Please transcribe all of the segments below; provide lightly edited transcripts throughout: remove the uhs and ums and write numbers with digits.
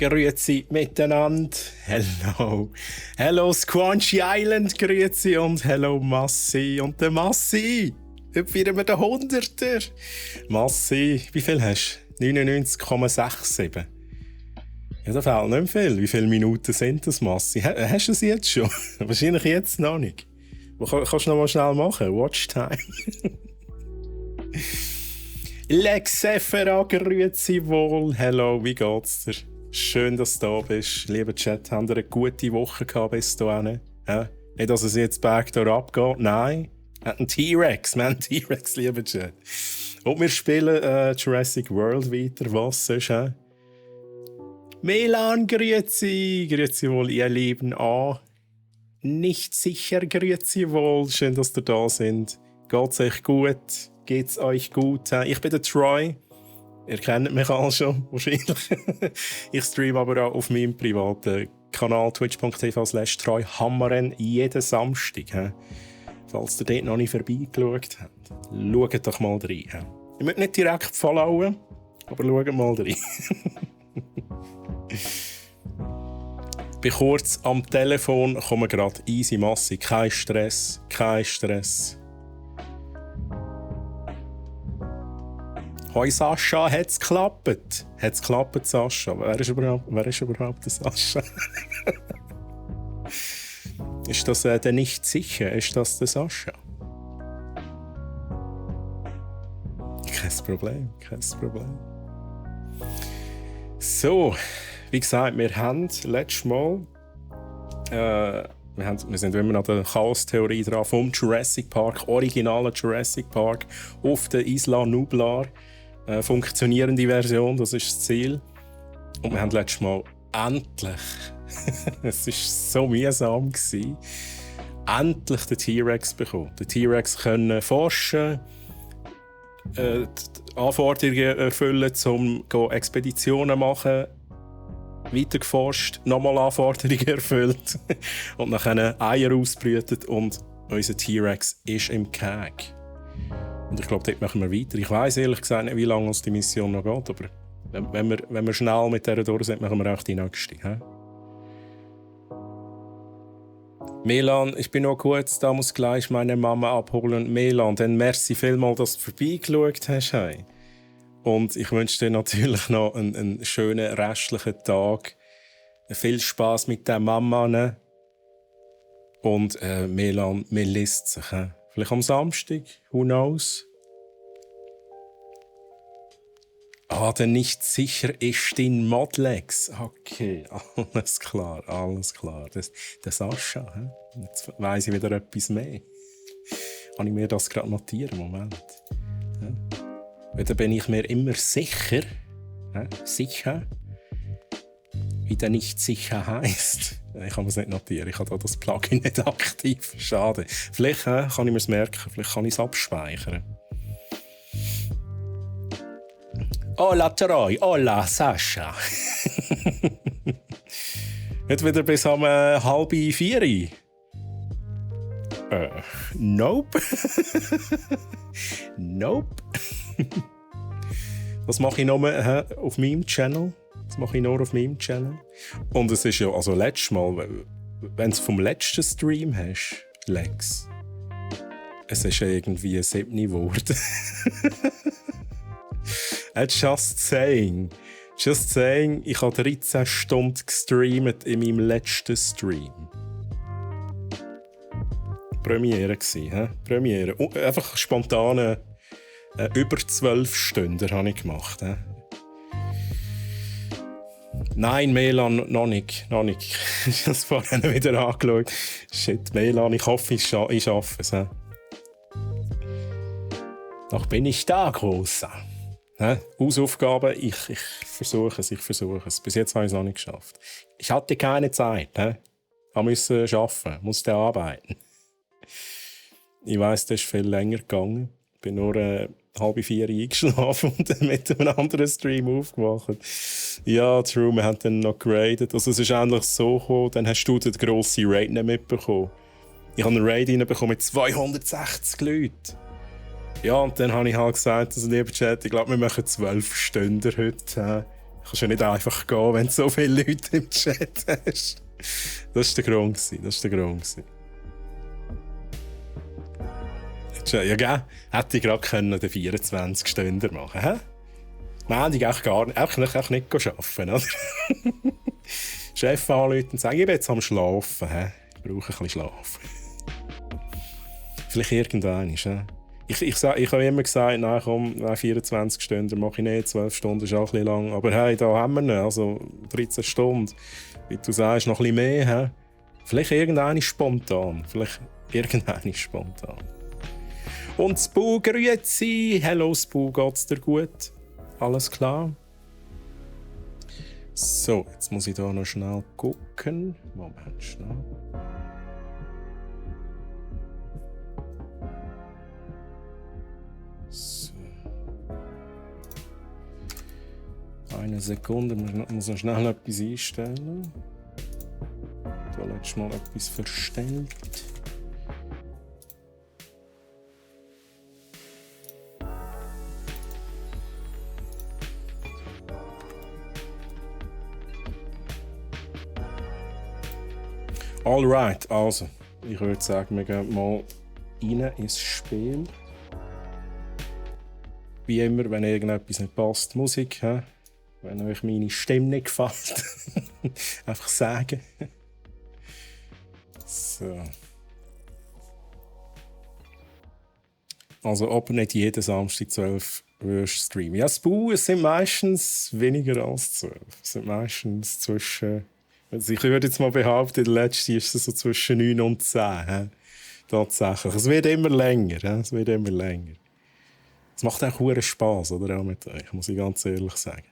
Grüezi miteinander. Hello. Hello Squanchy Island, grüezi und hello Massi. Und der Massi, heute feiern wir den 100er. Massi, wie viel hast du? 99,67. Ja, da fehlt nicht viel. Wie viele Minuten sind das, Massi? Hast du es jetzt schon? Wahrscheinlich jetzt noch nicht. Kannst du noch mal schnell machen? Watchtime. Lex Sephora, grüezi wohl. Hello, wie geht's dir? Schön, dass du da bist. Lieber Chat, habt ihr eine gute Woche gehabt bis dahin? Ja? Nicht, dass es jetzt Backdoor abgeht. Nein. Wir haben einen T-Rex. Wir haben einen T-Rex, lieber Chat. Und wir spielen Jurassic World weiter. Was sonst? Melan, grüezi. Grüezi wohl, ihr Lieben. Nicht sicher, grüezi wohl. Schön, dass ihr da sind. Geht's euch gut? Geht's euch gut? Ich bin der Troy. Ihr kennt mich alle schon, wahrscheinlich. Ich streame aber auch auf meinem privaten Kanal twitch.tv/TroyHammeren jeden Samstag. Falls ihr dort noch nicht vorbeigeschaut habt, schaut doch mal rein. Ihr müsst nicht direkt followen, aber schaut mal rein. Ich bin kurz am Telefon, komme gerade easy massig. Kein Stress, kein Stress. Hoi Sascha, hat's geklappt? Hat's geklappt, Sascha? Wer ist überhaupt der Sascha? Ist das der nicht sicher? Ist das der Sascha? Kein Problem, kein Problem. So, wie gesagt, wir haben letztes Mal wir sind immer an der Chaos-Theorie dran vom Jurassic Park, originalen Jurassic Park, auf der Isla Nublar. Funktionierende Version, das ist das Ziel. Und wir haben letztes Mal endlich, es war so mühsam, endlich den T-Rex bekommen. Den T-Rex können forschen, die Anforderungen erfüllen, um Expeditionen zu machen, weiter geforscht, nochmal Anforderungen erfüllt und dann Eier ausbrütet und unser T-Rex ist im Keg. Und ich glaube, dort machen wir weiter. Ich weiss ehrlich gesagt nicht, wie lange uns die Mission noch geht, aber wenn wir schnell mit dieser durch sind, machen wir auch die nächste. He? Melan, ich bin noch kurz, da muss gleich meine Mama abholen. Melan, dann merci vielmals, dass du vorbeigeschaut hast. Hey. Und ich wünsche dir natürlich noch einen schönen restlichen Tag. Viel Spass mit der Mama. Ne? Und Melan, mir liest sich. He? Vielleicht am Samstag, who knows? Der nicht sicher ist dein Modlex. Okay, alles klar, alles klar. Der Sascha, he? Jetzt weiss ich wieder etwas mehr. Kann ich mir das gerade notieren? Moment. Ja. Da bin ich mir immer sicher, sicher, wie der nicht sicher heisst. Ich kann es nicht notieren, ich habe da das Plugin nicht aktiv. Schade. Vielleicht kann ich mir es merken, vielleicht kann ich es abspeichern. Hola Troy, hola Sascha. Heute wieder bis um 3:30. Nope. Nope. Das mache ich nur auf meinem Channel. Das mache ich nur auf meinem Channel. Und es ist ja, also letztes Mal, wenn du vom letzten Stream hast, Lex, es ist ja irgendwie 7 geworden. Just saying. Just saying, ich habe 13 Stunden gestreamt in meinem letzten Stream. Premiere gsi, hä? Premiere. Einfach spontane über 12 Stunden habe ich gemacht. Hä? Nein, Melan, noch nicht. Ich habe es vorhin wieder angeschaut. Shit, Melan, ich hoffe, ich schaffe es. Hä? Noch bin ich da, Großer. Hausaufgaben, ich versuche es. Bis jetzt habe ich es noch nicht geschafft. Ich hatte keine Zeit. Ich musste arbeiten, musste arbeiten. Ich weiss, das ist viel länger gegangen. Ich bin nur 3:30 eingeschlafen und dann mit einem anderen Stream aufgewacht. Ja, true, wir haben dann noch geradet. Also es ist endlich so gekommen, dann hast du den grossen Raid nicht mitbekommen. Ich habe einen Raid reinbekommen mit 260 Leuten. Ja, und dann habe ich halt gesagt, also lieber Chat, ich glaube, wir machen 12 Stunden heute. kannst ja nicht einfach gehen, wenn du so viele Leute im Chat hast. Das war der Grund. Ja, gell? Hätte ich gerade den 24-Stünder machen können. Montag auch nicht arbeiten, oder? Chef anrufen und sagen, ich bin jetzt am Schlafen. Ich brauche ein bisschen Schlaf. Vielleicht irgendwann. Ich habe immer gesagt, nein, komm, 24 Stunden mache ich nicht, 12 Stunden ist auch ein bisschen lang. Aber hey, da haben wir ihn, also 13 Stunden. Wie du sagst, noch ein bisschen mehr. He? Vielleicht irgendwann spontan. Und Spu, grüezi. Hello Spu, geht's dir gut? Alles klar? So, jetzt muss ich da noch schnell gucken. Moment, schnell. So. Eine Sekunde, ich muss noch schnell etwas einstellen. Da letztes Mal etwas verstellt. Alright, also, ich würde sagen, wir gehen mal rein ins Spiel. Wie immer, wenn irgendetwas nicht passt, Musik, wenn euch meine Stimme nicht gefällt, einfach sagen. So. Also, ob nicht jeden Samstag 12 wirst streamen. Ja, Spu, es sind meistens weniger als 12. Es sind meistens zwischen... Also ich würde jetzt mal behaupten, der letzte ist so zwischen 9 und 10. Tatsächlich. Es wird immer länger. Es macht auch verdammt Spass, oder? Auch mit euch, muss ich ganz ehrlich sagen.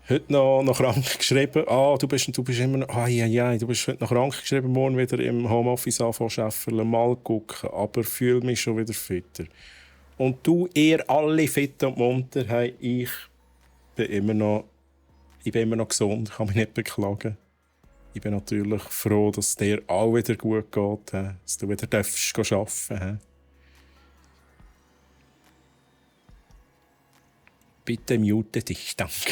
Heute noch krank geschrieben. Du bist immer noch... du bist heute noch krank geschrieben. Morgen wieder im Homeoffice anfangen, mal gucken. Aber fühle mich schon wieder fitter. Und du, ihr alle fit und munter, hey, ich bin immer noch gesund, kann mich nicht beklagen. Ich bin natürlich froh, dass es dir auch wieder gut geht, dass du wieder arbeiten darfst. Bitte mute dich, danke.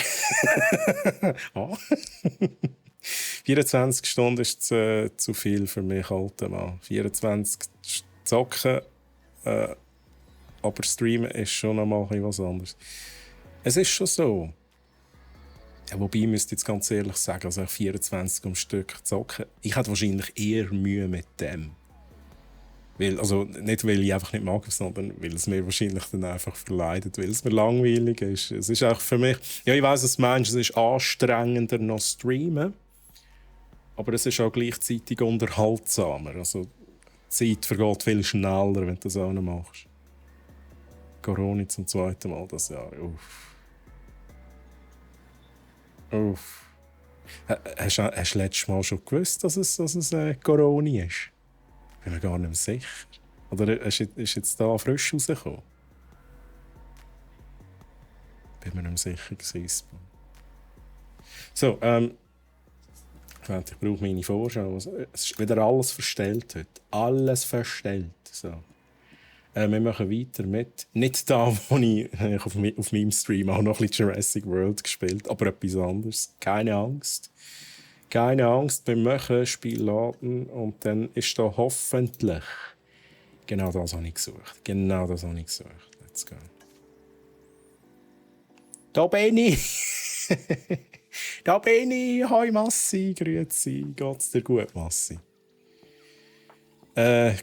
24 Stunden ist zu viel für mich, alter Mann. 24 zocken, aber streamen ist schon einmal was anderes. Es ist schon so. Ja, wobei, ich müsste jetzt ganz ehrlich sagen, also 24 am Stück zocken, ich hätte wahrscheinlich eher Mühe mit dem. Also nicht, weil ich einfach nicht mag, sondern weil es mir wahrscheinlich dann einfach verleidet, weil es mir langweilig ist. Es ist auch für mich, ja, ich weiss, dass Menschen, es ist anstrengender noch streamen, aber es ist auch gleichzeitig unterhaltsamer. Also die Zeit vergeht viel schneller, wenn du das auch noch machst. Corona zum zweiten Mal das Jahr, Hast du letztes Mal schon gewusst, dass es Corona ist? Bin mir gar nicht mehr sicher. Oder ist jetzt da frisch rausgekommen? Bin mir nicht mehr sicher gewesen. So, ich brauche meine Vorschau. Es ist wieder alles verstellt heute. Alles verstellt. So. Wir machen weiter mit, nicht da, wo ich auf meinem Stream auch noch ein bisschen Jurassic World gespielt, aber etwas anderes. Keine Angst, wir machen Spiel laden und dann ist da hoffentlich... Genau das habe ich gesucht. Let's go. Da bin ich! Hoi Massi, grüezi. Geht's dir gut, Massi?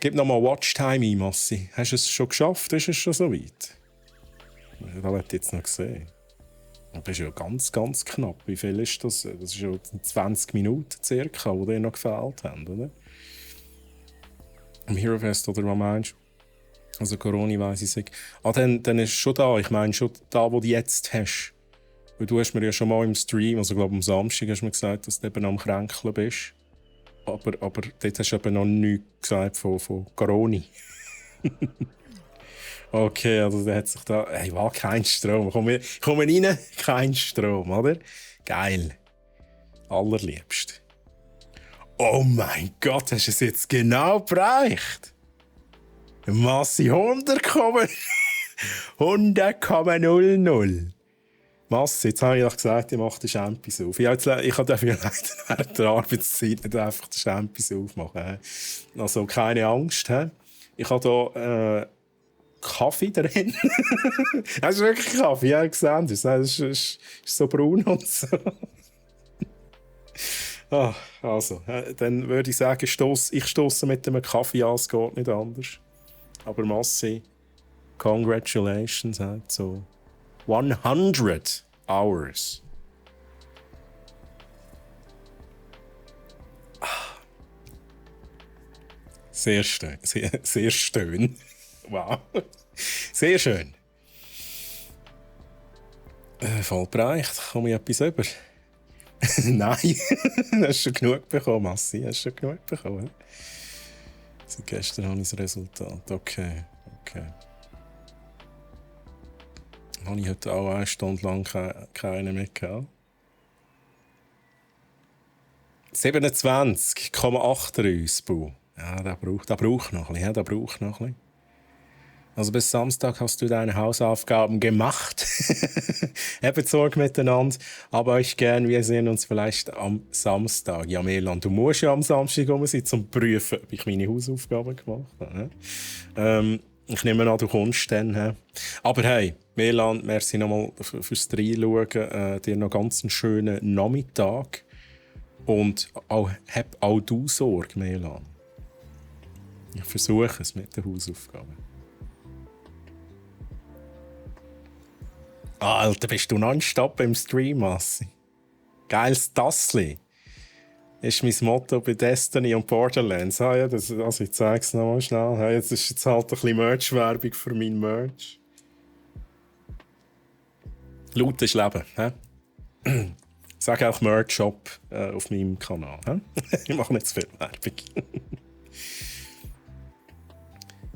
Gib noch mal Watchtime ein, Massi. Hast du es schon geschafft? Ist es schon so weit? Das habe ich jetzt noch gesehen. Das ist ja ganz, ganz knapp. Wie viel ist das? Das ist ja 20 Minuten circa, die dir noch gefehlt haben, oder? Am Hero Fest, oder was meinst du? Also Corona weiss ich nicht. Dann ist es schon da. Ich meine schon da, wo du jetzt hast. Weil du hast mir ja schon mal im Stream, also glaube am Samstag, hast du mir gesagt, dass du eben am Kränkeln bist. Aber dort hast du eben noch nichts gesagt von Corona. Okay, also da hat sich da... Hey, war kein Strom. Komm rein, kein Strom, oder? Geil. Allerliebst. Oh mein Gott, hast du es jetzt genau bereicht? Massi 100,00. Massi, jetzt habe ich doch gesagt, ich mache den Champis auf. Ich kann dafür leider während der Arbeitszeit nicht einfach den Champis aufmachen. Also keine Angst. Ich habe hier Kaffee drin. Das ist wirklich Kaffee, ja, gesehen. Das ist so braun und so. Also, dann würde ich sagen, ich stosse mit einem Kaffee an, es geht nicht anders. Aber Massi, congratulations, so 100 hours. Sehr schön, sehr schön. Wow, sehr schön. Voll bereicht, komme ich etwas über? Nein, hast du schon genug bekommen, Massi, hast du schon genug bekommen. Seit gestern habe ich das Resultat, okay. Habe ich heute auch 1 Stunde lang keine mehr gehabt. 27,83 Bu. Ja, der braucht noch ein bisschen. Also bis Samstag hast du deine Hausaufgaben gemacht. Habt Sorge miteinander, aber euch gern. Wir sehen uns vielleicht am Samstag. Ja, Melan, du musst ja am Samstag sein, um zu prüfen, ob ich meine Hausaufgaben gemacht habe. Ich nehme an, du kommst dann. Aber hey, Melan, merci nochmal fürs Reinschauen. Dir noch ganz einen schönen Nachmittag. Und hab auch du Sorge, Melan. Ich versuche es mit den Hausaufgaben. Alter, bist du nonstop im Stream, Massi? Geiles Tassli. Ist mein Motto bei Destiny und Borderlands. Ja, also ich zeige es nochmal schnell. Ja, jetzt ist jetzt halt ein bisschen Merch-Werbung für mein Merch. Laut ist Leben. Ich sage auch Merch-Shop auf meinem Kanal. Ich mache nicht zu viel Werbung.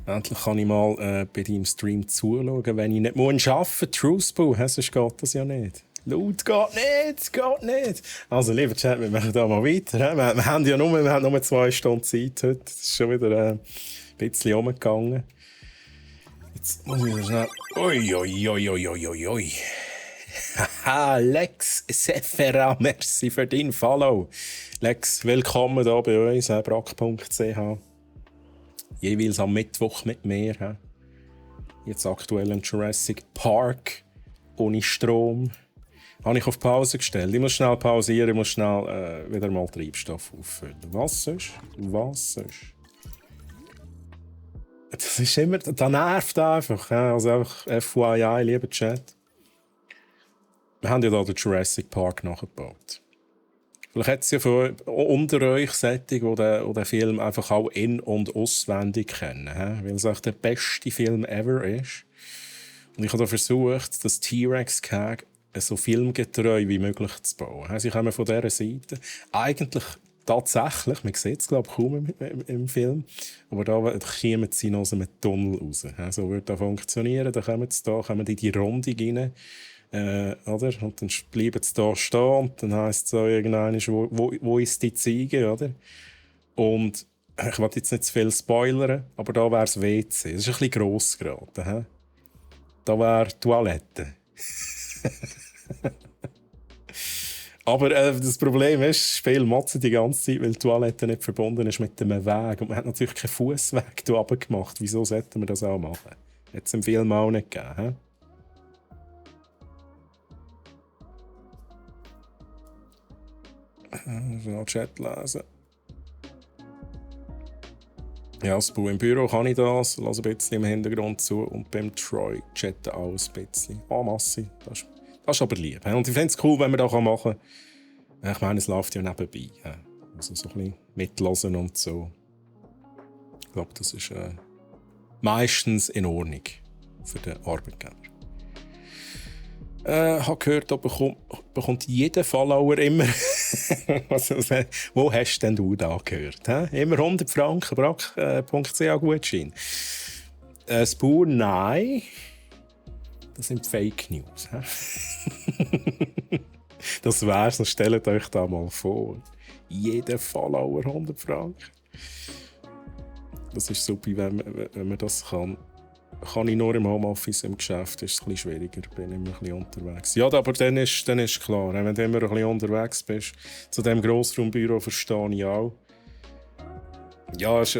Endlich kann ich mal bei deinem Stream zuschauen, wenn ich nicht arbeiten muss. Truthboo, sonst geht das ja nicht. Laut geht nicht. Also, lieber Chat, wir machen da mal weiter. Wir haben nur 2 Stunden Zeit heute. Das ist schon wieder ein bisschen umgegangen. Jetzt muss ich schnell... Ui. Haha, Lex Sephira, merci für dein Follow. Lex, willkommen hier bei uns, brack.ch. Jeweils am Mittwoch mit mir. Jetzt aktuell in Jurassic Park. Ohne Strom. Habe ich auf Pause gestellt. Ich muss schnell pausieren, ich muss schnell wieder mal Treibstoff auffüllen. Was sonst? Das ist immer... Das nervt einfach. Also einfach FYI, lieber Chat. Wir haben ja hier den Jurassic Park nachgebaut. Vielleicht hat es ja unter euch solche, die den Film einfach auch in- und auswendig kennen. Weil es auch der beste Film ever ist. Und ich habe da versucht, das T-Rex-Gag so filmgetreu wie möglich zu bauen. Sie kommen von dieser Seite. Eigentlich tatsächlich, man sieht es glaube ich kaum im Film, aber da kommen sie noch aus einem Tunnel raus. So würde das funktionieren. Dann kommen die in die Runde rein. Oder? Und dann bleiben sie da stehen und dann heisst es so irgendwann, wo ist die Ziege, oder? Und ich will jetzt nicht zu viel spoilern, aber da wäre das WC. Das ist ein bisschen gross geraten. Da wäre die Toilette. Aber das Problem ist, das Spiel motzt die ganze Zeit, weil die Toilette nicht verbunden ist mit dem Weg. Und man hat natürlich keinen Fußweg hier runter gemacht. Wieso sollten wir das auch machen? Hat es im Film auch nicht gegeben. Schnell Chat lesen. Ja, das Bau im Büro kann ich das. Lass ein bisschen im Hintergrund zu. Und beim Troy chatten auch ein bisschen. Massi. Das ist aber lieb. Und ich finde es cool, wenn man das machen kann. Ich meine, es läuft ja nebenbei. Also so ein bisschen mitlassen und so. Ich glaube, das ist meistens in Ordnung für den Arbeitgeber. Ich habe gehört, da bekommt jeder Follower immer. Wo hast denn du da gehört? Immer 100 Franken, brack.ch Gutschein. Spur, nein. Das sind Fake News. Das wär's, dann stellt euch da mal vor. Jeder Follower 100 Franken. Das ist super, wenn man das kann kann ich nur im Homeoffice, im Geschäft ist es ein bisschen schwieriger, bin immer ein bisschen unterwegs. Ja, aber dann ist klar, wenn du immer ein bisschen unterwegs bist, zu diesem Grossraumbüro verstehe ich auch. Ja, es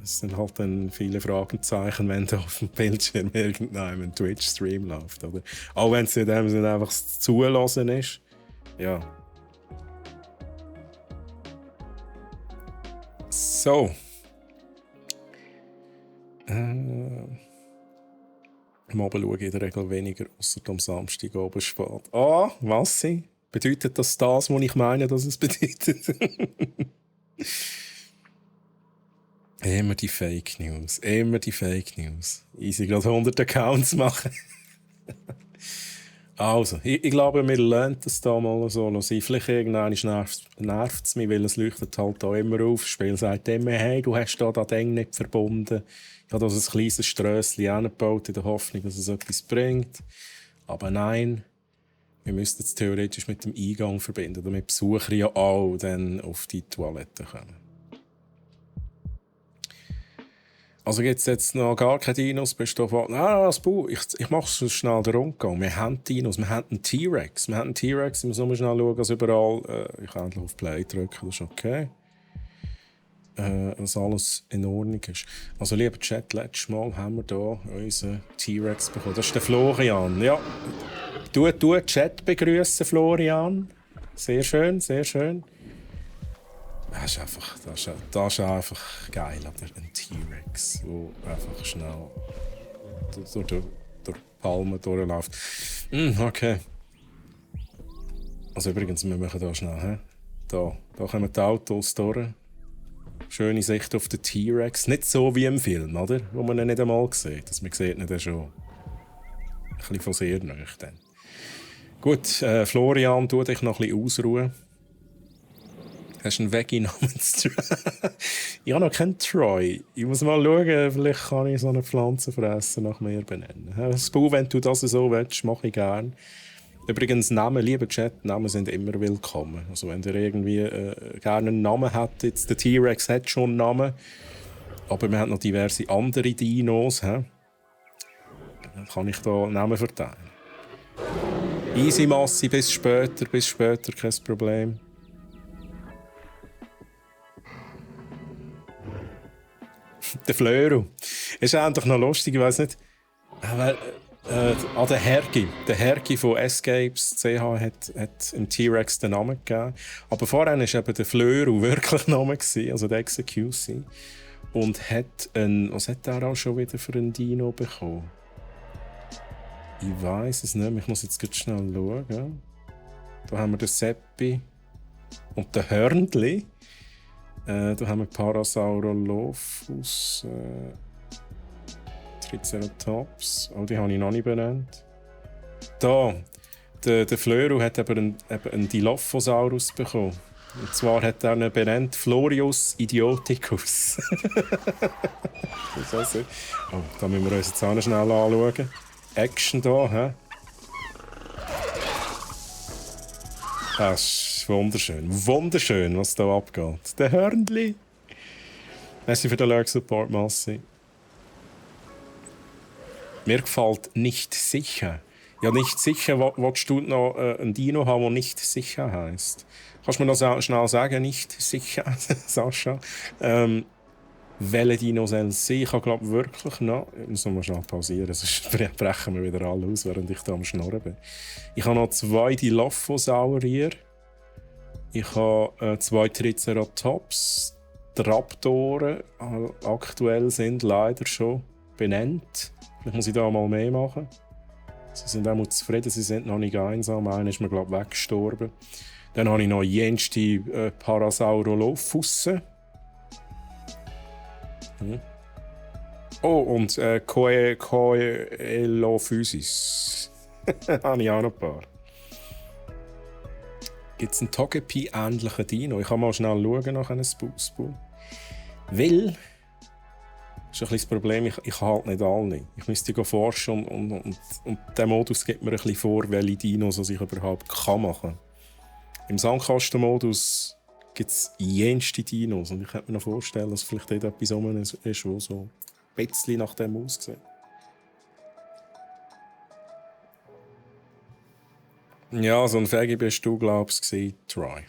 sind halt dann viele Fragezeichen, wenn da auf dem Bildschirm irgendein Twitch-Stream läuft. Oder? Auch wenn es in dem Sinne einfach das Zulassen ist. Ja. So. Am Abend schaue ich in der Regel weniger, außer am Samstag oben spät. Ah, was sie? Bedeutet das, was ich meine, dass es bedeutet? Immer die Fake News. Immer die Fake News. Easy, gerade 100 Accounts machen. Also, ich glaube, wir lernen das da mal so sein. Vielleicht irgendwann nervt es mich, weil es leuchtet halt auch immer auf. Das Spiel sagt immer, hey, du hast da das Ding nicht verbunden. Ich habe da ein kleines Strösschen angebaut, in der Hoffnung, dass es etwas bringt. Aber nein, wir müssten es theoretisch mit dem Eingang verbinden, damit Besucher ja auch dann auf die Toilette kommen. Also gibt es jetzt noch gar keine Dinos? Bist du ich mache so schnell den Rundgang. Wir haben Dinos, wir haben einen T-Rex. Ich muss nur schnell schauen, dass überall... ich kann endlich auf Play drücken, das ist okay. Dass alles in Ordnung ist. Also lieber Chat, letztes Mal haben wir hier unseren T-Rex bekommen. Das ist der Florian. Ja, du Chat begrüßen, Florian. Sehr schön, sehr schön. Das ist einfach geil, oder? Ein T-Rex, der einfach schnell durch die Palmen durchläuft. Okay. Also übrigens, wir machen hier schnell. He? Da kommen die Autos durch. Schöne Sicht auf den T-Rex. Nicht so wie im Film, oder? Wo man ihn nicht einmal sieht. Also man sieht ihn schon ein bisschen von sehr nahe. Gut, Florian, tu dich noch ein bisschen ausruhen. Hast du einen Veggie namens Troy? Ich habe noch keinen Troy. Ich muss mal schauen, vielleicht kann ich so eine Pflanzenfresser nach mir benennen. Spu, wenn du das so willst, mache ich gerne. Übrigens, Namen, lieber Chat, Namen sind immer willkommen. Also wenn ihr irgendwie gerne einen Namen habt, jetzt der T-Rex hat schon einen Namen, aber wir haben noch diverse andere Dinos, dann kann ich da Namen verteilen. Easy Massi, bis später, kein Problem. Der Flöru. Ist eigentlich noch lustig, ich weiss nicht. Der Hergi von Escapes CH hat im T-Rex den Namen gegeben. Aber vorher war eben der Flöru wirklich Name, also der Execution. Und was hat er auch schon wieder für einen Dino bekommen? Ich weiss es nicht, ich muss jetzt ganz schnell schauen. Da haben wir den Seppi und den Hörnli. Da haben wir Parasaurolophus, Triceratops. Oh, die habe ich noch nicht benannt. Da, der Flöru hat eben einen Dilophosaurus bekommen. Und zwar hat er ihn benannt Florius idioticus. Oh, da müssen wir uns jetzt auch noch schnell anschauen. Action da, hä? Das ist wunderschön. Wunderschön, was da abgeht. Der Hörnli. Merci für den Lurk-Support, Massi. Mir gefällt nicht sicher. Ja, nicht sicher, willst du noch einen Dino haben, der nicht sicher heisst? Kannst du mir noch schnell sagen, nicht sicher, Sascha? Welche Dino soll es sein? Ich habe, glaube wirklich noch... Ich muss noch mal schnell pausieren, sonst brechen wir wieder alle aus, während ich da am Schnorren bin. Ich habe noch 2 Dilophosaurier. Ich habe 2 Triceratops. Die Raptoren aktuell sind leider schon benannt. Vielleicht muss ich da mal mehr machen. Sie sind auch mal zufrieden, sie sind noch nicht einsam. Einer ist mir, glaube ich, weggestorben. Dann habe ich noch jenste Parasaurolophus. Oh, und Coelophysis. Habe ich auch noch ein paar. Gibt es einen Togepi-ähnlichen Dino? Ich kann mal schnell schauen nach einem Spu. Weil, das ist ein bisschen das Problem, ich habe halt nicht alle. Ich müsste forschen und der Modus gibt mir ein bisschen vor, welche Dinos ich überhaupt machen kann. Im Sandkastenmodus gibt es jenste Dinos und ich könnte mir noch vorstellen, dass vielleicht dort etwas rum ist, was so ein bisschen nach dem aussieht. Ja, so ein Fegi bist du, glaubst du, Troy.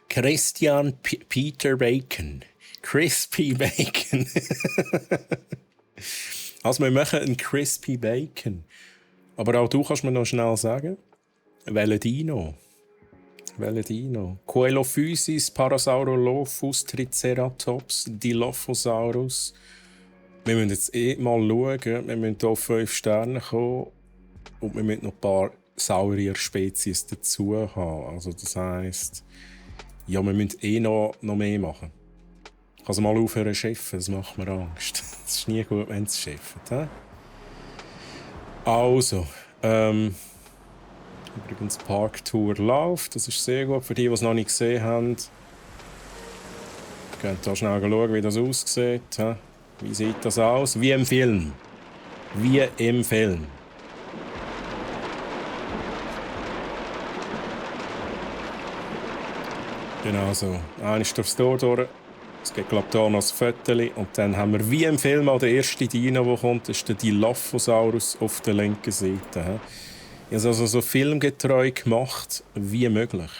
Christian Peter Bacon. Crispy Bacon. Also, wir machen einen Crispy Bacon. Aber auch du kannst mir noch schnell sagen, welchen Dino? Welchen Dino? Coelophysis, Parasaurolophus, Triceratops, Dilophosaurus. Wir müssen jetzt mal schauen, wir müssen hier auf 5 Sterne kommen und wir müssen noch ein paar Saurier-Spezies dazu haben. Also das heisst, ja, wir müssen noch mehr machen. Ich kann es mal aufhören zu schiffen, das macht mir Angst. Es ist nie gut, wenn es schifft. He? Also, übrigens Parktour läuft, das ist sehr gut. Für die, die es noch nicht gesehen haben, könnt ihr schnell schauen, wie das aussieht. He? Wie sieht das aus? Wie im Film. Wie im Film. Genau so. Einer ist durchs Tor durch. Es gibt, glaube ich, hier noch ein Viertel. Und dann haben wir wie im Film auch der erste Dino, der kommt, ist der Dilophosaurus auf der linken Seite. Ich habe es also so filmgetreu gemacht wie möglich.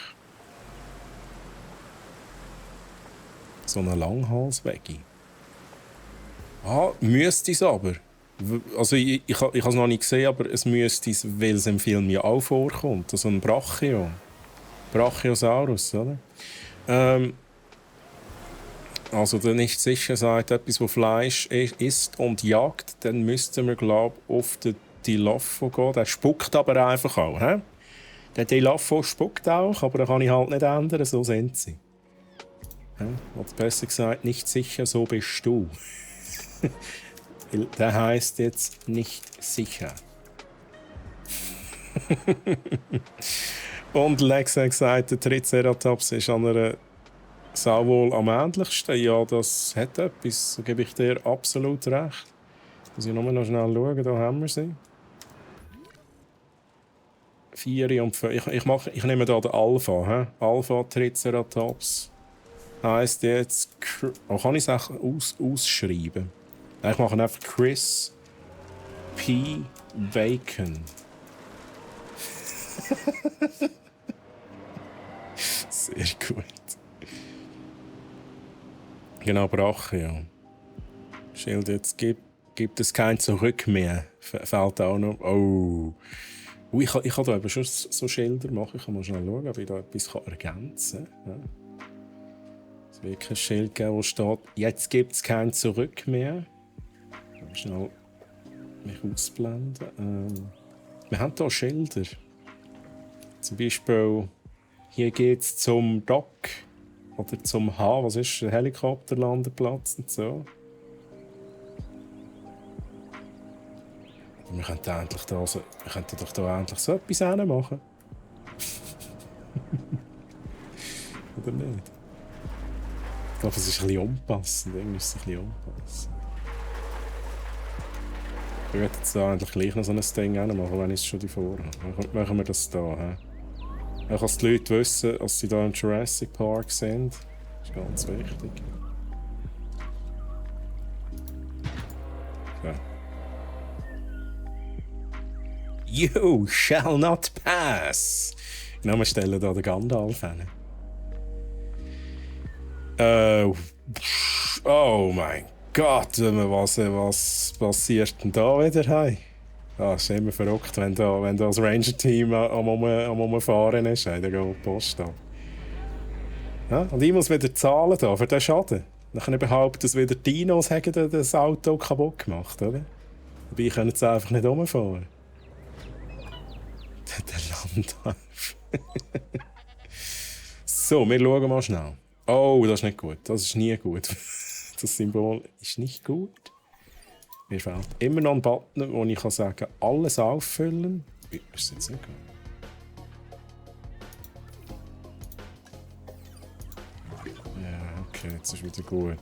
So eine Langhalsweggi. Müsste es aber. Also ich habe es noch nicht gesehen, aber es müsste es, weil es im Film ja auch vorkommt. So ein Brachiosaurus, oder? Also der nicht sicher sagt, etwas, wo Fleisch isst und jagt, dann müssten wir, glaube ich, auf den Dilopho gehen. Der spuckt aber einfach auch. He? Der Dilopho spuckt auch, aber den kann ich halt nicht ändern, so sind sie. Oder besser gesagt, nicht sicher, so bist du. Der heißt jetzt nicht sicher. Und Lex hat gesagt, der Triceratops ist an einer Sau wohl am ähnlichsten. Ja, das hat etwas. Da gebe ich dir absolut recht. Muss ich nur noch schnell schauen, da haben wir sie. 4 und 5. Ich nehme hier den Alpha. Alpha Triceratops. Heisst jetzt. Kann ich es auch ausschreiben? Ich mache einfach Chris P. Bacon. Sehr gut. Genau, Brachio. Schild, jetzt gibt es kein Zurück mehr. Fällt auch noch. Oh. Ich kann da eben schon so Schilder machen. Ich kann mal schnell schauen, ob ich da etwas ergänzen kann. Ja. Es wird kein Schild geben, wo steht, jetzt gibt es kein Zurück mehr. Ich muss schnell mich ausblenden. Wir haben hier Schilder. Zum Beispiel, hier geht es zum Dock oder zum H, was ist der Helikopterlandeplatz und so. Wir könnten doch da endlich so etwas hinmachen. Oder nicht? Ich glaube, es ist ein bisschen unpassend. Irgendwie ist es ein bisschen unpassend. Ich würde jetzt da eigentlich gleich noch so ein Ding machen, wenn ich es schon davor habe. Machen wir das hier. Auch dass die Leute wissen, dass sie hier im Jurassic Park sind. Das ist ganz wichtig. So. You shall not pass! Genau, wir stellen hier den Gandalf hin. Oh mein Gott, was passiert denn da wieder? Hey? Es ist immer verrückt, wenn das Ranger-Team am Umfahren ist. Hey, dann geht die Post ab. Ja? Und ich muss wieder zahlen da für den Schaden. Dann behaupten, dass wieder Dinos haben das Auto kaputt gemacht, oder? Dabei können sie einfach nicht umfahren. Der Landalf. So, wir schauen mal schnell. Oh, das ist nicht gut. Das ist nie gut. Das Symbol ist nicht gut. Mir fehlt immer noch ein Button, wo ich sagen kann, alles auffüllen. Ist jetzt nicht gut. Ja, okay, jetzt ist wieder gut.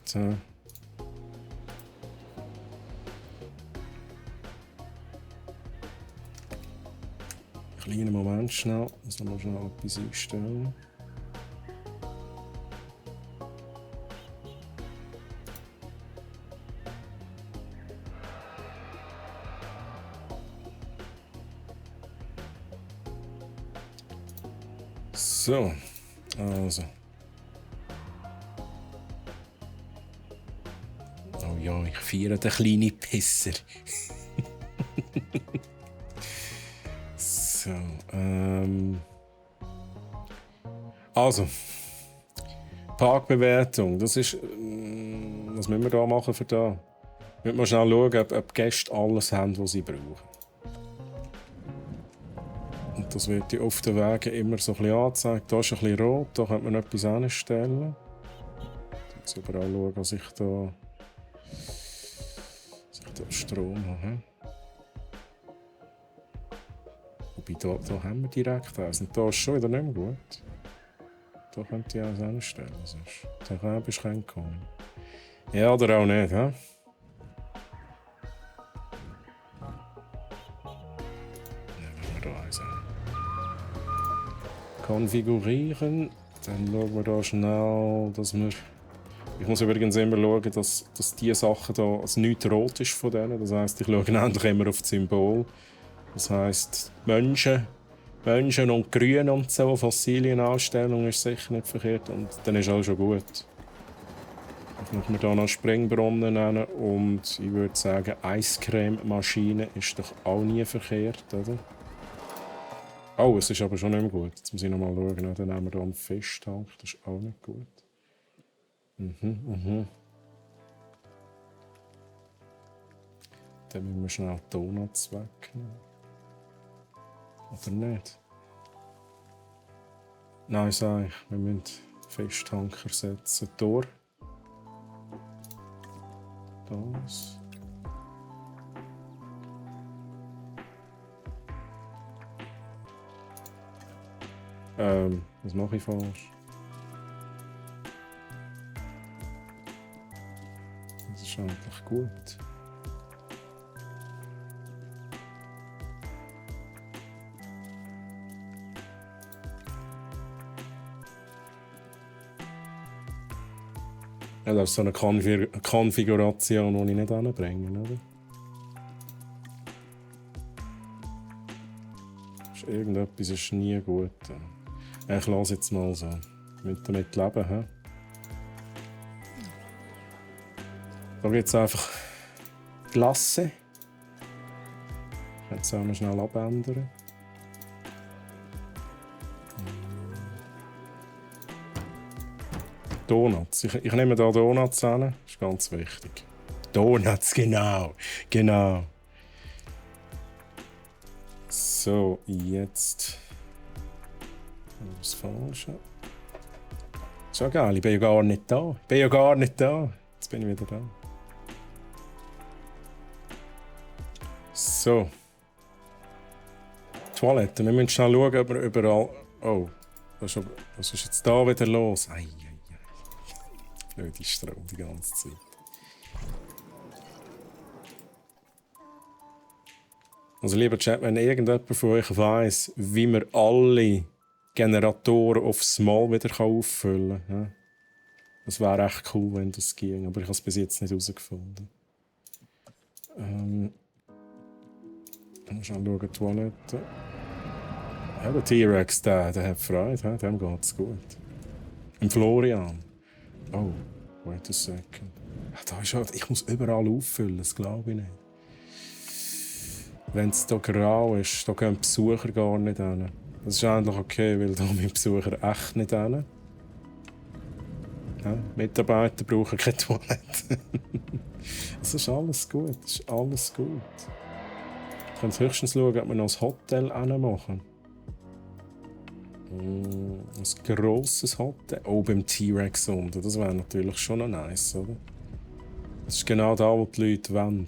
Kleinen Moment schnell. Ich muss noch mal schnell etwas einstellen. So, also. Oh ja, ich feiere den kleinen Pisser. So, also. Parkbewertung, das ist. Was müssen wir da machen für da? Wir müssen schnell schauen, ob die Gäste alles haben, was sie brauchen. Und das wird ja auf den Wegen immer so ein bisschen angezeigt. Da ist ein bisschen rot, da könnte man etwas einstellen. Jetzt überall schauen, dass ich da Strom habe. Wobei, da haben wir direkt eins. Und da ist schon wieder nicht mehr gut. Da könnte ich eins einstellen. Da kann ich kommen. Ja, oder auch nicht, hä? Konfigurieren. Dann schauen wir da schnell, dass wir. Ich muss übrigens immer schauen, dass die Sachen da, also nichts rot ist von denen. Das heisst, ich schaue endlich immer auf das Symbol. Das heisst, Menschen und Grün und so, Fossilienausstellung ist sicher nicht verkehrt. Und dann ist alles schon gut. Ich muss mir hier noch Springbrunnen nennen und ich würde sagen, Eiscreme-Maschine ist doch auch nie verkehrt, oder? Oh, es ist aber schon nicht mehr gut. Jetzt muss ich noch mal schauen. Dann nehmen wir hier einen Fischtank. Das ist auch nicht gut. Dann müssen wir schnell Donuts wegnehmen. Oder nicht? Nein, sag ich. Wir müssen Fischtank ersetzen. Durch. Das. Was mache ich falsch? Das ist eigentlich gut. Ja, das ist so eine Konfiguration, die ich nicht anbringe, oder? Irgendetwas ist nie gut. Ich lasse jetzt mal so. Damit leben, hä? Da gibt es einfach Glasse. Jetzt auch noch schnell abändern. Donuts. Ich nehme hier Donuts an. Das ist ganz wichtig. Donuts, genau. Genau. So, jetzt. Das Falsche. Schon geil, ich bin ja gar nicht da. Jetzt bin ich wieder da. So. Toilette. Wir müssen schnell schauen, ob wir überall. Oh, was ist jetzt da wieder los? Ei. Blöde Strom die ganze Zeit. Also lieber Chat, wenn irgendjemand von euch weiss, wie man alle Generatoren aufs Mal wieder auffüllen kann, ja? Das wäre echt cool, wenn das ging, aber ich habe es bis jetzt nicht herausgefunden. Mal schauen, Toilette. Ja, der T-Rex, der hat Freude, dem geht es gut. Im Florian. Oh, wait a second. Da ist halt, ich muss überall auffüllen, das glaube ich nicht. Wenn es hier grau ist, da gehen Besucher gar nicht hin. Das ist eigentlich okay, weil da meine Besucher echt nicht hin. Ja, Mitarbeiter brauchen keine Toilette. Das ist alles gut, Ich kann höchstens schauen, ob wir noch ein Hotel machen. Ein grosses Hotel. Oh, beim T-Rex unten. Das wäre natürlich schon noch nice, oder? Das ist genau da, wo die Leute wollen.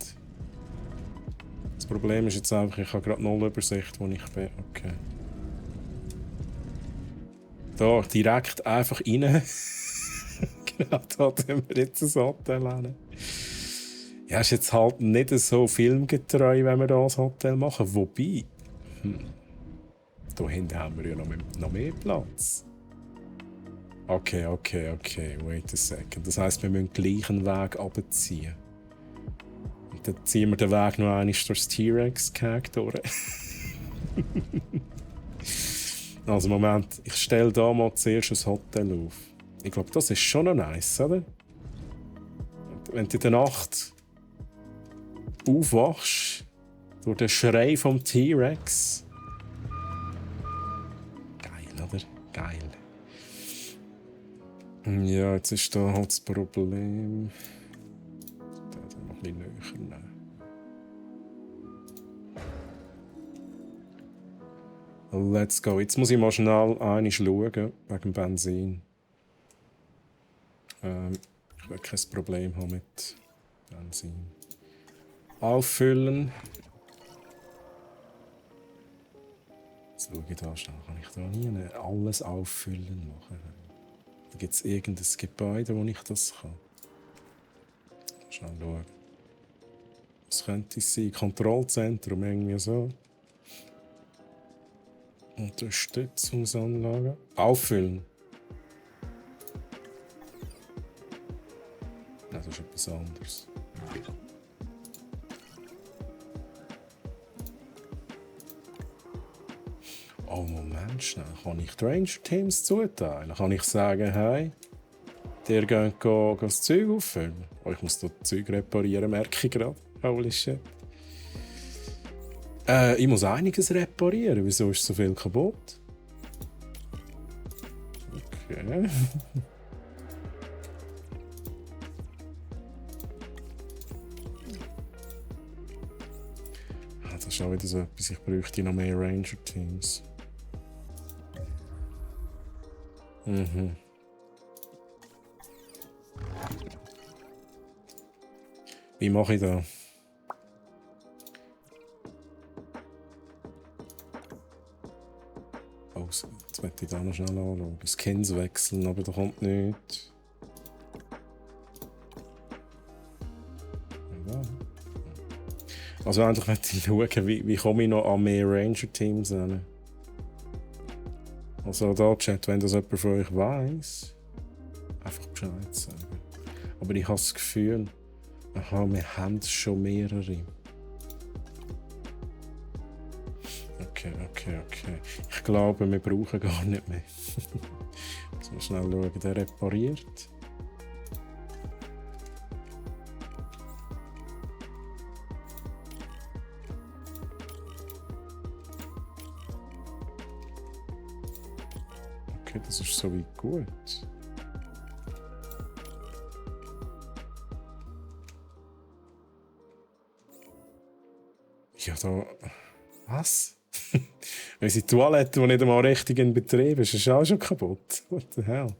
Das Problem ist jetzt einfach, ich habe gerade null Übersicht, wo ich bin. Okay. Da, direkt einfach rein. Genau, da haben wir jetzt ein Hotel hin. Ja, ist jetzt halt nicht so filmgetreu, wenn wir da ein Hotel machen. Wobei, da hinten haben wir ja noch mehr Platz. Okay, wait a second. Das heisst, wir müssen den gleichen Weg runterziehen. Und dann ziehen wir den Weg noch einmal durchs T-Rex-Cag durch. Also Moment, ich stelle da mal zuerst ein Hotel auf. Ich glaube, das ist schon noch nice, oder? Wenn du in der Nacht aufwachst, durch den Schrei vom T-Rex. Geil, oder? Geil. Ja, jetzt ist da halt das Problem. Da noch ein bisschen näher nehmen. Let's go. Jetzt muss ich mal schnell einmal schauen, wegen dem Benzin. Ich will kein Problem haben mit Benzin. Auffüllen. Jetzt schaue ich da schnell. Kann ich da nie alles auffüllen machen? Da gibt es irgendein Gebäude, wo ich das kann. Schnell schauen. Was könnte es sein? Kontrollzentrum, irgendwie so. Unterstützungsanlage. Auffüllen. Das ist etwas anderes. Oh, Moment, schnell. Kann ich die Ranger-Teams zuteilen? Kann ich sagen, hey, der geht das Zeug auffüllen? Oh, ich muss das Zeug reparieren, merke ich gerade. Holy shit. Ich muss einiges reparieren. Wieso ist so viel kaputt? Okay. Das ist auch wieder so etwas. Ich bräuchte noch mehr Ranger-Teams. Mhm. Wie mache ich das? Oh, jetzt möchte ich da noch schnell anschauen. Skins wechseln, aber da kommt nichts. Ja. Also eigentlich möchte ich schauen, wie komme ich noch an mehr Ranger-Teams ran. Also da, Chat, wenn das jemand von euch weiss, einfach Bescheid sagen. Aber ich habe das Gefühl, aha, wir haben schon mehrere. Okay. Ich glaube, wir brauchen gar nicht mehr. Jetzt mal schnell schauen, der repariert. Okay, das ist soweit gut. Ja, da... Was? Unsere Toilette, die nicht einmal richtig in Betrieb ist auch schon kaputt. What the hell?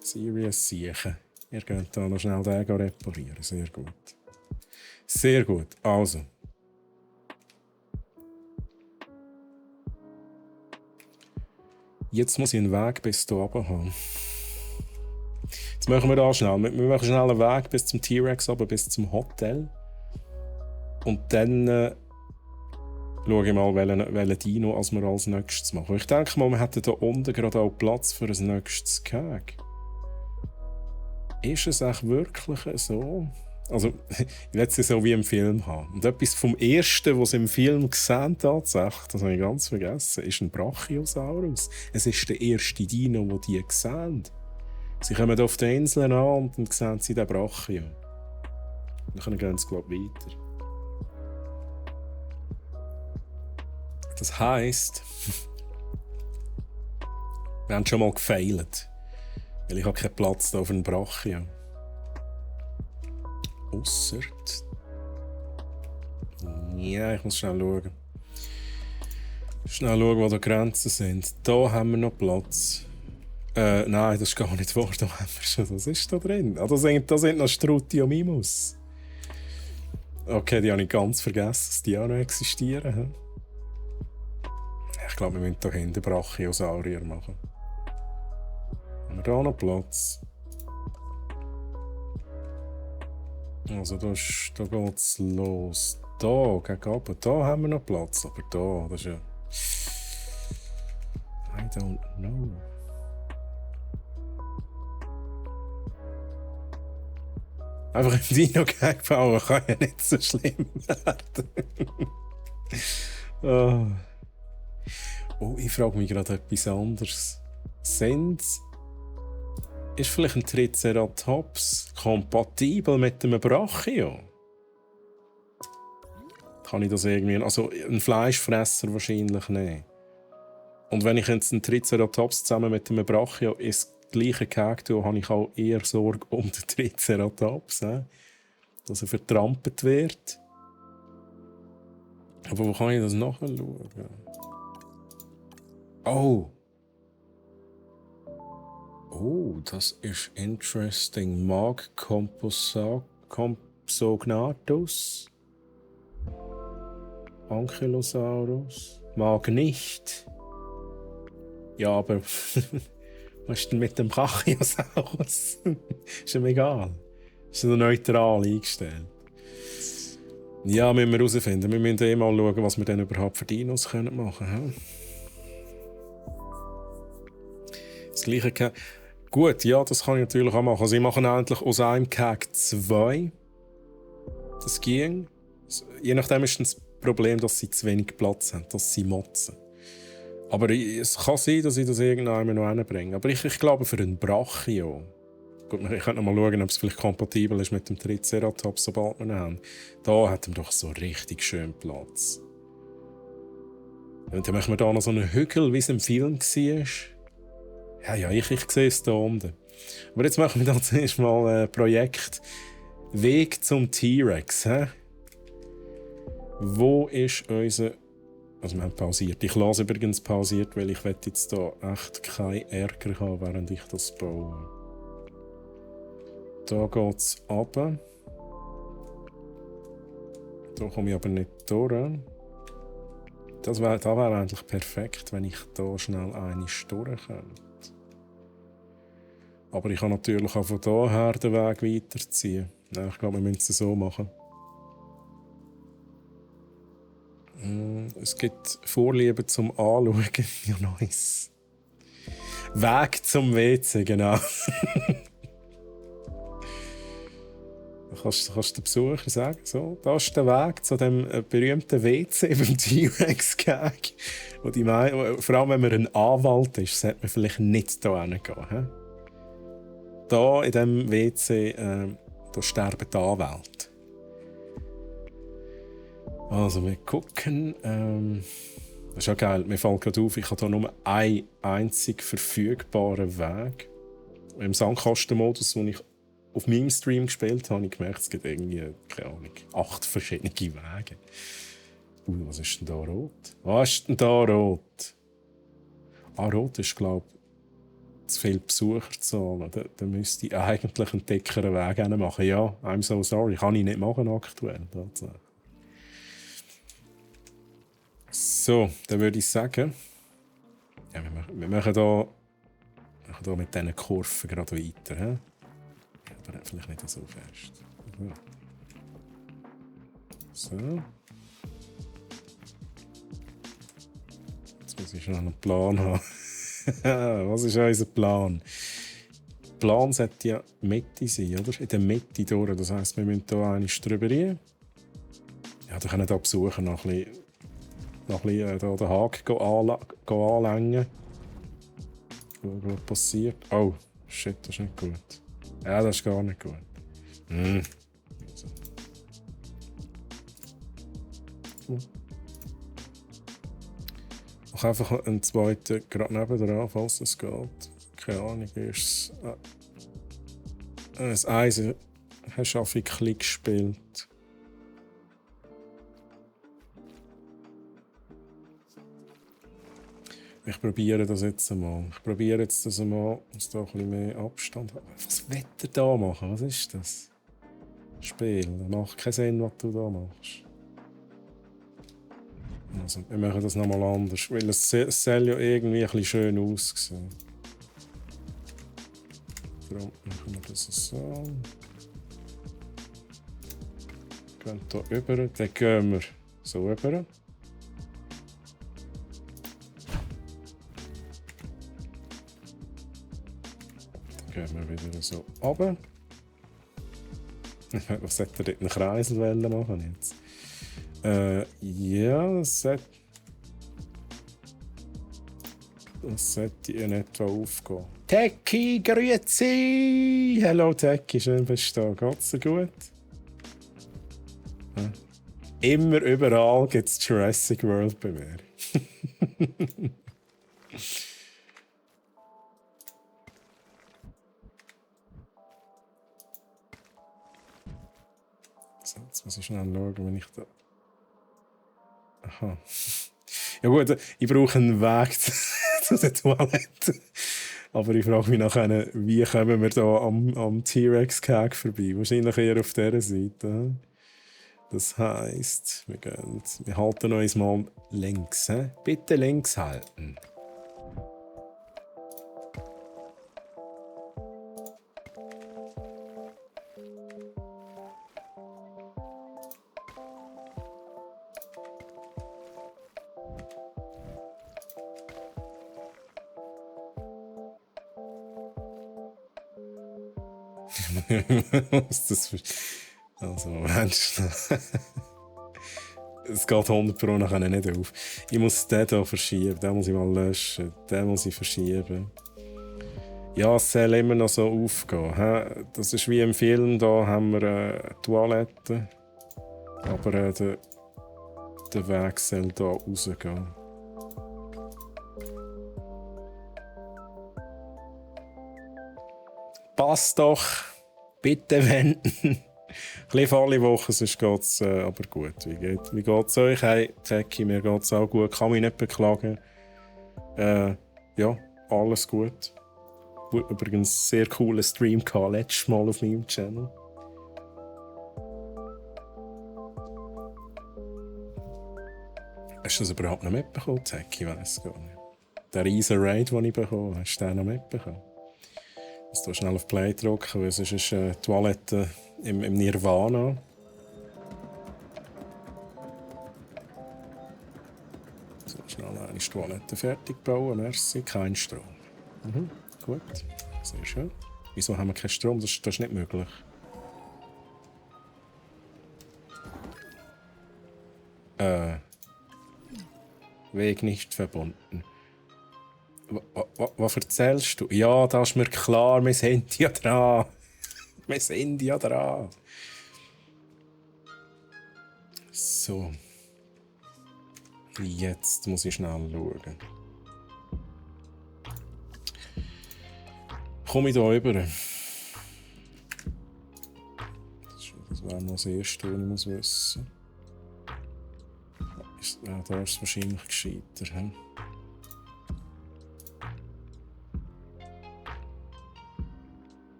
Serious Siechen. Ihr könnt da noch schnell den reparieren. Sehr gut. Sehr gut. Also. Jetzt muss ich einen Weg bis hier oben haben. Jetzt machen wir da schnell. Wir machen schnell einen Weg bis zum T-Rex, aber bis zum Hotel. Und dann schaue ich mal, welchen Dino als wir als nächstes machen. Ich denke mal, wir hätten hier unten gerade auch Platz für ein nächstes Gag. Ist es echt wirklich so? Also, ich will es so wie im Film haben. Und etwas vom Ersten, was sie im Film gesehen tatsächlich, das habe ich ganz vergessen, ist ein Brachiosaurus. Es ist der erste Dino, den die sehen. Sie kommen auf die Inseln an und dann sehen sie den Brachio. Dann gehen sie, glaube ich, weiter. Das heisst, wir haben schon mal gefailt. Weil ich habe keinen Platz da auf einen Brachio. Ausser. Ja, ich muss schnell schauen. Schnell schauen, wo die Grenzen sind. Da haben wir noch Platz. Nein, das ist gar nicht wahr. Da haben wir schon. Was ist da drin? Ah, da sind noch Strutiomimus. Okay, die habe ich ganz vergessen, dass die auch noch existieren. Ich glaube, wir müssen hier hinten Brachiosaurier machen. Haben wir da noch Platz? Also da geht's los. Da, gegen oben, da haben wir noch Platz. Aber da, das ist ja... I don't know. Einfach im Dino-Gag bauen kann ja nicht so schlimm werden. Oh, ich frage mich gerade etwas anderes. Ist vielleicht ein Triceratops kompatibel mit einem Brachio? Kann ich das irgendwie... Also ein Fleischfresser wahrscheinlich nicht. Und wenn ich jetzt einen Triceratops zusammen mit einem Brachio ins gleiche Gehege tue, habe ich auch eher Sorge um den Triceratops, dass er vertrampelt wird. Aber wo kann ich das nachschauen? Oh, das ist interesting. Mag Compsognathus. Ankylosaurus. Mag nicht. Ja, aber was ist denn mit dem Brachiosaurus? Ist ihm egal. Ist er neutral eingestellt. Ja, müssen wir herausfinden. Wir müssen mal schauen, was wir denn überhaupt für Dinos machen können. Das gleiche Gut, ja, das kann ich natürlich auch machen. Also ich mache endlich aus einem Gehege 2. Das ging. Je nachdem ist das Problem, dass sie zu wenig Platz haben, dass sie motzen. Aber es kann sein, dass ich das irgendwann noch hinbringe. Aber ich glaube, für einen Brachio... Gut, ich könnte noch mal schauen, ob es vielleicht kompatibel ist mit dem Triceratops, sobald wir ihn haben. Da hat er doch so richtig schön Platz. Und dann machen wir da noch so einen Hügel, wie es im Film war. Ja, ich sehe es hier unten. Aber jetzt machen wir dann zuerst mal ein Projekt Weg zum T-Rex. Wo ist unser... Also wir haben pausiert. Ich lasse übrigens pausiert, weil ich jetzt hier echt keinen Ärger haben, während ich das baue. Da geht es runter. Da komme ich aber nicht durch. Da wäre eigentlich perfekt, wenn ich hier schnell eine durch könnte. Aber ich kann natürlich auch von hier her den Weg weiterziehen. Ja, ich glaube, wir müssen es so machen. Es gibt Vorlieben zum Anschauen. Ja, nice. Weg zum WC, genau. Kannst du den Besucher sagen, so, das ist der Weg zu dem berühmten WC beim T-Rex-Gag. Vor allem, wenn man ein Anwalt ist, sollte man vielleicht nicht hier hingehen. Hier in diesem WC da sterben die Anwälte. Also, wir gucken. Das ist ja geil. Mir fällt gerade auf, ich habe hier nur einen einzig verfügbaren Weg. Im Sandkastenmodus, wo ich auf meinem Stream gespielt habe, habe ich gemerkt, es gibt irgendwie, keine Ahnung, 8 verschiedene Wege. Was ist denn da rot? Was ist denn da rot? Rot ist, glaube ich, zu viele Besucherzahlen. Da müsste ich eigentlich einen dickeren Weg machen. Ja, I'm so sorry. Kann ich nicht machen aktuell. Tatsächlich. So, dann würde ich sagen, ja, wir machen hier mit diesen Kurven gerade weiter. He? Aber vielleicht nicht so fest. So. Jetzt muss ich schon einen Plan haben. Was ist unser Plan? Der Plan sollte ja Mitte sein, oder? In der Mitte durch. Das heisst, wir müssen hier einmal drüber rein. Ja, dann können wir Besucher noch ein bisschen den Haken anlängen. Was passiert? Oh, shit, das ist nicht gut. Ja, das ist gar nicht gut. Mach einfach einen zweiten gerade nebenan, falls es geht. Keine Ahnung, ist das Eisen hast du auf ein Klick gespielt. Ich probiere das jetzt einmal. Ich probiere jetzt das einmal, dass da ein bisschen mehr Abstand hat. Was will er da machen? Was ist das? Spiel. Das macht keinen Sinn, was du da machst. Also, wir machen das nochmal anders, weil es soll ja irgendwie ein bisschen schön aussehen. Darum machen wir das so. Gehen hier rüber, dann gehen wir so rüber. Gehen wir wieder so runter. Was sollte er dort einen Kreisel machen jetzt? Ja, das sollte in etwa aufgehen. Techie, grüezi! Hallo Techie, schön bist du da. Geht's dir gut? Ja. Immer überall gibt es Jurassic World bei mir. So, jetzt muss ich schnell schauen, wenn ich da... Aha. Ja gut, ich brauche einen Weg zu der Toilette. Aber ich frage mich nachher, wie kommen wir da am T-Rex-Cake vorbei? Wahrscheinlich eher auf dieser Seite. Das heisst, wir halten uns mal links. He? Bitte links halten. Was das für... Also, Moment. Es geht 100 Pro nachher nicht auf. Ich muss den hier verschieben. Den muss ich mal löschen. Den muss ich verschieben. Ja, es soll immer noch so aufgehen. He? Das ist wie im Film. Da haben wir eine Toilette. Aber der Weg soll hier rausgehen. Passt doch. Bitte wenden. Ein bisschen alle Wochen, sonst geht es aber gut. Wie geht's euch? Hey, Techie, mir geht es auch gut. Kann mich nicht beklagen. Ja, alles gut. Übrigens sehr cooler Stream gehabt, letztes Mal auf meinem Channel. Hast du das überhaupt noch mitbekommen, Techie? Ich weiss gar nicht. Der riesen Raid, den ich bekommen habe, hast du den noch mitbekommen? Jetzt hier schnell auf Play drücken, weil es ist eine Toilette im Nirvana. So, schnell eine Toilette fertig bauen, merci. Kein Strom. Gut, sehr schön. Wieso haben wir keinen Strom? Das ist nicht möglich. Weg nicht verbunden. Was erzählst du? Ja, das ist mir klar, wir sind ja dran. Wir sind ja dran. So. Jetzt muss ich schnell schauen. Komme ich hier rüber? Das wäre noch das Erste, was ich muss wissen muss. Da ist es wahrscheinlich gescheiter. He?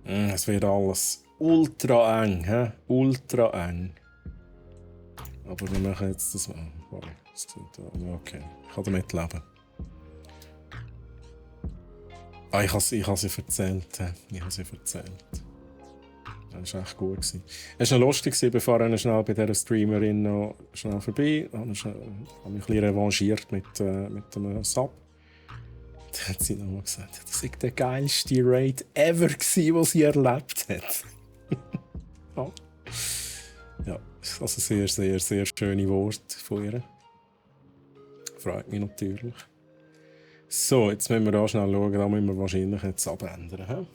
Es wird alles ultra eng. He? Ultra eng. Aber wir machen jetzt das mal. Okay, ich kann damit leben. Ah, ich habe sie erzählt. Ich habe sie erzählt. Das war echt gut. Es war noch lustig, bevor ich schnell bei dieser Streamerin noch schnell vorbei. Ich habe mich ein bisschen revanchiert mit einem Sub. Dann hat sie nochmal gesagt, das war der geilste Raid ever, den sie erlebt hat. Ja. Ja, also sehr, sehr, sehr schöne Worte von ihr. Freut mich natürlich. So, jetzt müssen wir da schnell schauen, da müssen wir wahrscheinlich jetzt abändern. He?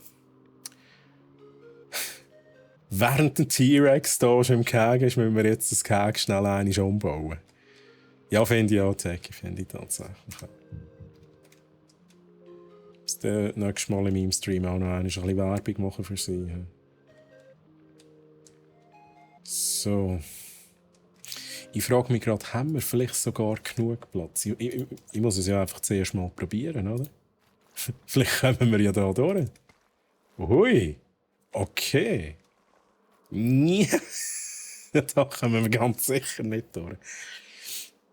Während der T-Rex da schon im Keg ist, müssen wir jetzt das Keg schnell einmal umbauen. Ja, finde ich auch, Techie, finde ich tatsächlich. Ich muss nächstes Mal in meinem Stream auch noch ein bisschen Werbung machen für sie. He? So. Ich frage mich gerade, haben wir vielleicht sogar genug Platz? Ich muss es ja einfach zuerst mal probieren, oder? Vielleicht kommen wir ja da durch. Hui! Okay. Nie. Da kommen wir ganz sicher nicht durch.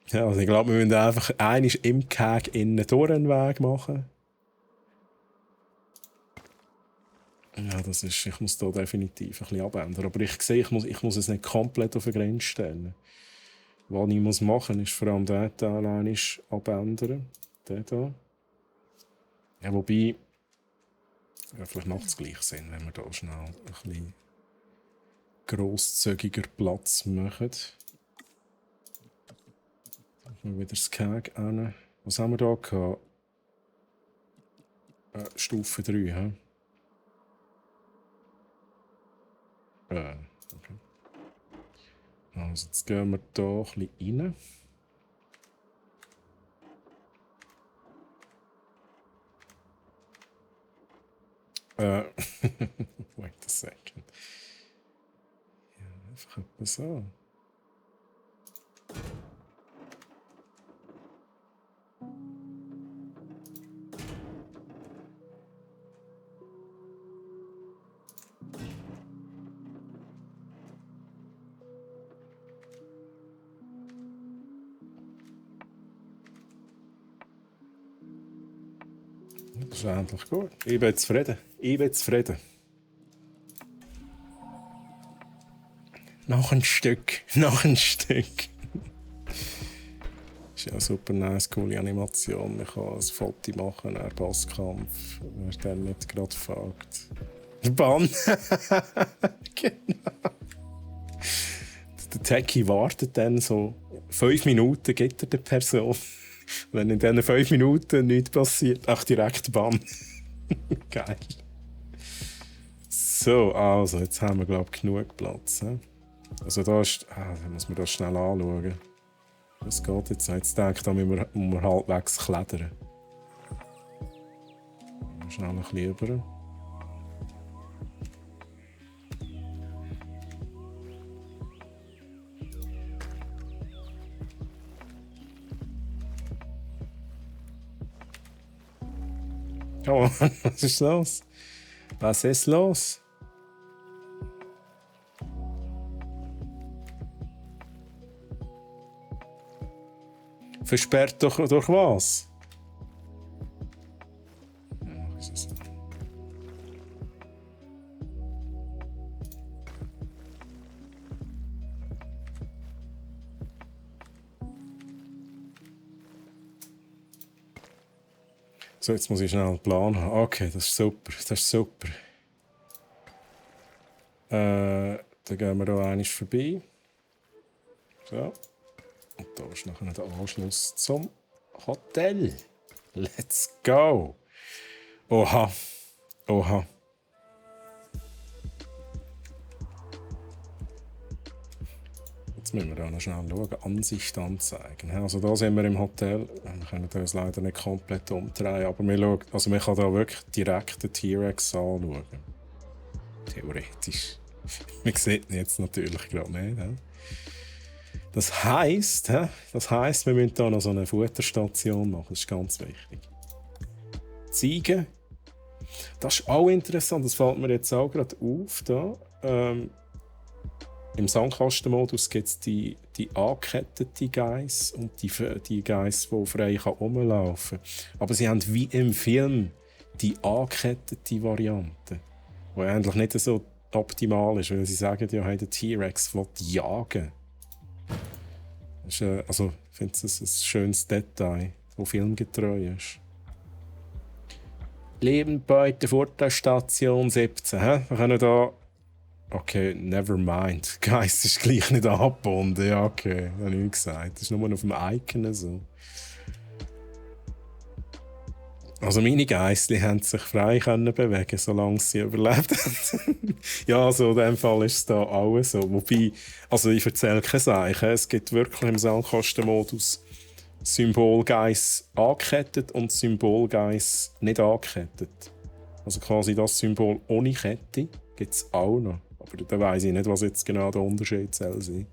Ja, also ich glaube, wir müssen einfach einmal im Keg innen durch einen Weg machen. Ja, das ist, ich muss da definitiv ein bisschen abändern. Aber ich sehe, ich muss es nicht komplett auf eine Grenze stellen. Was ich machen muss, ist vor allem den Teil einmal abändern. Den hier. Ja, wobei, ja, vielleicht macht es gleich Sinn, wenn wir da schnell ein bisschen grosszügiger Platz machen. Wieder das Keg hin. Was haben wir da gehabt? Stufe 3, hä? Okay. Also jetzt gehen wir da ein bisschen rein. Wait a second. Ja, einfach etwas so. Das ist endlich gut. Ich bin zufrieden. Ich bin zufrieden. Noch ein Stück. Noch ein Stück. Das ist ja eine super nice, coole Animation. Man kann ein Foto machen, einen Bosskampf, wer dann nicht gerade fragt. Bann! Genau. Der Techie wartet dann so 5 Minuten, gibt er der Person. Wenn in diesen 5 Minuten nichts passiert, ach, direkt Bann. Geil. So, also, jetzt haben wir, glaube ich, genug Platz. He? Also, da muss man das schnell anschauen. Das geht jetzt. Jetzt denke ich, da müssen wir halbwegs klettern. Schnell ein bisschen rüber. Oh, was ist los? Was ist los? Versperrt durch was? Ja, was ist das? So, jetzt muss ich schnell einen Plan haben. Okay, das ist super. Das ist super. Dann gehen wir hier einmal vorbei. So. Und da ist nachher der Anschluss zum Hotel. Let's go! Oha. Oha. Jetzt müssen wir da noch schnell schauen. Ansicht anzeigen. Also da sind wir im Hotel. Wir können uns leider nicht komplett umdrehen, aber wir schauen, also man kann da wirklich direkt den T-Rex anschauen. Theoretisch. Man sieht ihn jetzt natürlich gerade nicht. He? Das heisst, wir müssen hier noch so eine Futterstation machen. Das ist ganz wichtig. Ziegen. Das ist auch interessant. Das fällt mir jetzt auch gerade auf. Da. Im Sandkastenmodus gibt es die angekettete Geiss und die Geiss, die frei rumlaufen kann. Aber sie haben wie im Film die angekettete Variante, die eigentlich nicht so optimal ist, weil sie sagen, ja, hey, der T-Rex will jagen. Das ist, also, ich finde es ein schönes Detail, das filmgetreu ist. Leben bei der Futterstation 17. Wir können da. Okay, never mind. Geist ist gleich nicht angebunden. Ja, okay, habe ich nicht gesagt. Das ist nur auf dem Icon so. Also meine Geissli haben sich frei können bewegen, solange sie überlebt haben. Ja, also in dem Fall ist es da auch so. Wobei, also ich erzähle keine Sachen. Es gibt wirklich im Sandkastenmodus Symbolgeiss angekettet und Symbolgeiss nicht angekettet. Also quasi das Symbol ohne Kette gibt es auch noch. Aber da weiss ich nicht, was jetzt genau der Unterschied soll sein.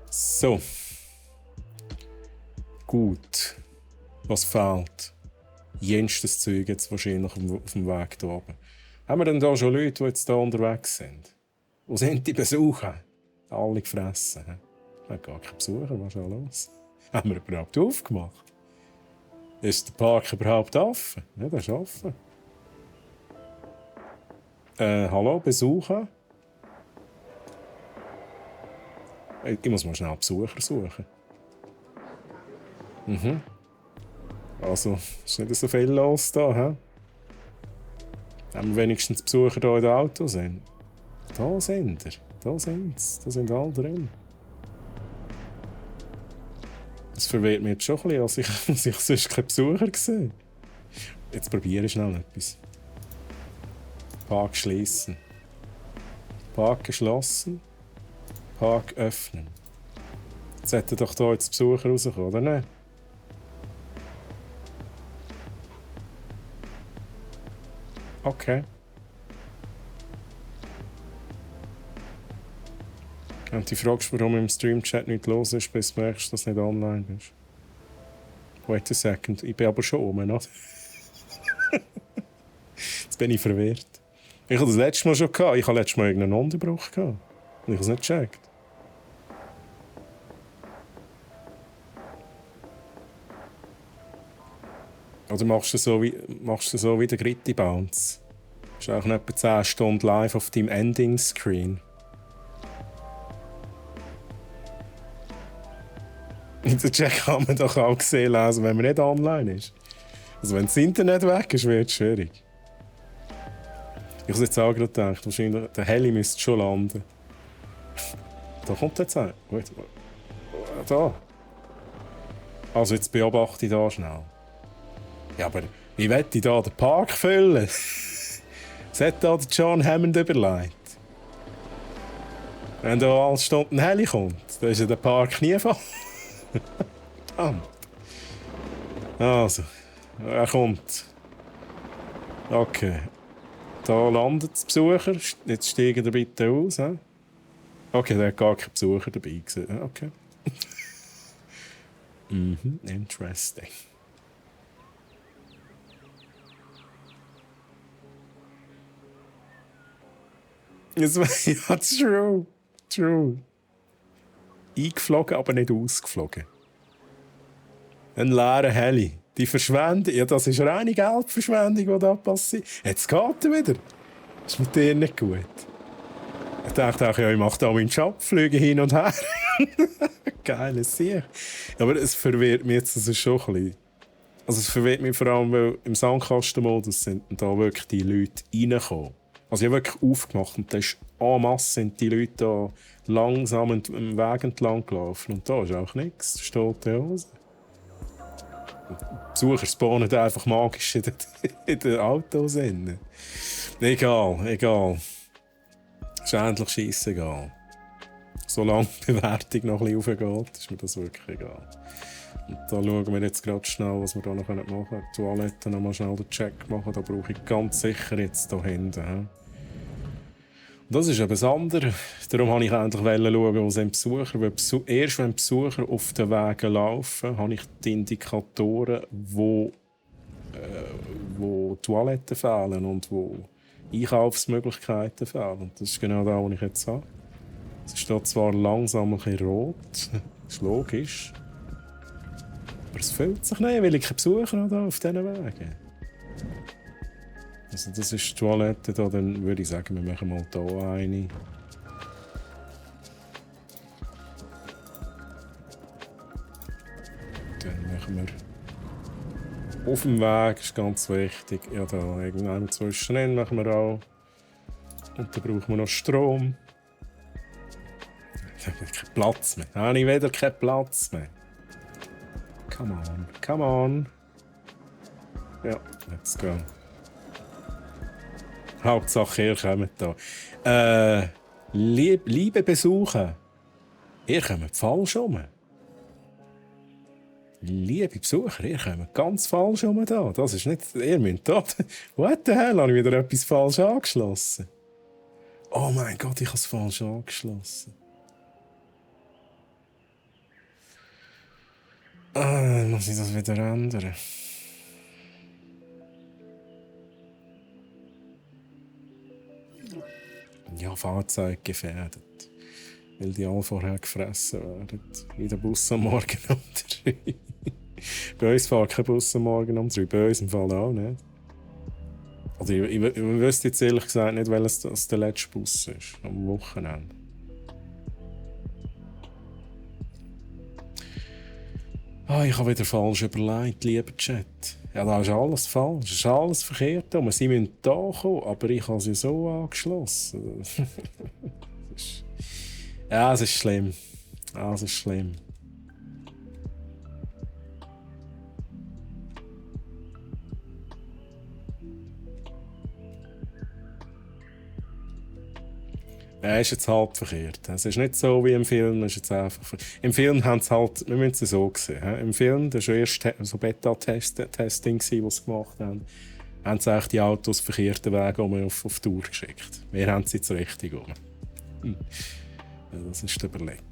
So. Gut. Was fehlt? Jenstes Zeug jetzt wahrscheinlich auf dem Weg hier oben. Haben wir denn da schon Leute, die jetzt hier unterwegs sind? Wo sind die Besucher? Alle gefressen. Ich habe gar keine Besucher, was ist da los? Haben wir überhaupt aufgemacht? Ist der Park überhaupt offen? Ja, der ist offen. Hallo, Besucher? Ich muss mal schnell Besucher suchen. Also, ist nicht so viel los da, hä? Haben wir wenigstens Besucher hier in den Autos sind? Da sind er. Da sind sie. Da sind alle drin. Das verwirrt mich jetzt schon ein bisschen, als ich sonst keinen Besucher sehe. Jetzt probiere ich schnell etwas. Park schließen. Park geschlossen. Park öffnen. Jetzt hätte doch hier jetzt Besucher rauskommen, oder nicht? Okay. Und du fragst, warum im Stream-Chat nicht los ist, bis du merkst, dass du nicht online bist. Wait a second, ich bin aber schon oben, oder? Jetzt bin ich verwirrt. Ich hatte das letzte Mal schon gehabt. Ich hatte letztes Mal irgendeinen Unterbruch gehabt. Und ich habe es nicht gecheckt. Oder machst du so wie der Gritty Bounce? Bist auch noch etwa 10 Stunden live auf deinem Ending-Screen. In der Chat kann man doch auch sehen lesen, wenn man nicht online ist. Also wenn das Internet weg ist, wird es schwierig. Ich habe jetzt auch gerade gedacht, wahrscheinlich der Heli müsste schon landen. Da kommt jetzt ein. Da. Also jetzt beobachte ich da schnell. Ja, aber wie will ich da den Park füllen? Was hat da der John Hammond überlegt? Wenn da alle Stunden ein Heli kommt, dann ist ja der Park nie voll. Verdammt. Also, er kommt. Okay. Da landet der Besucher. Jetzt steigen ihr bitte aus. He? Okay, da hat gar kein Besucher dabei gesehen. Okay. Interesting. Ja, true. True. Eingeflogen, aber nicht ausgeflogen. Ein leerer Heli. Die Verschwendung, ja, das ist reine Geldverschwendung, die da passiert. Jetzt geht er wieder. Ist mit dir nicht gut. Ich dachte auch, ja, ich mache da meinen Job, fliege hin und her. Geiles Sieg. Aber es verwirrt mich jetzt also schon ein bisschen. Also es verwirrt mich vor allem, weil im Sandkastenmodus sind da wirklich die Leute reingekommen. Also ich habe wirklich aufgemacht und da ist en masse sind die Leute da langsam am Weg entlang gelaufen. Und da ist auch nichts. Da steht die Hose. Die Besucher spawnen einfach magisch in den Autos rein. Egal. Ist endlich scheissegal. Solange die Bewertung noch ein bisschen raufgeht, ist mir das wirklich egal. Und da schauen wir jetzt gerade schnell, was wir da noch machen können. Die Toilette noch mal schnell den Check machen. Da brauche ich ganz sicher jetzt hier hinten. Und das ist etwas anderes. Darum wollte ich endlich schauen, wo sind Besucher. Weil erst wenn Besucher auf den Wegen laufen, habe ich die Indikatoren, wo Toiletten fehlen und wo Einkaufsmöglichkeiten fehlen. Und das ist genau das, was ich jetzt habe. Es ist da zwar langsam ein bisschen rot, das ist logisch. Aber es füllt sich nicht, weil ich keine Besucher habe auf diesen Wegen. Also das ist die Toilette da, dann würde ich sagen, wir machen mal hier eine. Dann machen wir auf dem Weg, ist ganz wichtig. Ja, da irgendwann zwischendrin machen wir auch. Und dann brauchen wir noch Strom. Ich habe keinen Platz mehr. Da habe ich wieder keinen Platz mehr. Come on. Ja, let's go. Hauptsache, ihr kommt da. Liebe Besucher, ihr kommt falsch rum. Liebe Besucher, ihr kommt ganz falsch rum da. Das ist nicht... Ihr müsst da... What the hell? Habe ich wieder etwas falsch angeschlossen? Oh mein Gott, ich habe es falsch angeschlossen. Muss ich das wieder ändern? Ja, Fahrzeug gefährdet. Weil die alle vorher gefressen werden. Wie der Bus am Morgen um 3. Bei uns fährt kein Bus am Morgen um 3. Bei uns im Fall auch nicht. Also ich wüsste jetzt ehrlich gesagt nicht, welches der letzte Bus ist. Am Wochenende. Ich habe wieder falsch überlegt, lieber Chat. Ja, da ist alles falsch, das ist alles verkehrt. Und sie müssen da kommen, aber ich habe sie so angeschlossen. Ja, es ist schlimm. Ja, es ist schlimm. Ja, ist jetzt halb verkehrt. Es ist nicht so wie im Film. Es ist jetzt einfach im Film haben sie halt, wir müssen es so sehen. Im Film, das war ja erst so Beta-Testing, das sie gemacht haben, haben sie eigentlich die Autos verkehrten Weg auf die Tour geschickt. Wir haben sie jetzt richtig um. Ja, das ist die Überlegung.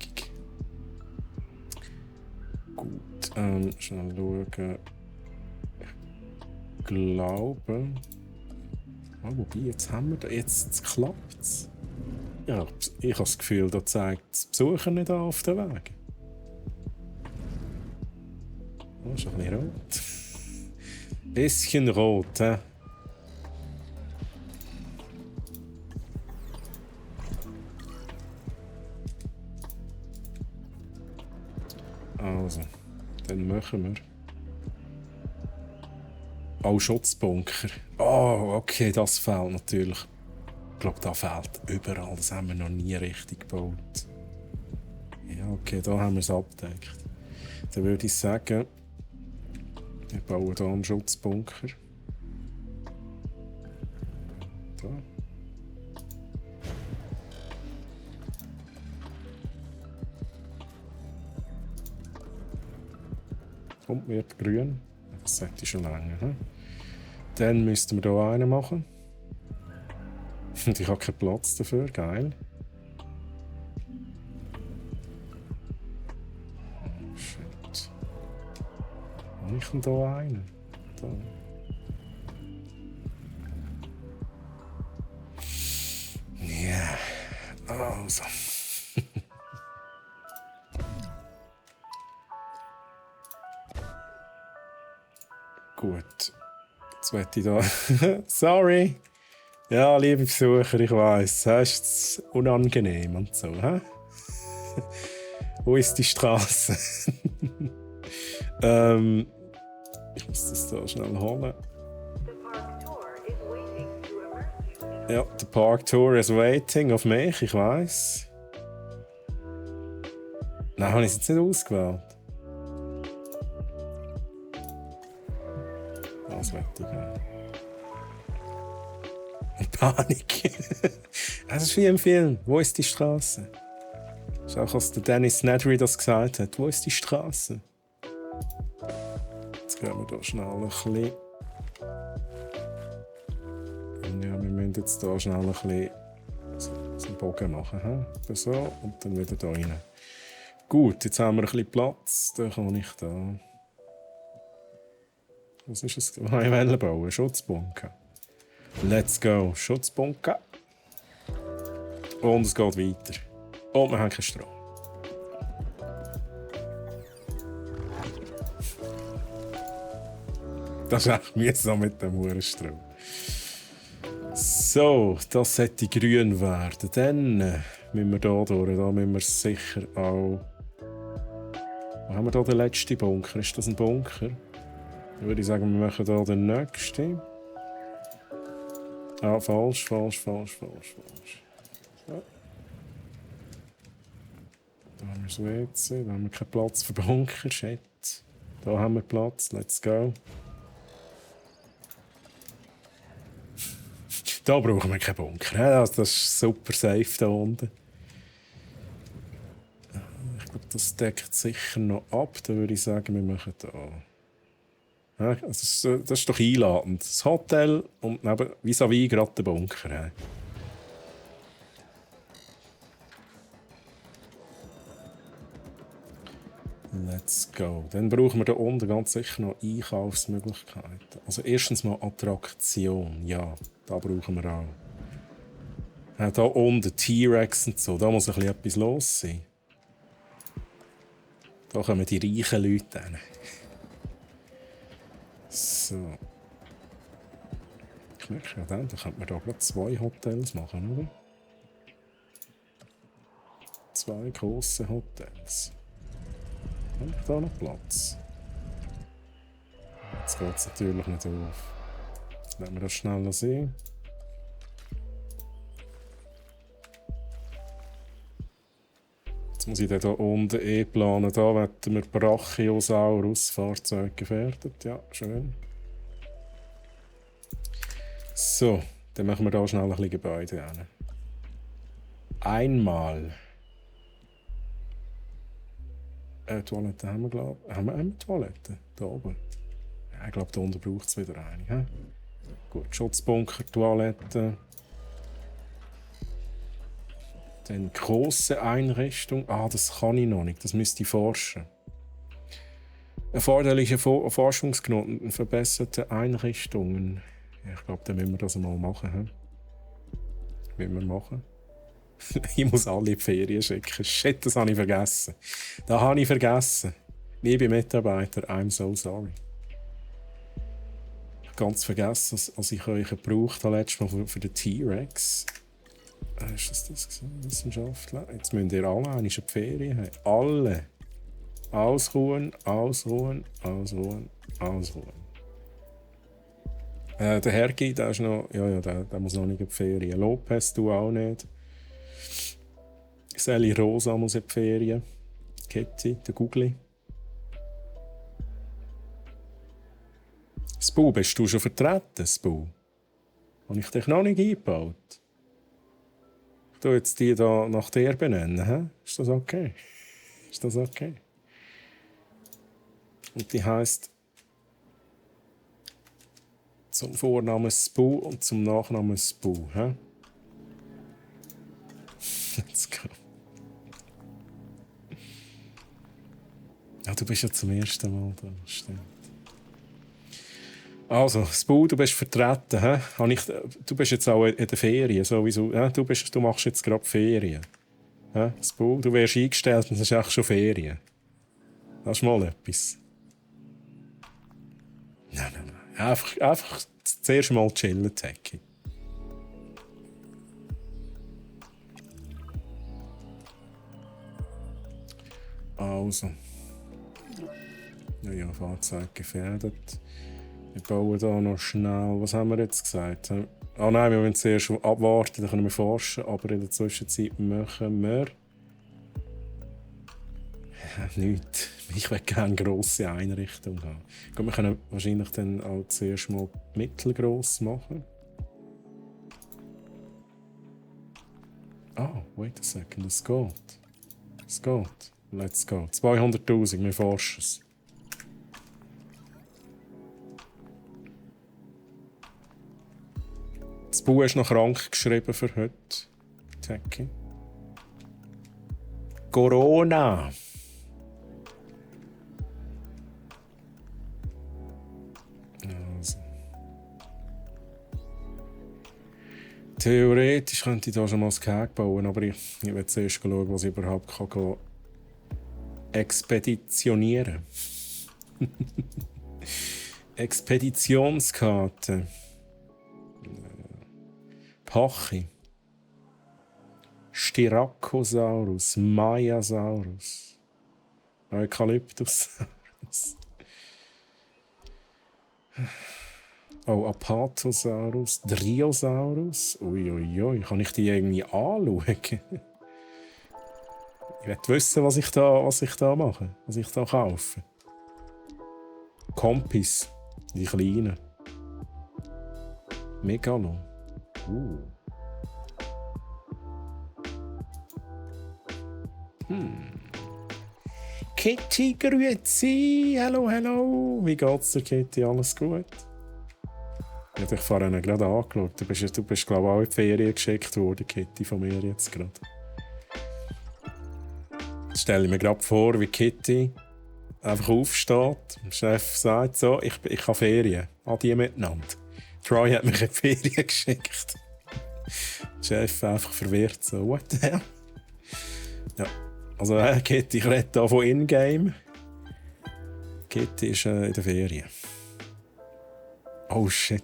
Gut, schnell schauen. Ich glaube. Oh, wobei, jetzt haben wir da. Jetzt klappt es. Ja, ich habe das Gefühl, da zeigt das Besucher nicht an auf den Weg. Oh, ist ein bisschen rot. Bisschen rot, hä? Also, dann machen wir. Oh, Schutzbunker. Oh, okay, das fehlt natürlich. Ich glaube, da fehlt überall. Das haben wir noch nie richtig gebaut. Ja, okay, da haben wir es abgedeckt. Dann würde ich sagen, wir bauen hier einen Schutzbunker. Da. Und wird grün. Das sollte schon länger. Hm? Dann müssten wir hier einen machen. Und ich habe keinen Platz dafür. Geil. Oh, shit. Habe ich denn hier einen? Da. Ja. Yeah. Also. Gut. Jetzt möchte ich da. Sorry. Ja, liebe Besucher, ich weiss, es ist unangenehm und so. Hä? Wo ist die Straße? Ich muss das da schnell holen. Ja, der Park Tour is waiting auf mich, ich weiss. Nein, habe ich es jetzt nicht ausgewählt. Das möchte ich gerne. Panik. Das ist wie im Film. Wo ist die Straße? Das ist auch, als der Dennis Nedry das gesagt hat. Wo ist die Straße? Jetzt gehen wir hier schnell ein bisschen. Ja, wir müssen jetzt hier schnell ein bisschen so einen Bogen machen. He? So, und dann wieder hier rein. Gut, jetzt haben wir ein bisschen Platz. Dann kann ich da. Was ist es? Was habe ich bauen? Schutzbunker. Let's go. Schutzbunker. Und es geht weiter. Und wir haben keinen Strom. Das ist echt mühsam mit dem Hurenstrom. So, das sollte grün werden. Dann müssen wir hier durch. Da müssen wir sicher auch. Wo haben wir hier den letzten Bunker? Ist das ein Bunker? Dann würde ich sagen, wir machen hier den nächsten. Ah, falsch. So. Da haben wir das WC, da haben wir keinen Platz für Bunker. Shit. Da haben wir Platz, let's go. Da brauchen wir keinen Bunker. Das ist super safe da unten. Ich glaube, das deckt sicher noch ab. Da würde ich sagen, wir machen da. Ja, das ist doch einladend. Das Hotel und neben vis-à-vis gerade der Bunker. Ja. Let's go. Dann brauchen wir da unten ganz sicher noch Einkaufsmöglichkeiten. Also erstens mal Attraktion. Ja, da brauchen wir auch. Ja, da unten T-Rex und so, da muss ein bisschen etwas los sein. Da kommen die reichen Leute hin. So. Ich merke ja dann, da könnte man da gerade 2 Hotels machen, oder? 2 grosse Hotels. Habe ich da noch Platz? Jetzt geht es natürlich nicht auf. Lassen wir das schnell sehen. Jetzt muss ich dann hier unten planen. Da werden wir Brachiosaurus Fahrzeug gefährdet. Ja, schön. So, dann machen wir da schnell ein bisschen Gebäude hin. Einmal. Toilette haben wir, glaube ich. Haben wir eine Toilette? Da oben? Ja, ich glaube, da unten braucht es wieder eine. He? Gut, Schutzbunker, Toilette. Dann grosse Einrichtung. Ah, das kann ich noch nicht. Das müsste ich forschen. Erforderliche Forschungsknoten, verbesserte Einrichtungen. Ja, ich glaube, dann müssen wir das mal machen. He? Müssen wir machen. Ich muss alle in die Ferien schicken. Shit, das habe ich vergessen. Das habe ich vergessen. Liebe Mitarbeiter, I'm so sorry. Ich habe ganz vergessen, als ich euch gebraucht habe, letztes Mal für den T-Rex. Ist das gewesen, Wissenschaftler? Jetzt müsst ihr alle eine Ferien haben. Alle. Ausruhen, ausruhen, ausruhen, ausruhen. Der Hergi, der ist noch. Ja, der muss noch nicht in die Ferien. Lopez, du auch nicht. Sally Rosa muss in die Ferien. Kitty, der Googli. Spu, bist du schon vertreten, Spu? Habe ich dich noch nicht eingebaut? Ich tue jetzt die da nach dir benennen. He? Ist das okay? Ist das okay? Und die heisst zum Vornamen Spu und zum Nachnamen Spu. He? Let's go. Ja, du bist ja zum ersten Mal da, stimmt. Also, Spu, du bist vertreten. Du bist jetzt auch in der Ferien sowieso. Du machst jetzt gerade Ferien. Spu, du wärst eingestellt und hast echt schon Ferien. Das ist mal etwas. Nein. Einfach zuerst mal chillen, Techie. Also. Ja, Fahrzeug gefährdet. Wir bauen hier noch schnell. Was haben wir jetzt gesagt? Ah nein, wir müssen zuerst abwarten, dann können wir forschen. Aber in der Zwischenzeit machen wir. Nichts. Ich will gerne grosse Einrichtungen haben. Gut, wir können wahrscheinlich dann auch zuerst mal mittelgross machen. Ah, wait a second, es geht. Es geht. Let's go. 200'000, wir forschen es. Das Buch ist noch krank geschrieben für heute. Techie. Corona. Also. Theoretisch könnte ich da schon mal das Gehege bauen, aber ich will zuerst schauen, was ich überhaupt kann expeditionieren kann. Expeditionskarte. Pachi. Styracosaurus. Mayasaurus. Eukalyptusaurus. Oh, Apatosaurus. Driosaurus. Uiuiui. Kann ich die irgendwie anschauen? Ich will wissen, was ich da mache. Was ich da kaufe. Kompis. Die kleinen. Megalo. Kitty, grüezi. Hallo. Wie geht's dir, Kitty? Alles gut? Ich habe dich vorhin gerade angeschaut. Du bist glaube ich, auch in die Ferien geschickt worden, Kitty, von mir jetzt gerade. Jetzt stelle ich mir gerade vor, wie Kitty einfach aufsteht. Der Chef sagt so, ich habe Ferien. Adi miteinander. Troy hat mich in die Ferien geschickt. Der Chef einfach verwirrt so, what the hell? Ja, also Kitty, ich rede hier von In-Game. Kitty ist in der Ferien. Oh shit.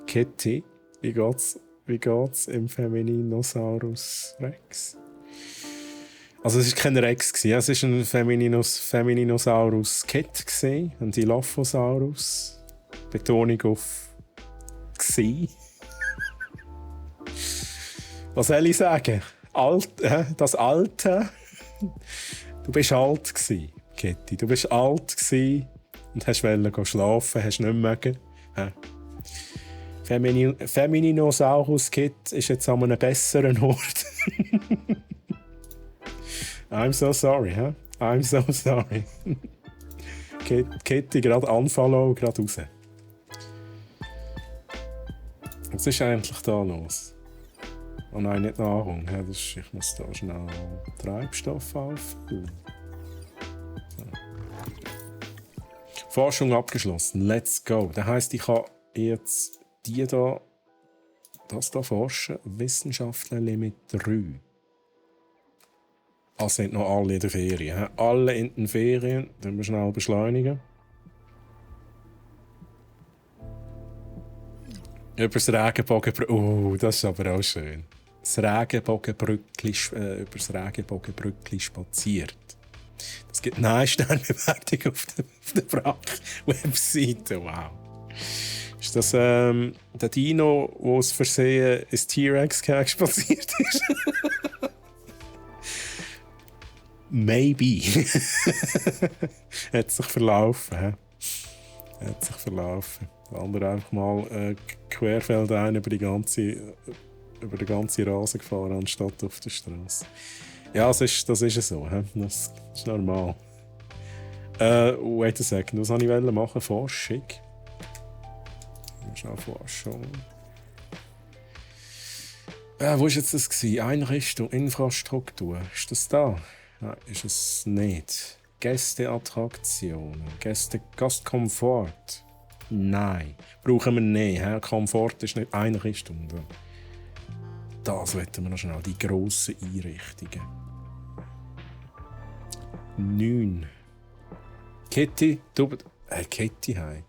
Kitty, wie geht's im Femininosaurus Rex? Also es war kein Rex, es war ein Femininosaurus Cat, ein Dilophosaurus. Betonung auf «gsi». Was soll ich sagen? Das Alte. Du bist alt gsi, Kitty. Du bist alt gsi und wolltest schlafen, hast nicht mögen. Femininosaurus Kid ist jetzt an einem besseren Ort. I'm so sorry, I'm so sorry. Kitty, gerade unfollow, gerade raus. Was ist eigentlich da los? Oh nein, nicht Nahrung. Ich muss da schnell Treibstoff auffüllen. So. Forschung abgeschlossen. Let's go. Das heisst, ich kann jetzt das hier forschen. Wissenschaftler Limit 3. Also sind noch alle in der Ferien. Alle in den Ferien. Dann wir schnell beschleunigen. Über das Regenbogenbrückli. Oh, das ist aber auch schön. Über das Regenbogenbrückli spaziert. Es gibt eine 1-Sterne-Bewertung auf der Brach-Webseite. Wow. Ist das der Dino, der aus Versehen ins T-Rex spaziert ist? Maybe. Hat sich verlaufen. Der andere einfach mal querfeldein über den ganzen Rasen gefahren, anstatt auf der Straße. Ja, das ist so. Das ist normal. Wait a second. Was wollte ich machen? Forschung. Schnell Forschung. Wo war jetzt das? Einrichtung, Infrastruktur. Ist das da? Nein, ist es nicht. Gästeattraktionen. Gastkomfort. Nein. Brauchen wir nicht. Komfort ist nicht Einrichtung. Das wollen wir noch schnell. Die grossen Einrichtungen. 9. Kitty, Kitty, hey.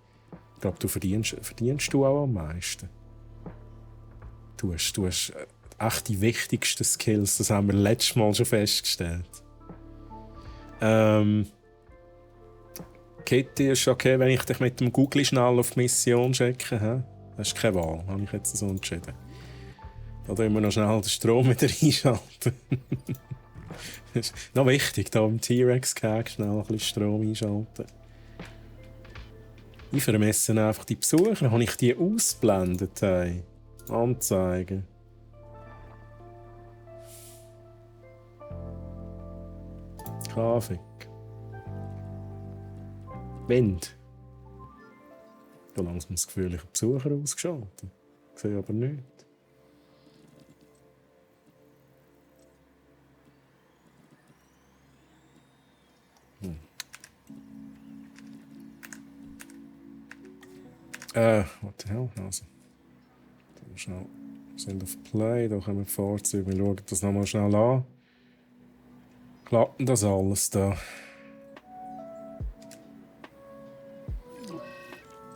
Ich glaube, du verdienst du auch am meisten. Du hast echt die wichtigsten Skills, das haben wir letztes Mal schon festgestellt. Kitty, ist okay, wenn ich dich mit dem Google schnell auf die Mission checke? Das ist keine Wahl, habe ich jetzt so entschieden. Da tun wir noch schnell den Strom wieder einschalten. Das ist noch wichtig, hier im T-Rex-Cag schnell ein bisschen Strom einschalten. Ich vermesse einfach die Besucher. Habe ich die ausgeblendet? Hey? Anzeigen. Grafik. Wind. Ich habe langsam das Gefühl, ich habe Besucher ausgeschaltet. Ich sehe aber nichts. What the hell? Also. Schnell. Wir sind auf Play, da kommen die Fahrzeuge. Wir schauen das nochmal schnell an. Klappt denn das alles da?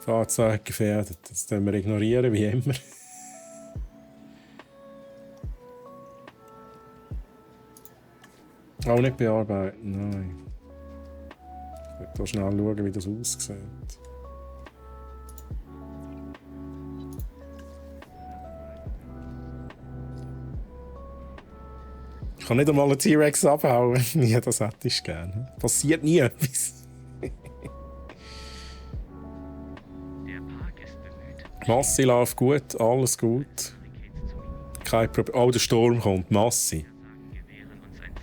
Fahrzeug gefährdet. Das können wir ignorieren, wie immer. Auch nicht bearbeiten, nein. Ich will hier schnell schauen, wie das aussieht. Ich kann nicht einmal einen T-Rex abhauen. Ja, das hätte ich gerne. Passiert nie etwas. Massi läuft gut, alles gut. Kein Problem. Oh, der Sturm kommt, Massi.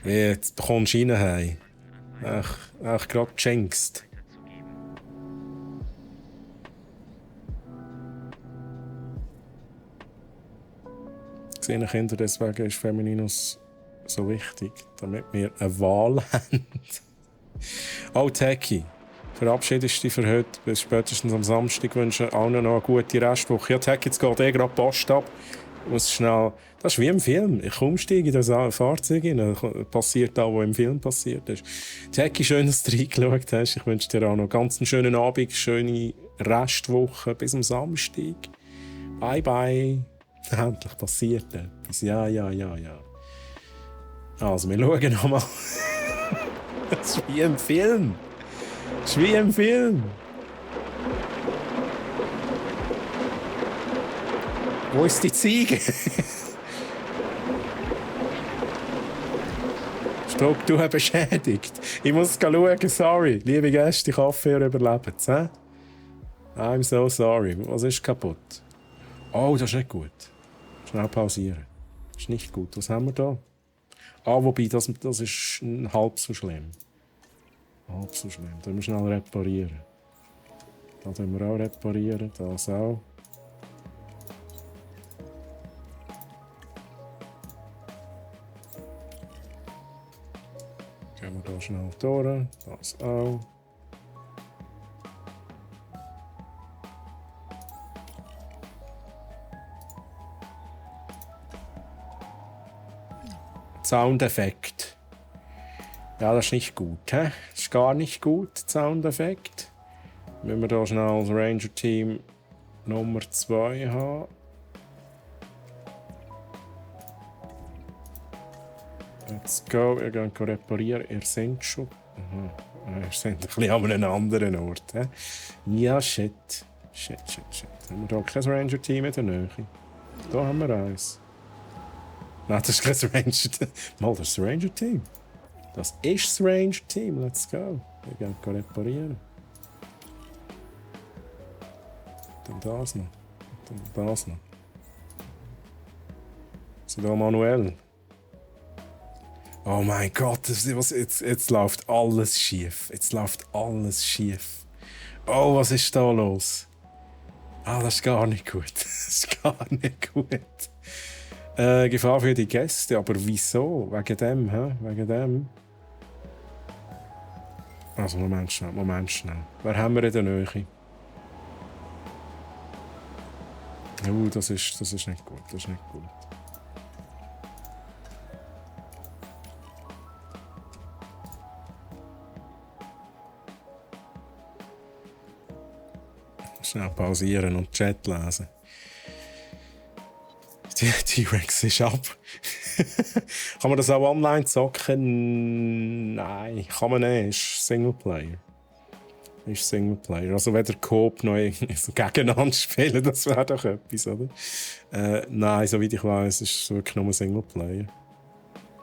Jetzt kommst du rein. Ach, gerade jinxed. Gesehen Kinder, deswegen ist Femininus so wichtig, damit wir eine Wahl haben. Oh, Techie, verabschiedest dich für heute. Bis spätestens am Samstag. Ich wünsche allen noch eine gute Restwoche. Ja, Techie, jetzt geht gerade Post ab. Ich muss schnell... Das ist wie im Film. Ich umsteige in das Fahrzeug rein. Passiert auch, was im Film passiert ist. Techie, schön, dass du reingeschaut hast. Ich wünsche dir auch noch ganz einen schönen Abend, schöne Restwoche bis am Samstag. Bye, bye. Endlich passiert etwas. Ja. Also, wir schauen nochmal. Das ist wie im Film. Das ist wie im Film. Wo ist die Ziege? Struktur beschädigt. Ich muss schauen, sorry. Liebe Gäste, ich hoffe, ihr überlebt es. I'm so sorry. Was ist kaputt? Oh, das ist nicht gut. Schnell pausieren. Das ist nicht gut. Was haben wir da? Ah, wobei, das ist halb so schlimm. Halb so schlimm. Da müssen wir schnell reparieren. Da können wir auch reparieren. Das auch. Gehen wir hier schnell durch. Das auch. Soundeffekt. Ja, das ist nicht gut. He? Das ist gar nicht gut, Soundeffekt. Wenn wir hier schnell das Ranger-Team Nummer 2 haben. Let's go. Wir gehen reparieren. Ihr seid schon. Aha. Ihr seid ein bisschen an einem anderen Ort. He? Ja, shit. Shit. Haben wir hier kein Ranger-Team in der Nähe? Da haben wir eins. Nein, das ist kein Ranger-Team. Mal, das ist das Ranger-Team. Das ist das Ranger-Team. Let's go. Wir gehen reparieren. Dann das noch. Dann das noch. So, da manuell. Oh mein Gott, jetzt läuft alles schief. Jetzt läuft alles schief. Oh, was ist da los? Ah, das ist gar nicht gut. Das ist gar nicht gut. Gefahr für die Gäste, aber wieso? Wegen dem, hä? Wegen dem? Also, Moment schnell. Wer haben wir in der Nähe? Das ist nicht gut, das ist nicht gut. Schnell pausieren und Chat lesen. T-Rex ist ab. Kann man das auch online zocken? Nein, kann man nicht. Ist Singleplayer. Also weder Coop noch so gegeneinander spielen, das wäre doch etwas, oder? Nein, soweit ich weiß, ist es wirklich nur Singleplayer.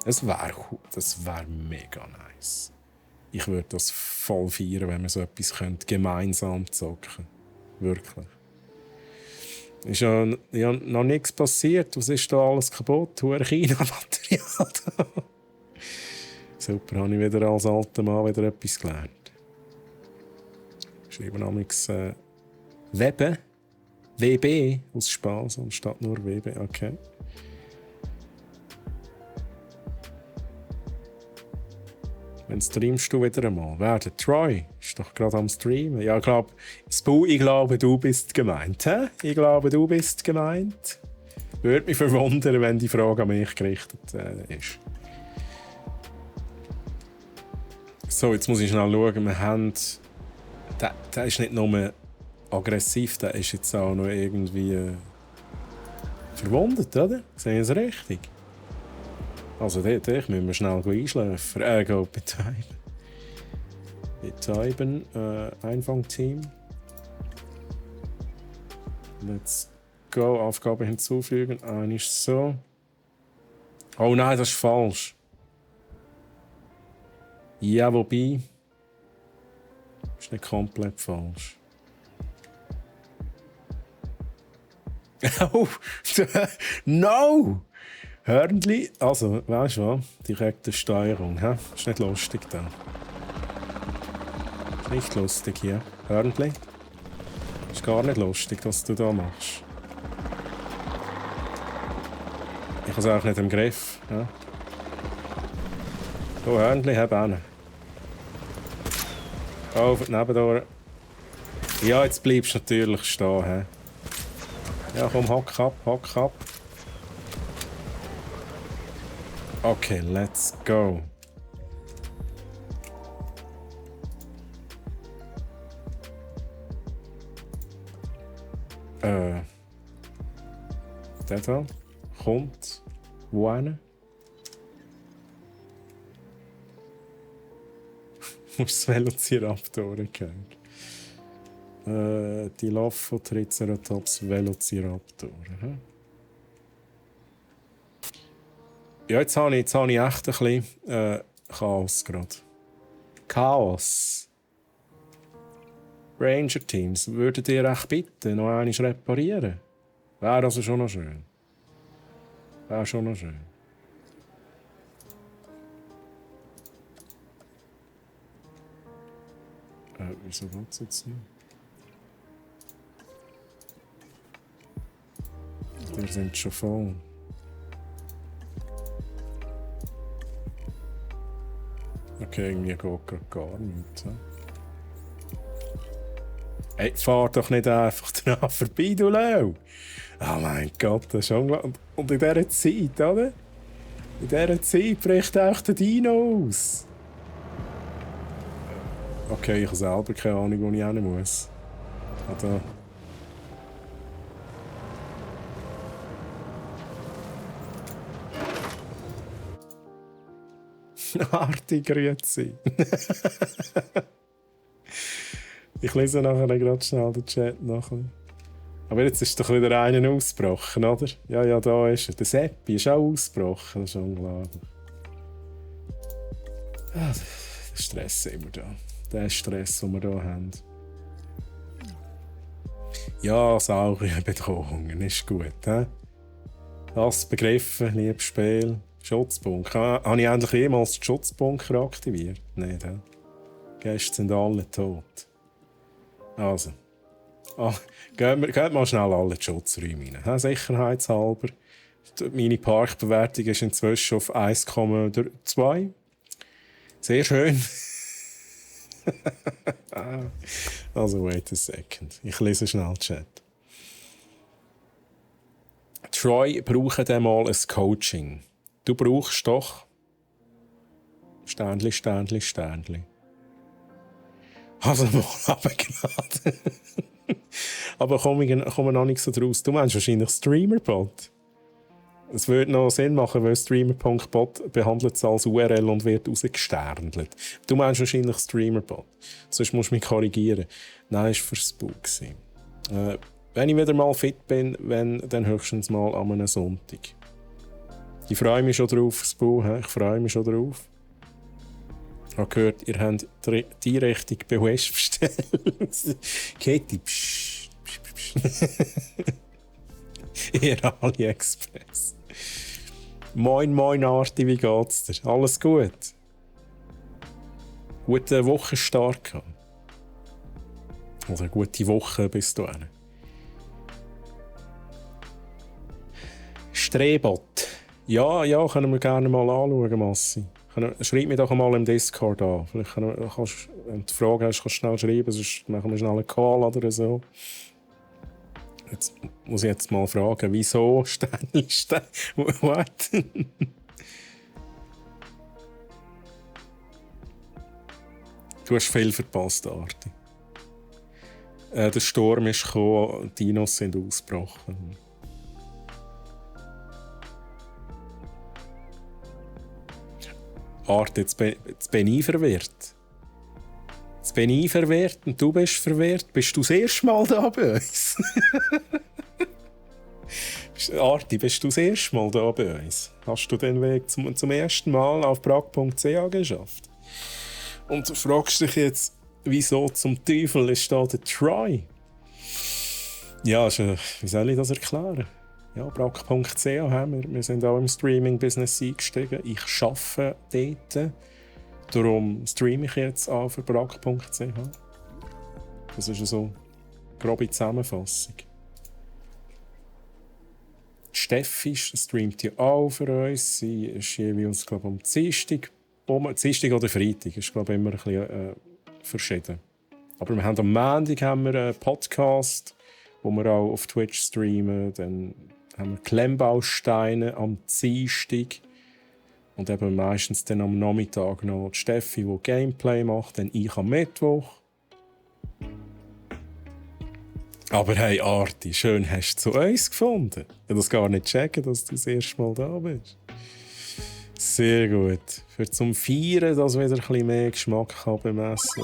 Das wär mega nice. Ich würde das voll feiern, wenn wir so etwas gemeinsam zocken. Wirklich. Ist ja noch nichts passiert. Was ist da alles kaputt? Hure China-Material. Super, habe ich wieder als alter Mann wieder etwas gelernt. Schreiben namens Weben. WB aus Spaß anstatt nur WB. Okay. Wenn streamst du wieder einmal? Wer? Der Troy ist doch gerade am Streamen. Ja, ich glaube, du bist gemeint. Hä? Ich glaube, du bist gemeint. Würde mich verwundern, wenn die Frage an mich gerichtet ist. So, jetzt muss ich schnell schauen. Wir haben. Der ist nicht nur aggressiv, der ist jetzt auch noch irgendwie verwundet, oder? Sehe ich es richtig? Also, dort müssen wir schnell einschläfen. Betäuben. Betäuben. Einfangteam. Let's go. Aufgabe hinzufügen. Eine ist so. Oh nein, das ist falsch. Ja, wobei. Das ist nicht komplett falsch. Oh! No! Hörnli, also, weißt du was? Direkte Steuerung, hä? Ist nicht lustig da. Ist nicht lustig hier. Hörnli? Ist gar nicht lustig, was du da machst. Ich habe es auch nicht im Griff. Ja? Oh, Hörnli, hab einen. Oh, nebendor. Ja, jetzt bleibst du natürlich stehen, hä? Ja, komm, hock ab. Okay, let's go. Der da kommt wo hin? Musst das Velociraptor kennen. Dilopho, Triceratops, Velociraptor. Ja, jetzt habe ich echt ein bisschen Chaos gerade. Chaos. Ranger-Teams, würdet ihr echt bitte noch einmal reparieren? Wäre also schon noch schön. Wäre schon noch schön. Wieso geht es jetzt nicht? Wir sind schon voll. Okay, irgendwie geht gerade gar nichts. Hey, fahr doch nicht einfach dran vorbei, du Lau! Oh mein Gott, das ist unglaublich. Und in dieser Zeit, oder? In dieser Zeit bricht auch der Dino aus. Okay, ich habe selber keine Ahnung, wo ich hin muss. Da. Arti, grüezi. Ich lese nachher gerade schnell den Chat nachher. Aber jetzt ist doch wieder einer ausgebrochen, oder? Ja, da ist er. Der Seppi ist auch ausgebrochen. Das ist unglaublich. Ah, der Stress immer da. Der Stress, den wir hier haben. Ja, Saurierbedrohungen ist gut. He? Das begriffen, liebes Spiel. Schutzbunker. Habe ich endlich jemals den Schutzbunker aktiviert? Nein, he? Gäste sind alle tot. Also. Geht mal schnell alle die Schutzräume rein. Sicherheitshalber. Meine Parkbewertung ist inzwischen auf 1,2. Sehr schön. Also, wait a second. Ich lese schnell den Chat. Troy braucht einmal ein Coaching. Du brauchst doch... Sternli. Also mal runtergeladen. Aber komme noch nicht so draus. Du meinst wahrscheinlich Streamerbot. Es würde noch Sinn machen, weil Streamer.bot behandelt es als URL und wird rausgesternelt. Du meinst wahrscheinlich Streamerbot. Sonst musst du mich korrigieren. Nein, das war für Spuk. Wenn ich wieder mal fit bin, dann höchstens mal an einem Sonntag. Ich freue mich schon drauf, Spuk. Ich freue mich schon drauf. Ich habe gehört, ihr habt die Richtung bei West bestellt. Katie, psch. Ihr AliExpress. Moin, Arti, wie geht's dir? Alles gut? Gute Wochenstart gehabt? Oder eine gute Woche bis dahin? Strebot. Ja, können wir gerne mal anschauen, Massi. Schreib mir doch mal im Discord an. Vielleicht wenn du die Frage hast, kannst du schnell schreiben, sonst machen wir schnell einen Call oder so. Jetzt muss ich jetzt mal fragen, wieso Sternli? What? Du hast viel verpasst, Arti. Der Sturm ist gekommen, die Dinos sind ausgebrochen. Arti, jetzt bin ich verwirrt. Jetzt bin ich verwirrt und du bist verwirrt. Bist du das erste Mal da bei uns? Arti, bist du das erste Mal da bei uns? Hast du den Weg zum ersten Mal auf prag.ch geschafft? Und du fragst dich jetzt, wieso zum Teufel ist da der Troy? Ja, wie soll ich das erklären? Ja, prag.ch haben wir. Wir sind auch im Streaming-Business eingestiegen. Ich arbeite dort. Darum streame ich jetzt auch für prag.ch. Das ist so eine grobe Zusammenfassung. Steffi streamt ja auch für uns. Sie ist jeweils, glaube ich, am Dienstag oder Freitag. Ist, glaube ich, immer ein bisschen verschieden. Aber wir haben am Montag einen Podcast, wo wir auch auf Twitch streamen. Dann haben wir Klemmbausteine am Dienstag. Und eben meistens dann am Nachmittag noch die Steffi, die Gameplay macht, dann ich am Mittwoch. Aber hey, Arti, schön hast du zu uns gefunden. Ich habe das gar nicht checken, dass du das erste Mal da bist. Sehr gut. Für zum Feiern, dass wieder ein bisschen mehr Geschmack haben beim Essen,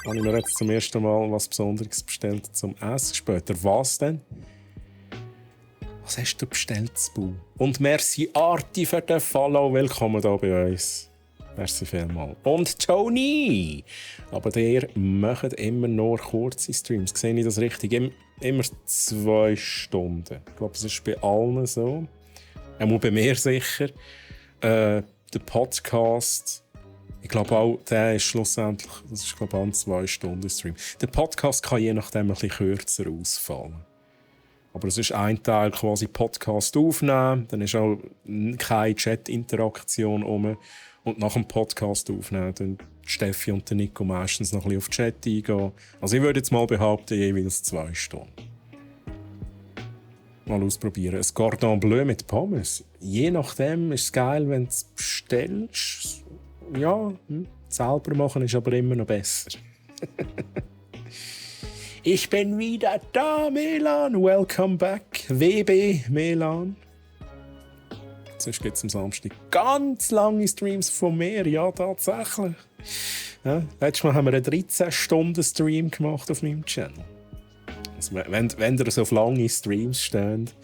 habe ich mir jetzt zum ersten Mal was Besonderes bestellt zum Essen später. Was denn? Was hast du bestellt, Bu? Und merci Arti für den Follow. Willkommen hier bei uns. Merci vielmals. Und Tony! Aber der macht immer nur kurze Streams. Sehe ich das richtig? Immer 2 Stunden. Ich glaube, das ist bei allen so. Auch bei mir sicher. Der Podcast, ich glaube auch, der ist schlussendlich, das ist glaube ich auch ein 2-Stunden-Stream. Der Podcast kann je nachdem ein bisschen kürzer ausfallen. Aber es ist ein Teil quasi Podcast aufnehmen, dann ist auch keine Chat-Interaktion rum. Und nach dem Podcast aufnehmen, dann Steffi und der Nico meistens noch ein bisschen auf den Chat eingehen. Also ich würde jetzt mal behaupten, jeweils 2 Stunden. Mal ausprobieren. Ein Cordon Bleu mit Pommes. Je nachdem ist es geil, wenn du es bestellst. Ja, selber machen ist aber immer noch besser. Ich bin wieder da, Melan. Welcome back. WB, Melan. Sonst gibt es am Samstag ganz lange Streams von mir. Ja, tatsächlich. Ja, letztes Mal haben wir einen 13-Stunden-Stream gemacht auf meinem Channel. Also, wenn ihr so auf lange Streams steht,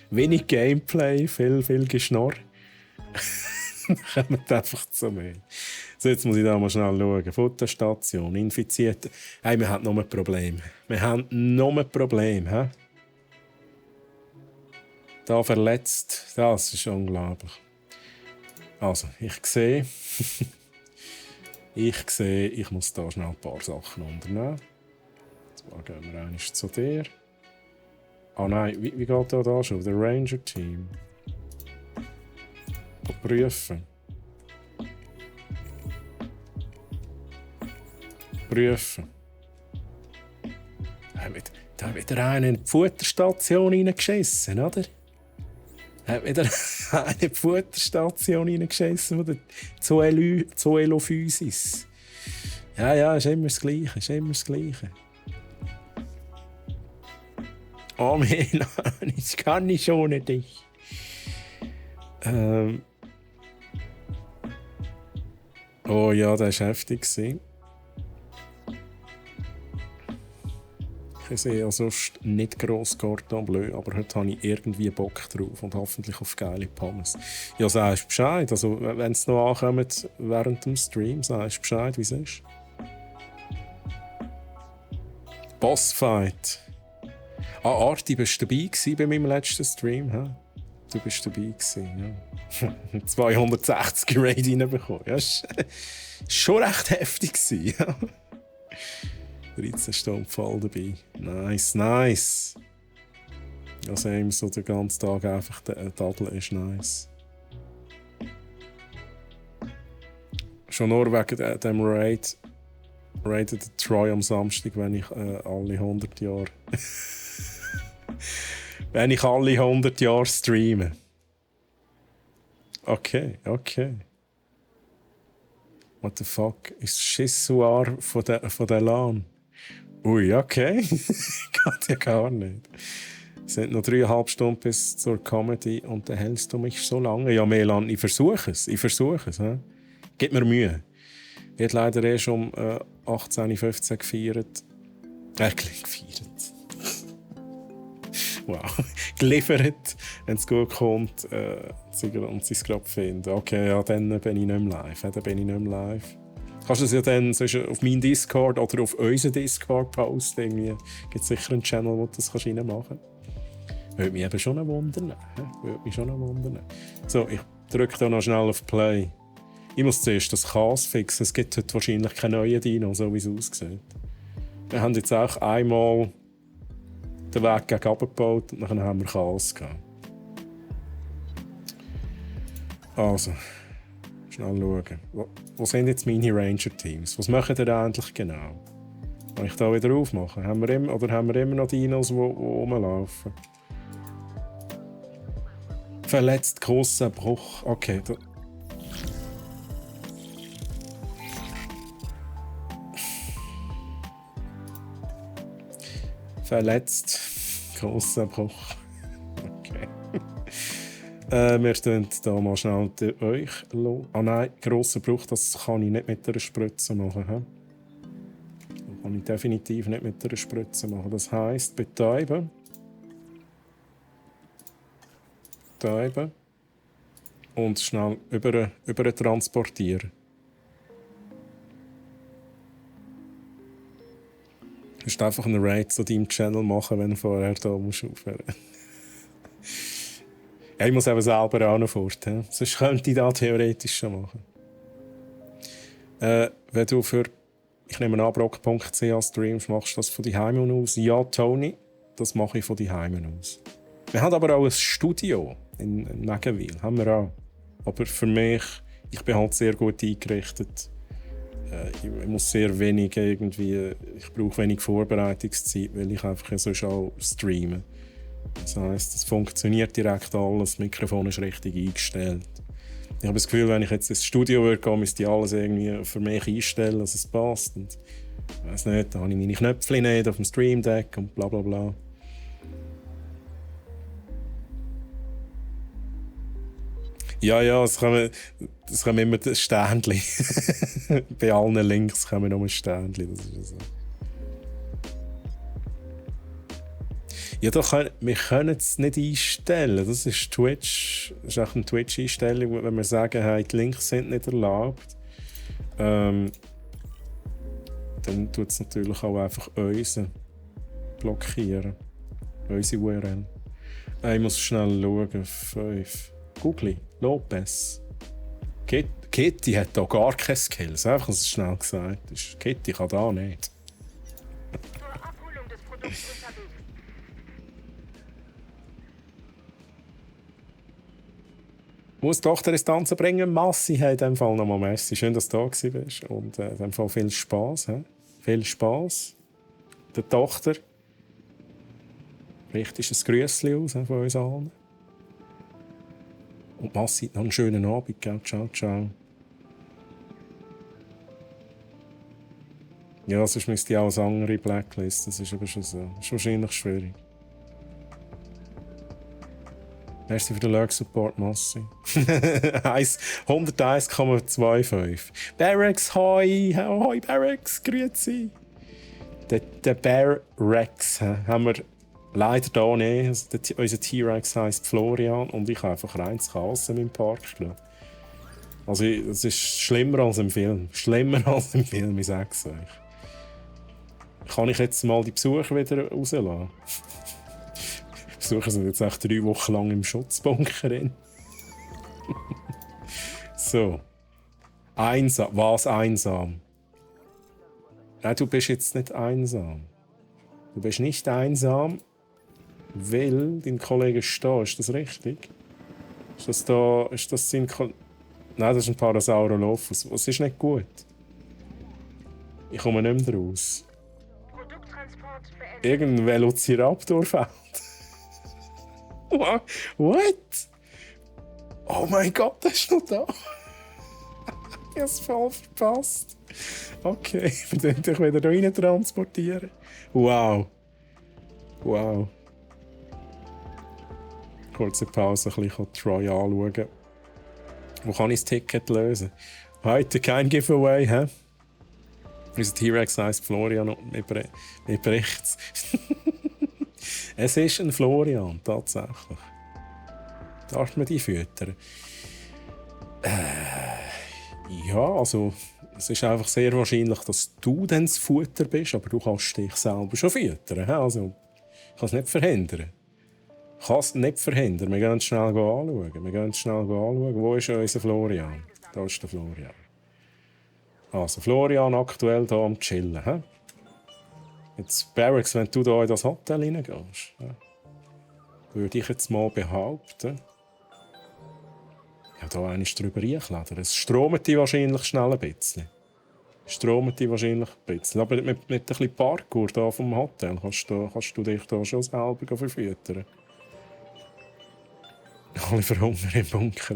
wenig Gameplay, viel Geschnorr, dann kommt einfach zu mir. So, jetzt muss ich da mal schnell schauen. Futterstation, Infizierte. Hey, wir haben noch ein Problem. Hä? Da verletzt. Das ist unglaublich. Also, ich sehe, ich muss da schnell ein paar Sachen unternehmen. Zwar gehen wir einmal zu dir. Ah nein, wie geht da schon? Der Ranger-Team. Prüfen. Da hat wieder einer in die Futterstation reingeschissen, oder? Da hat wieder einer in die Futterstation reingeschissen, der Zoelophysis. Ja, ist immer das Gleiche. Oh Milan, ich kann nicht ohne dich. Oh ja, das war heftig. Ich sehe ja sonst nicht gross Cordon Bleu, aber heute habe ich irgendwie Bock drauf und hoffentlich auf geile Pommes. Ja, sagst Bescheid. Also, wenn es noch ankommt während dem Stream, sagst Bescheid, wie es ist. Bossfight. Ah, Arti, bist du dabei bei meinem letzten Stream? He? Du bist dabei gewesen, ja. 260 Raid reinbekommen. Ja, ist schon recht heftig gewesen, ja. 13 Stunden voll dabei. Nice. Also immer so den ganzen Tag einfach daddeln ist nice. Schon nur wegen dem Raid raidet Troy am Samstag, wenn ich alle 100 Jahre wenn ich alle 100 Jahre streame. Okay. What the fuck? Ist Schissuar von der LAN? Ui, okay. Geht ja gar nicht. Es sind noch 3,5 Stunden bis zur Comedy und dann hältst du mich so lange. Ja, Melan, ich versuche es. He? Gib mir Mühe. Ich habe leider erst um 18.15 Uhr gefeiert. Gefeiert. Wow. Geliefert, wenn es gut kommt und sie es gerade finden. Okay, ja, dann bin ich nicht mehr live. Kannst du es ja dann auf meinen Discord oder auf unseren Discord posten. Gibt es sicher einen Channel, wo du das reinmachen kannst. Würde mich eben schon wundern. So, ich drücke da noch schnell auf Play. Ich muss zuerst das Chaos fixen. Es gibt heute wahrscheinlich keine neuen Dino, so wie es aussieht. Wir haben jetzt auch einmal den Weg gegen runter gebaut und dann haben wir Chaos gehabt. Also, schnell schauen. Wo sind jetzt meine Ranger-Teams? Was machen die eigentlich genau? Kann ich da wieder aufmachen? Haben wir immer noch Dinos, die rumlaufen? Verletzt, grosser Bruch. Okay. Verletzt, grosser Bruch. Okay. Wir tun hier mal schnell euch lassen. Ah nein, grosser Bruch, das kann ich nicht mit einer Spritze machen. Das kann ich definitiv nicht mit einer Spritze machen. Das heisst, betäuben. Betäuben. Und schnell über transportieren. Du musst einfach einen Raid zu deinem Channel machen, wenn du vorher hier aufhören musst. Ja, ich muss eben selber auch noch fort. Sonst könnte ich das theoretisch schon machen. Wenn du für, ich nehme an, brock.ch streamst, machst du das von daheim aus? Ja, Tony, das mache ich von daheim aus. Wir haben aber auch ein Studio in Megenwil. Haben wir auch. Aber für mich, ich bin halt sehr gut eingerichtet. Ich muss sehr wenig irgendwie, ich brauche wenig Vorbereitungszeit, weil ich einfach sonst auch streame. Das heisst, es funktioniert direkt alles, das Mikrofon ist richtig eingestellt. Ich habe das Gefühl, wenn ich jetzt ins Studio würde, müsste ich alles irgendwie für mich einstellen, dass es passt. Und ich weiss nicht, da habe ich meine Knöpfe nicht auf dem Stream Deck und bla bla bla. Ja, es kommen immer das Sternchen. Bei allen Links kommen noch ein Sternchen. Das ist so. Ja, wir können es nicht einstellen. Das ist Twitch. Das ist auch eine Twitch-Einstellung, wenn wir sagen, hey, die Links sind nicht erlaubt. Dann tut es natürlich auch einfach uns blockieren. Unsere URL. Ich muss schnell schauen. 5. Google. Lopez. Kitty hat da gar keine Skills. Einfach, dass es schnell gesagt ist. Kitty kann da nicht. Zur Abholung des Produkts unterwegs. Muss die Tochter ins Tanzen bringen. Massi hat in dem Fall nochmal merci. Schön, dass du da warst. Und in dem Fall viel Spass. Viel Spass. Der Tochter richtet ein Grüßchen aus von uns allen. Und Massi, noch einen schönen Abend. Gell? Ciao, ciao. Ja, sonst müsste ich auch eine andere Blacklist. Das ist aber schon so. Das ist wahrscheinlich schwierig. Merci für den Lurk-Support, Massi. 101,25. Barracks, hoi! Hoi, Barracks, grüezi! Der Barracks haben wir leider hier nicht. Also unser T-Rex heisst Florian und ich habe einfach reines Chaos in meinem Park. Also, es ist schlimmer als im Film. Schlimmer als im Film, ich sage es euch. Kann ich jetzt mal die Besucher wieder rauslassen? Die Besucher sind jetzt echt 3 Wochen lang im Schutzbunker drin. So. Einsam. Was einsam? Nein, du bist jetzt nicht einsam. Du bist nicht einsam, weil dein Kollege ist da. Ist das richtig? Ist das da? Ist das sein Kollege? Nein, das ist ein Parasaurolophus. Was ist nicht gut? Ich komme nicht mehr raus. Produkttransport beendet. Irgendein Velociraptor fällt. What? Oh mein Gott, der ist noch da. Ich habe es voll verpasst. Okay, wir können dich wieder rein transportieren. Wow. Wow. Kurze Pause, ein bisschen Troy anschauen. Wo kann ich das Ticket lösen? Heute kein Giveaway, hä? Unser T-Rex heisst Florian und mir bricht's. Es ist ein Florian, tatsächlich. Darf man die füttern? Ja, also es ist einfach sehr wahrscheinlich, dass du dann das Futter bist, aber du kannst dich selber schon füttern. Also, ich kann es nicht verhindern. Ich kann es nicht verhindern. Wir gehen schnell anschauen. Wo ist unser Florian? Da ist der Florian. Also, Florian aktuell hier am Chillen. He? Jetzt, Barracks, wenn du hier in das Hotel reingehst, würde ich jetzt mal behaupten, ja, da einmal drüber reinklettern. Es stromt dich wahrscheinlich schnell ein bisschen. Aber mit ein bisschen Parkour hier vom Hotel kannst du dich da schon selber verfüttern. Alle verhungern im Bunker.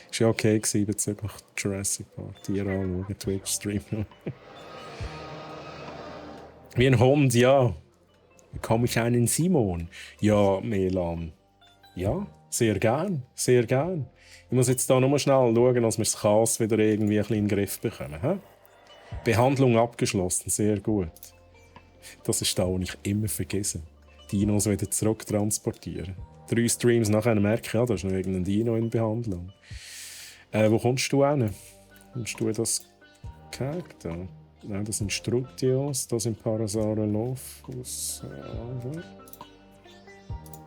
Es war ja okay bezüglich Jurassic Park. Tiere anschauen, Twitch-Stream. Wie ein Hund, ja. Bekomme ich einen Simon? Ja, Melan. Ja, Sehr gern, sehr gern. Ich muss jetzt hier nur schnell schauen, dass wir das Chaos wieder irgendwie ein bisschen in den Griff bekommen. He? Behandlung abgeschlossen, sehr gut. Das ist da, was ich immer vergesse. Dinos wieder zurücktransportieren. 3 Streams nachher merke ich, ja, da ist noch irgendein Dino in Behandlung. Wo kommst du hin? Kommst du in das Keg da? Nein, das sind Strutios, das sind Parasaurolophus.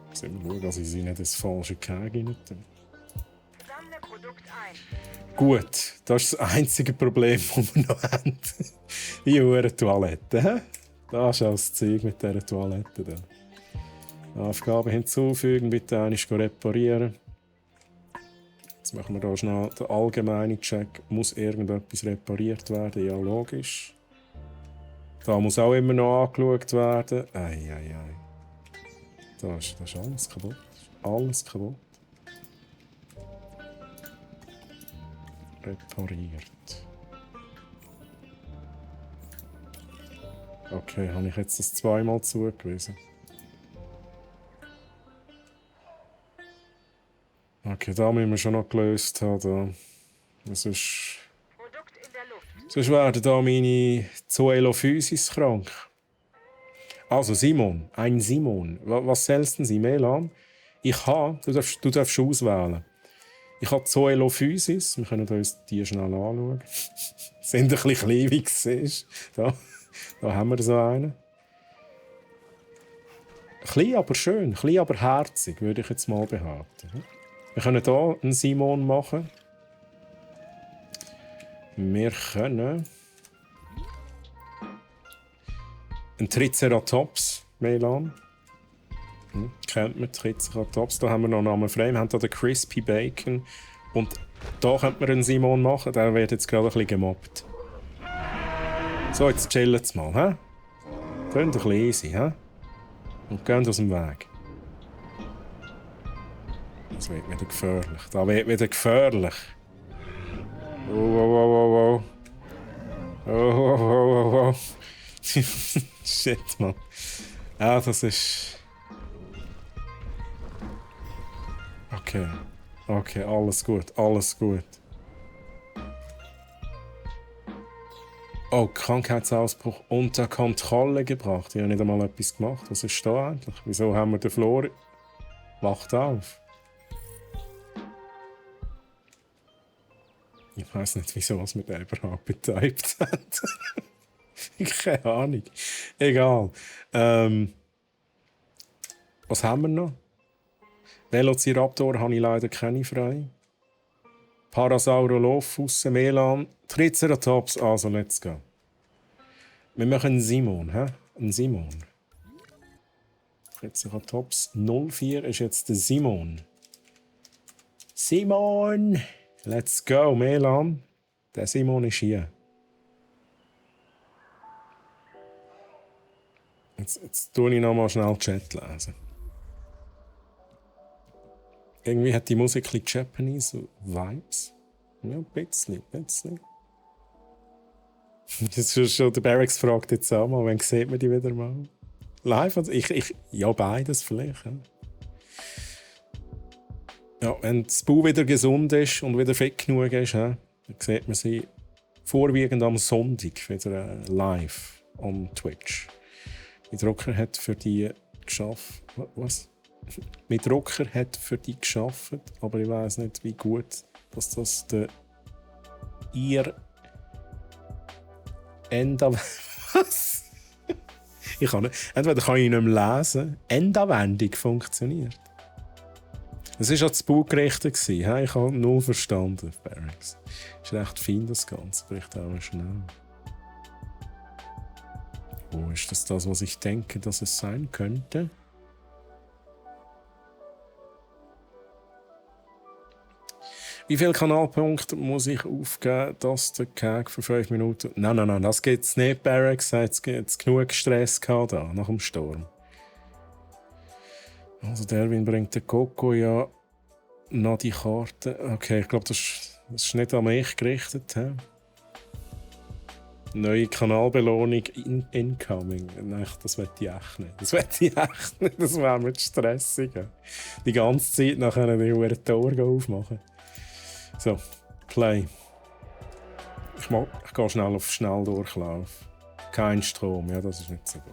Jetzt müssen wir schauen, dass ich sie nicht ins falsche Keg rein tue. Sammle Produkt ein. Gut, das ist das einzige Problem, das wir noch haben. Die hure Toilette. He? Das ist auch das Zeug mit dieser Toilette. Da. Aufgabe hinzufügen, bitte einmal reparieren. Jetzt machen wir hier schnell den allgemeinen Check. Muss irgendetwas repariert werden? Ja, logisch. Da muss auch immer noch angeschaut werden. Ei. Da ist alles kaputt. Alles kaputt. Repariert. Okay, habe ich jetzt das zweimal zugewiesen? Okay, da müssen wir schon noch gelöst haben. Das ist... Produkt in der Luft. Sonst werden da meine Zoelophysis krank. Also Simon, ein Simon. Was sollst denn Sie, Melan? Ich habe, du darfst auswählen. Ich habe Zoelophysis. Wir können uns die schnell anschauen. Sind ein bisschen klein, wie du siehst. Da haben wir so einen. Klein, aber schön. Klein, aber herzig, würde ich jetzt mal behaupten. Wir können hier einen Simon machen. Wir können einen Triceratops, Melan. Kennt man Triceratops? Da haben wir noch einen Namen frei. Wir haben hier den Crispy Bacon. Und da könnte man einen Simon machen. Der wird jetzt gerade ein bisschen gemobbt. So, jetzt chillen wir mal. He? Könnt ein bisschen easy. He? Und gehen aus dem Weg. Das wird wieder gefährlich. Das wird wieder gefährlich. Oh. Oh. Shit, man. Ja, das ist... Okay, alles gut. Oh, Krankheitsausbruch unter Kontrolle gebracht. Ich habe nicht einmal etwas gemacht. Was ist da eigentlich? Wieso haben wir den Flor... Wacht auf. Ich weiss nicht, wieso wir den überhaupt betäubt haben. Keine Ahnung. Egal. Was haben wir noch? Velociraptor habe ich leider keine frei. Parasaurolophus, Melan, Triceratops. Also, let's go. Wir machen einen Simon. Einen Simon. Triceratops 04 ist jetzt der Simon. Simon! Let's go, Melan. Der Simon ist hier. Jetzt tue ich noch mal schnell Chat lesen. Irgendwie hat die Musik ein bisschen Japanese Vibes. Ja, ein bisschen. Das ist schon, der Barracks fragt jetzt auch mal, wann sieht man die wieder mal? Live? Also ja, beides vielleicht. Ja, wenn das Bau wieder gesund ist und wieder fit genug ist, dann sieht man sie vorwiegend am Sonntag wieder live on Twitch. Mein Drucker hat für die geschafft. Was? Mein Drucker hat für die geschafft, aber ich weiß nicht, wie gut dass das der ihr Ende. Was? Ich kann nicht. Entweder kann ich nicht mehr lesen. Endanwendung funktioniert. Es war an das Buch gerichtet. Ich habe null verstanden, Barracks. Es ist recht fein, das Ganze. Bricht auch schnell. Wo ist das, was ich denke, dass es sein könnte? Wie viele Kanalpunkte muss ich aufgeben, dass der Keg für 5 Minuten... Nein, das geht's nicht, Barracks. Jetzt gibt's genug Stress gehabt da, nach dem Sturm. Also Derwin bringt den Coco ja noch die Karte. Okay, ich glaube, das ist nicht an mich gerichtet. He? Neue Kanalbelohnung incoming. Nein, das will ich echt nicht. Das will ich echt nicht. Das wäre mir zu stressig. Die ganze Zeit nachher die Tor aufmachen. So, Play. Ich gehe schnell auf Schnelldurchlauf. Kein Strom, ja, das ist nicht so gut.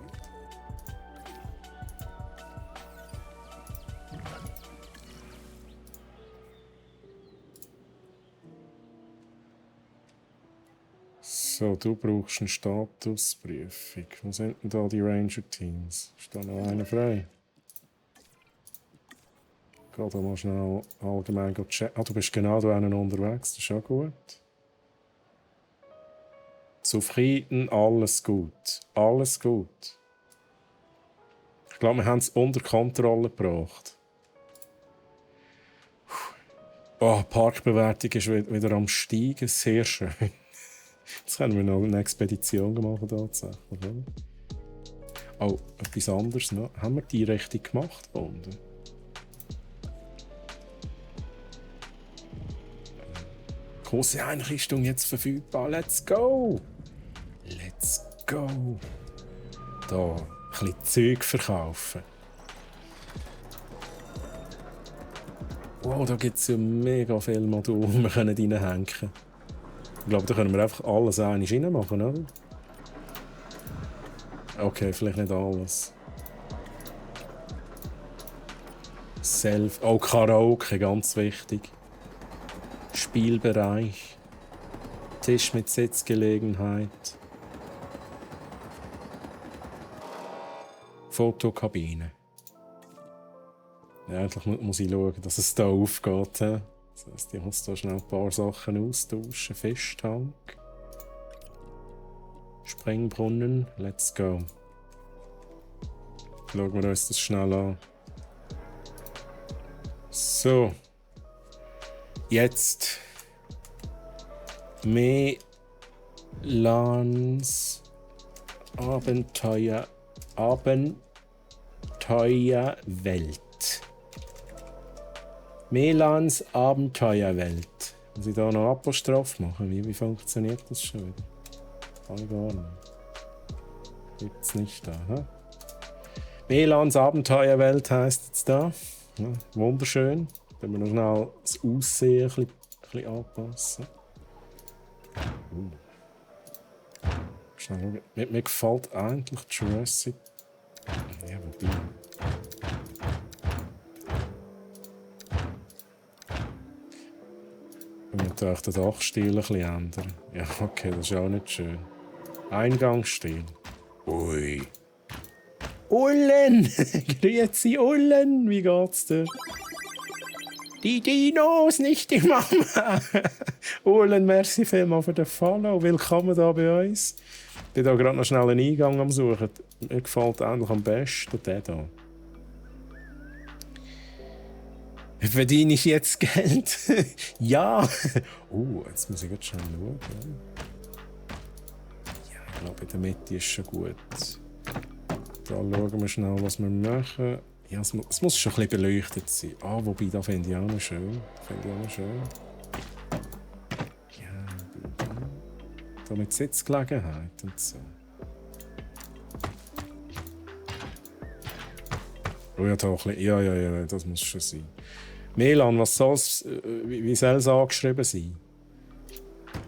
So, du brauchst eine Statusprüfung. Wo sind denn da die Ranger-Teams? Ist da noch einer frei? Geh da mal schnell allgemein checken. Ah, du bist genau da unterwegs, das ist auch gut. Zufrieden, alles gut. Alles gut. Ich glaube, wir haben es unter Kontrolle gebracht. Oh, die Parkbewertung ist wieder am Steigen. Sehr schön. Jetzt können wir noch eine Expedition machen, tatsächlich. Oder? Oh, etwas anderes noch. Haben wir die richtig gemacht unten? Große Einrichtung jetzt verfügbar. Let's go! Let's go! Da, ein bisschen Zeug verkaufen. Wow, da gibt es ja mega viele Module, die wir reinhängen können. Ich glaube, da können wir einfach alles einmal reinmachen, oder? Okay, vielleicht nicht alles. Oh, Karaoke, ganz wichtig. Spielbereich. Tisch mit Sitzgelegenheit. Fotokabine. Ja, eigentlich muss ich schauen, dass es da aufgeht. Das heisst, ich muss da schnell ein paar Sachen austauschen. Fischtank. Springbrunnen. Let's go. Schauen wir uns das schnell an. So. Jetzt. Melans Abenteuerwelt. Melans Abenteuerwelt. Muss ich da noch Apostroph machen? Wie funktioniert das schon wieder? Kann ich gar nicht. Gibt's nicht da, hä? Melans Abenteuerwelt heisst jetzt da. Ja, wunderschön. Wenn wir noch schnell das Aussehen ein bisschen anpassen. Schnell, mir gefällt eigentlich Jurassic. Ja, wobei. Wir müssen auch den Dachstil ein bisschen ändern. Ja, okay, das ist auch nicht schön. Eingangsstil. Ui. Ullen! Grüezi Ullen! Wie geht's dir? Die Dinos, nicht die Mama! Ullen, merci vielmals für den Follow. Willkommen hier bei uns. Ich bin hier gerade noch schnell einen Eingang am Suchen. Mir gefällt eigentlich am besten der hier. Verdiene ich jetzt Geld? Ja! Jetzt muss ich jetzt schnell schauen. Ja, ich glaube, in der Mitte ist schon gut. Da schauen wir schnell, was wir machen. Ja, es muss schon ein bisschen beleuchtet sein. Wobei, da finde ich auch noch schön. Ja, da mit Sitzgelegenheit und so. Oh ja, da ein bisschen. Ja, das muss schon sein. Melan, was soll's, wie soll es angeschrieben sein?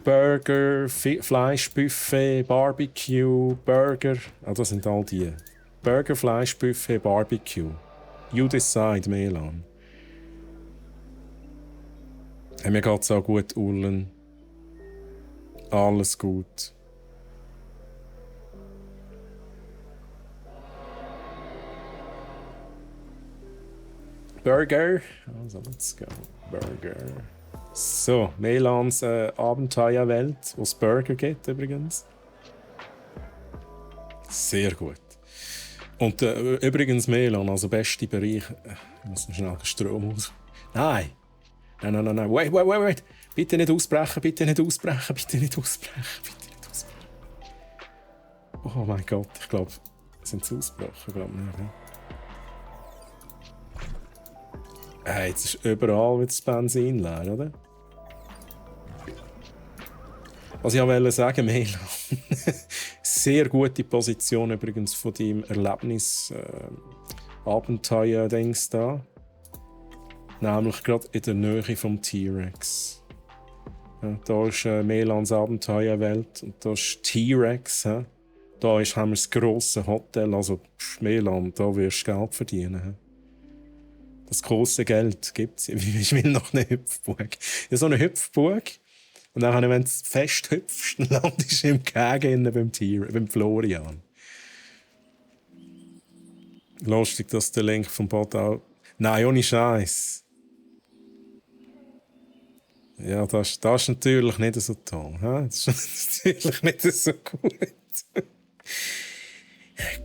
Burger, Fleischbuffet, Barbecue, Burger. Das sind all die. Burger, Fleischbuffet, Barbecue. You decide, Melan. Mir geht's auch gut, Ullen. Alles gut. Burger. Also, let's go. Burger. So, Melans Abenteuerwelt, wo es Burger gibt übrigens. Sehr gut. Und übrigens Melan, also beste Bereich. Ich muss noch schnell den Strom aus. Nein. Wait. Bitte nicht ausbrechen. Oh mein Gott, ich glaube, sind sie ausgebrochen, glaube ich. Jetzt ist überall wieder das Benzin leer, oder? Was ich wollte sagen, Melan. Sehr gute Position übrigens von deinem Erlebnis Abenteuer-Dings da. Nämlich gerade in der Nähe vom T-Rex. Ja, da ist Melans Abenteuerwelt und da ist T-Rex. Ja. Da haben wir das grosse Hotel. Also Melan, da wirst du Geld verdienen. Ja. Das grosse Geld gibt es. Ich will noch eine Hüpfburg. Ja, so eine Hüpfburg. Und dann, wenn du fest hüpfst, dann landest du im Gehege beim Florian. Lustig, dass der Link vom Bot auch... Nein, ohne Scheiß. Ja, das ist natürlich nicht so toll. He? Das ist natürlich nicht so gut.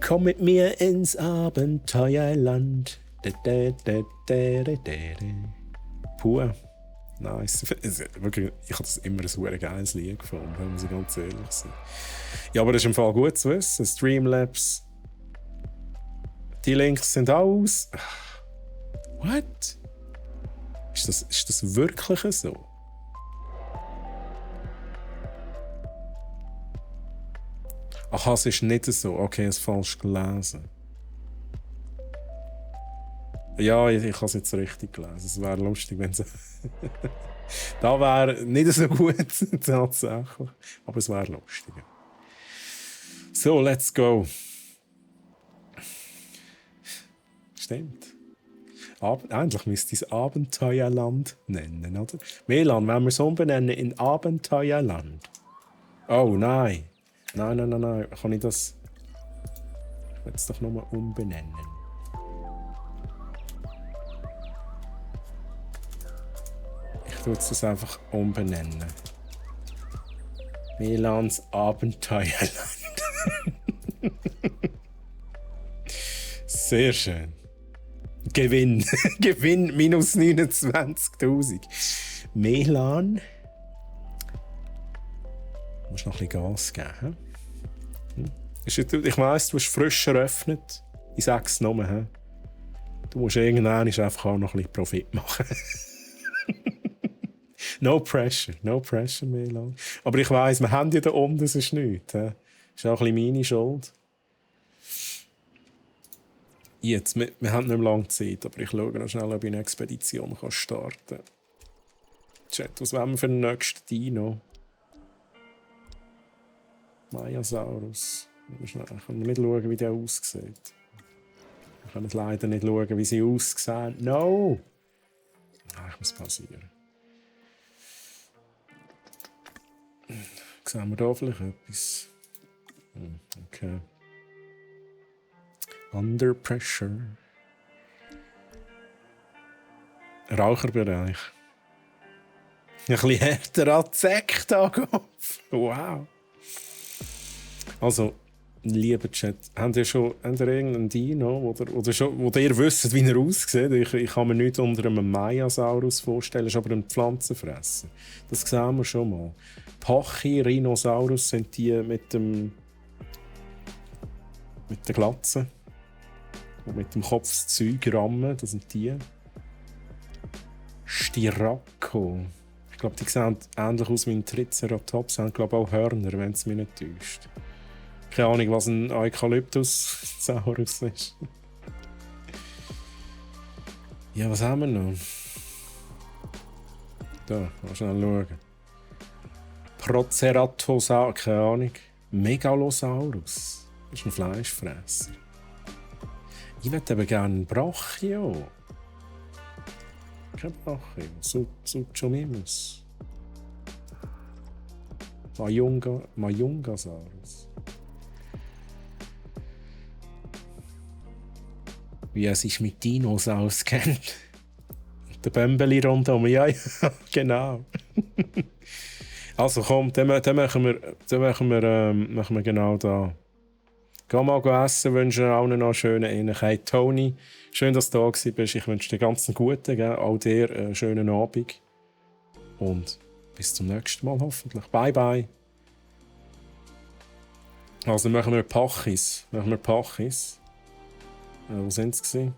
Komm mit mir ins Abenteuerland. Puh. Nice. Wirklich, ich habe das immer ein super geiles Lied gefunden, wenn wir ganz ehrlich sind. Ja, aber das ist im Fall gut zu wissen. Streamlabs. Die Links sind aus. What? Ist das wirklich so? Aha, es ist nicht so. Okay, ich habe es falsch gelesen. Ja, ich habe es jetzt richtig gelesen. Es wäre lustig, wenn es... da wäre nicht so gut, tatsächlich. Aber es wäre lustig. So, let's go. Stimmt. Eigentlich müsste ich es Abenteuerland nennen, oder? Melan, wenn wir es umbenennen in Abenteuerland. Oh, nein. Nein. Kann ich das... Ich will es doch nochmal umbenennen. Ich tue das einfach umbenennen. Melans Abenteuerland. Sehr schön. Gewinn. Gewinn minus 29.000. Melan. Du musst noch ein bisschen Gas geben. Ich weiss, du hast frisch eröffnet. Ich sage es nur. Du musst irgendwann einfach auch noch ein bisschen Profit machen. No pressure, Melan. Aber ich weiss, wir haben ja da unten, das ist nichts. Das ist auch ein bisschen meine Schuld. Jetzt, wir haben nicht mehr lange Zeit, aber ich schaue noch schnell, ob ich eine Expedition starten kann. Chat, was wollen wir für den nächsten Dino? Mayasaurus. Ich kann nicht schauen, wie der aussieht. Ich kann leider nicht schauen, wie sie aussehen. No! Ich muss pausieren. Sehen wir da vielleicht etwas? Okay. Under Pressure. Raucherbereich. Ein bisschen härter als Sektakopf. Wow. Also, lieber Chat, habt ihr irgendeinen Dino, wo ihr wisst, wie er aussieht? Ich kann mir nichts unter einem Mayasaurus vorstellen, ist aber ein Pflanzenfresser. Das sehen wir schon mal. Pachy-Rhinosaurus sind die mit der Glatze. Und mit dem Kopf das Zeug rammen, das sind die. Styraco. Ich glaube, die sehen ähnlich aus wie ein Triceratops, haben glaube auch Hörner, wenn es mich nicht täuscht. Keine Ahnung, was ein Eukalyptus-Saurus ist. Ja, was haben wir noch? Da, mal schnell schauen. Proceratosaurus, keine Ahnung. Megalosaurus. Das ist ein Fleischfresser. Ich möchte eben gerne einen Brachio. Kein Brachio. Suchomimus. Mayungasaurus. Wie er sich mit Dinos auskennt. Der Bömbeli rundum. Ja, genau. Also komm, dann machen wir genau da. Geh mal essen, wünsche allen noch einen schönen Abend. Hey Toni, schön, dass du da bist. Ich wünsche dir ganz einen guten, gell? Auch dir einen schönen Abend. Und bis zum nächsten Mal hoffentlich. Bye, bye. Also machen wir Pachis. Wo sind sie?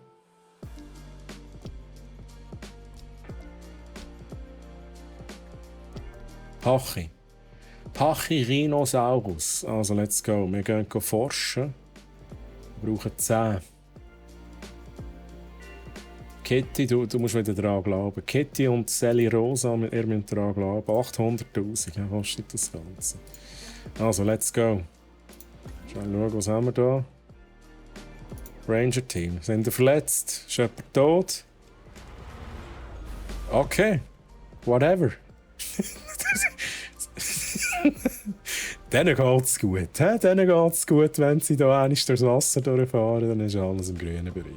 Pachyrhinosaurus. Also, let's go. Wir gehen forschen. Wir brauchen 10. Kitty, du musst wieder dran glauben. Kitty und Sally Rosa, ihr müsst dran glauben. 800'000 kostet das Ganze. Also, let's go. Schauen, was haben wir da? Ranger-Team. Sind ihr verletzt? Ist jemand tot? Okay. Whatever. Denen geht's gut. Denen geht's gut, wenn sie da einmal durchs Wasser durchfahren, dann ist alles im grünen Bereich.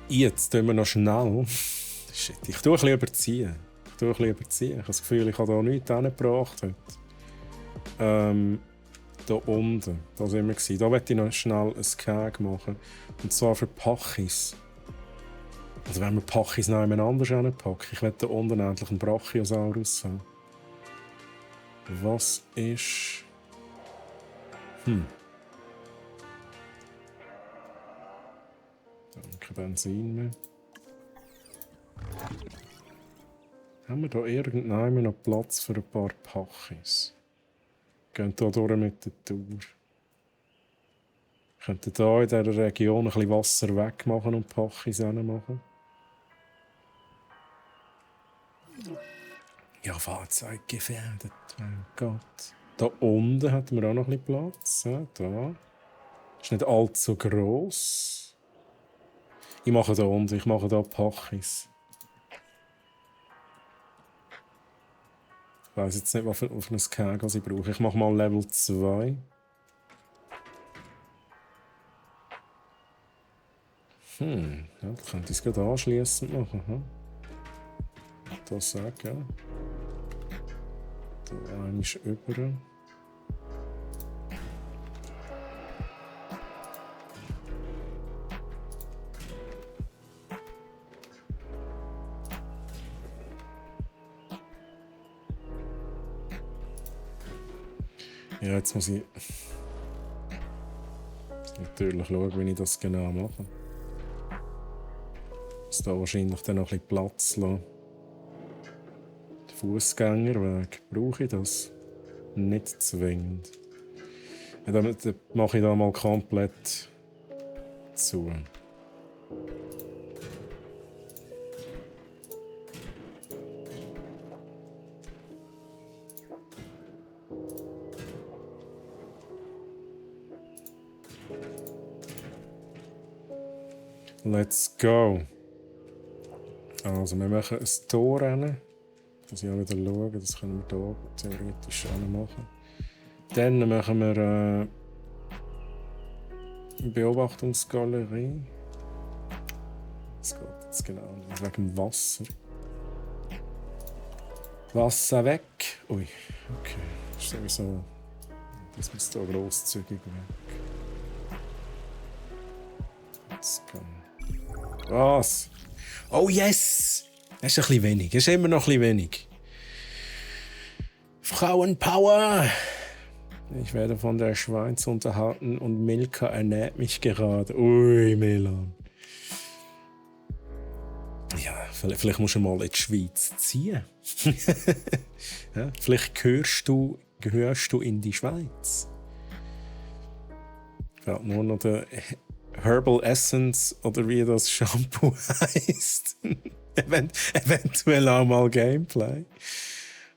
Jetzt tun wir noch schnell. Shit, ich tue ein bisschen überziehen. Ich habe das Gefühl, ich habe hier nichts hingebracht heute. Hier unten, da sind wir gewesen. Da möchte ich noch schnell ein Keg machen. Und zwar für Pachys. Also wenn wir Pachys noch jemand anders hinpacken. Ich möchte hier unten endlich einen Brachiosaurus haben. Was ist... Kein Benzin mehr. Haben wir da irgendwann noch Platz für ein paar Pachys? Gehen hier durch mit der Tour. Könnten hier in dieser Region ein bisschen Wasser wegmachen und Pachys machen. Ja, Fahrzeug gefährdet. Mein Gott. Da unten hat man auch noch ein bisschen Platz. Ja, da. Ist nicht allzu gross. Ich mache da unten, ich mache da Pachys. Ich weiss jetzt nicht, was für ein Keg ich brauche. Ich mache mal Level 2. Ja, da könnte ich es gerade anschliessend machen. Das sagen, ja. Da einmal über. Ja, jetzt muss ich natürlich schauen, wie ich das genau mache. Ich muss da wahrscheinlich dann noch ein bisschen Platz lassen. Den Fußgängerweg, brauche ich das? Nicht zwingend. Ja, dann mache ich da mal komplett zu. Let's go. Also, wir machen ein Tor rein. Das ich auch wieder schauen, das können wir hier theoretisch auch machen. Dann machen wir eine Beobachtungsgalerie. Das geht jetzt genau nicht, wegen dem Wasser. Wasser weg. Ui, okay. Das ist sowieso. Das muss hier grosszügig weg. Let's go. Was? Oh yes! Das ist ein bisschen wenig. Das ist immer noch ein bisschen wenig. Frauenpower! Ich werde von der Schweiz unterhalten und Milka ernährt mich gerade. Ui, Milan. Ja, vielleicht musst du mal in die Schweiz ziehen. Ja, vielleicht gehörst du in die Schweiz. Fällt nur noch der Herbal Essence oder wie das Shampoo heisst. Eventuell auch mal Gameplay.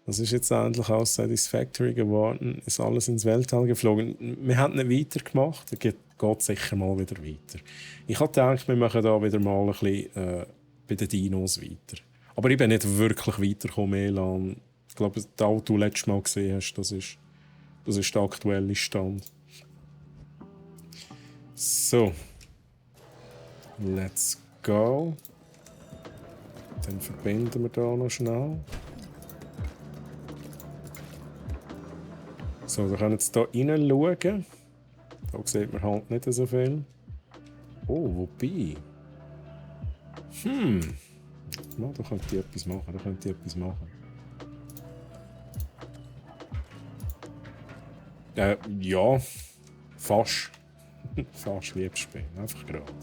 Das ist jetzt endlich auch satisfactory geworden. Ist alles ins Weltall geflogen. Wir haben nicht weitergemacht. Es geht sicher mal wieder weiter. Ich habe gedacht, wir machen da wieder mal ein bisschen bei den Dinos weiter. Aber ich bin nicht wirklich weitergekommen, Elan. Ich glaube, das Auto, das du letztes Mal gesehen hast, das ist der aktuelle Stand. So. Let's go. Dann verbinden wir da noch schnell. So, wir können jetzt hier rein schauen. Da sieht man halt nicht so viel. Oh, wobei. Ja, da könnte ich etwas machen. Ja, fast. Fast wie spielen, einfach gerade.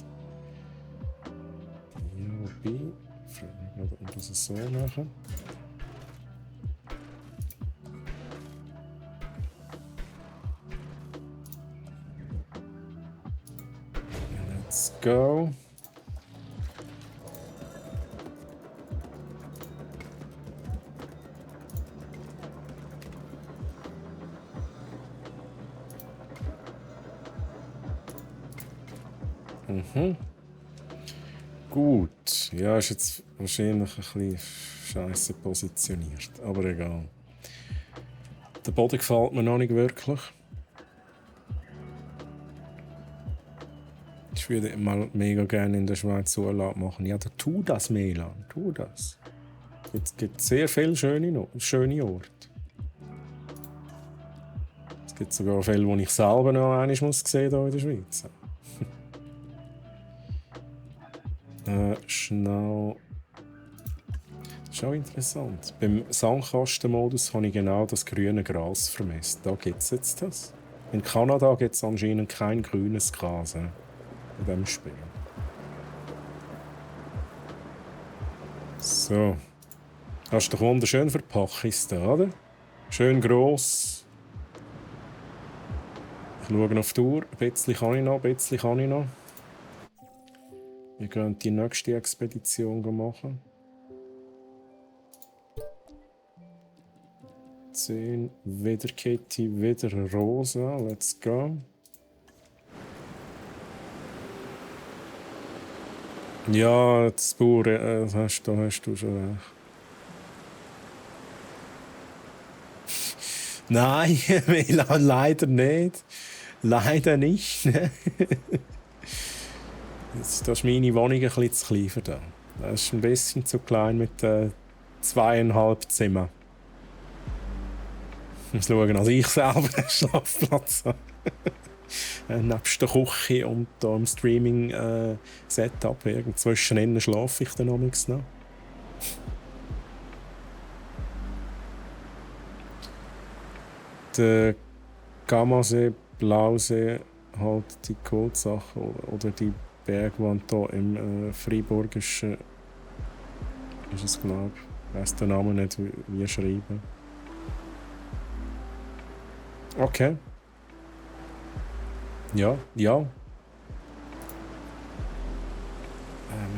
Ja, wobei. Ich frage mich gerade, ob wir das so machen. go. Gut. Ja, ist jetzt wahrscheinlich ein bisschen scheiße positioniert. Aber egal. Der Boden gefällt mir noch nicht wirklich. Ich würde mal mega gerne in der Schweiz Urlaub machen. Ja, dann tu das, Milan. Tu das. Es gibt sehr viele schöne Orte. Es gibt sogar viele, die ich selber noch einmal sehen hier in der Schweiz. Schnell. Das ist auch interessant. Beim Sandkastenmodus habe ich genau das grüne Gras vermisst. Da gibt es jetzt das. In Kanada gibt es anscheinend kein grünes Gras in diesem Spiel. So. Das ist doch wunderschön für Pakistan, oder? Schön gross. Ich schaue auf die Uhr. Ein bisschen kann ich noch. Wir können die nächste Expedition machen. 10, wieder Kitty, wieder Rosa. Let's go. Ja, das Bauer, da hast du schon recht. Nein, Milan, leider nicht. Leider nicht. Das ist meine Wohnung ein bisschen zu klein für das. Das ist ein bisschen zu klein mit 2,5 Zimmern. Ich muss schauen, dass ich selber einen Schlafplatz habe. Nebst der Küche und da im Streaming-Setup. Zwischendrin schlafe ich dann noch. Der Gamasee, Blausee, halt die Goldsachen oder die Bergwand hier im Freiburgischen ist es, glaube ich. Ich weiss den Namen nicht, wie schreiben. Okay. Ja. Wir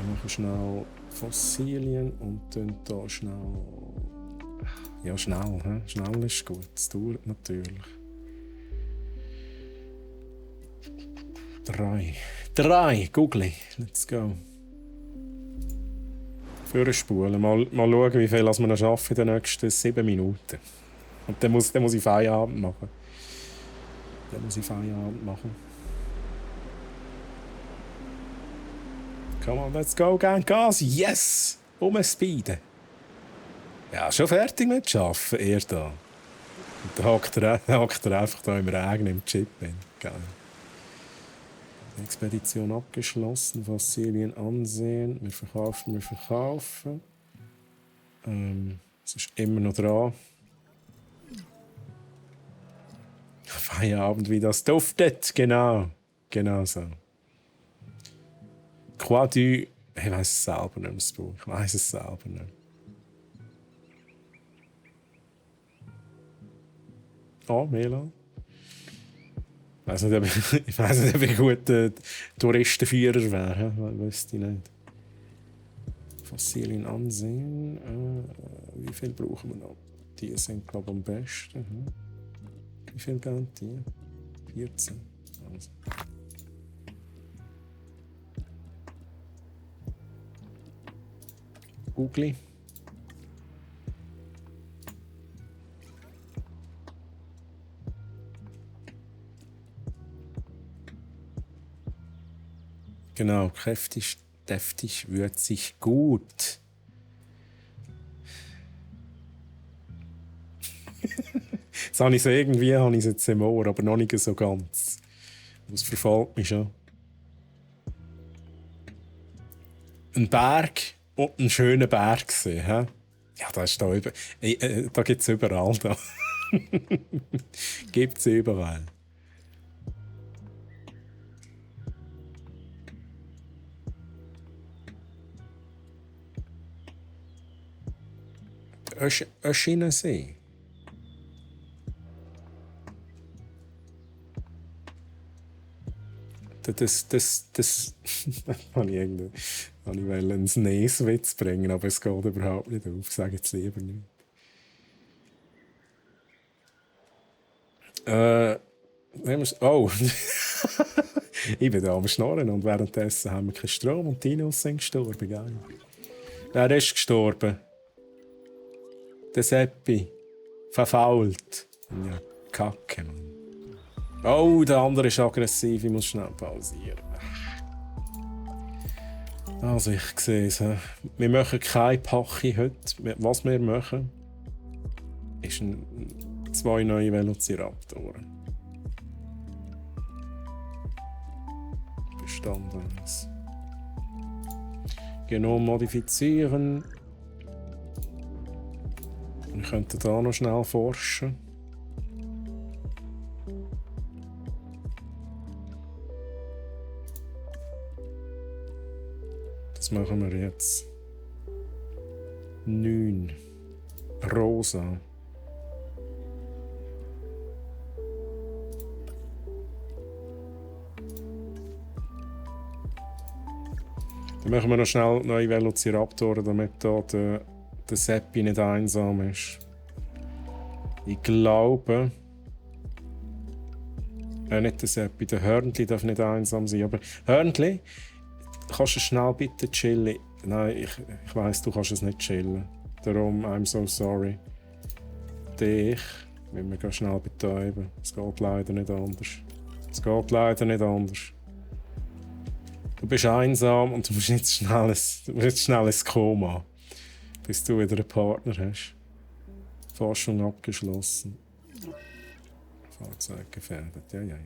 machen schnell Fossilien und dann hier schnell. Ja, schnell. He? Schnell ist gut. Es dauert natürlich. 3. Google. Let's go. Vorspulen. Mal schauen, wie viel wir noch schaffen in den nächsten 7 Minuten. Und dann muss ich Feierabend machen. Come on, let's go, gang Gas. Yes! Speeden. Ja, schon fertig mit Arbeiten, ihr da. Und dann hockt er einfach da im Regen im Chip. Geil. Expedition abgeschlossen, Fossilien ansehen. Wir verkaufen. Es ist immer noch dran. Feierabend, wie das duftet. Genau so. Quoi du... Ich weiss es selber nicht, das Buch. Ich weiss es selber nicht. Oh, Milan. Ich weiss nicht, ob ich ein guter Touristenführer wäre. Wüsste ich nicht. Fossilien ansehen. Wie viel brauchen wir noch? Die sind, glaube ich, am besten. Wie viel gehen die? 14. Also. Google. Genau, kräftig, deftig, würzig, gut. Jetzt habe ich es jetzt im Ohr, aber noch nicht so ganz. Das verfällt mich schon. Ein Berg und einen schönen Berg sehen. He? Ja, das ist da über. Da gibt es überall. Da. Gibt es überall. Öschinensee. Der das habe ich wollte einen SNES-Witz bringen, aber es geht überhaupt nicht auf. Sag jetzt lieber nicht. Oh, ich bin da am Schnorren und währenddessen haben wir keinen Strom und die Dinos sind gestorben. Geil. Wer ist gestorben? Der Seppi. Verfault. Ja, Kacke, Mann. Oh, der andere ist aggressiv, ich muss schnell pausieren. Also, ich sehe es. Wir machen keine Pachi heute. Was wir machen, ist 2 neue Velociraptoren. Bestand 1. Genom modifizieren. Wir könnten da noch schnell forschen. Das machen wir jetzt. 9. Rosa. Dann machen wir noch schnell neue Velociraptoren, damit da der Seppi nicht einsam ist. Ich glaube... nicht der Seppi, der Hörnli darf nicht einsam sein. Aber Hörnli, kannst du schnell bitte chillen? Nein, ich weiss, du kannst es nicht chillen. Darum, I'm so sorry. Dich, wenn wir schnell betäuben. Es geht leider nicht anders. Es geht leider nicht anders. Du bist einsam und du musst jetzt schnell ins Koma, bis du wieder einen Partner hast. Forschung abgeschlossen. Fahrzeug gefährdet. Ja.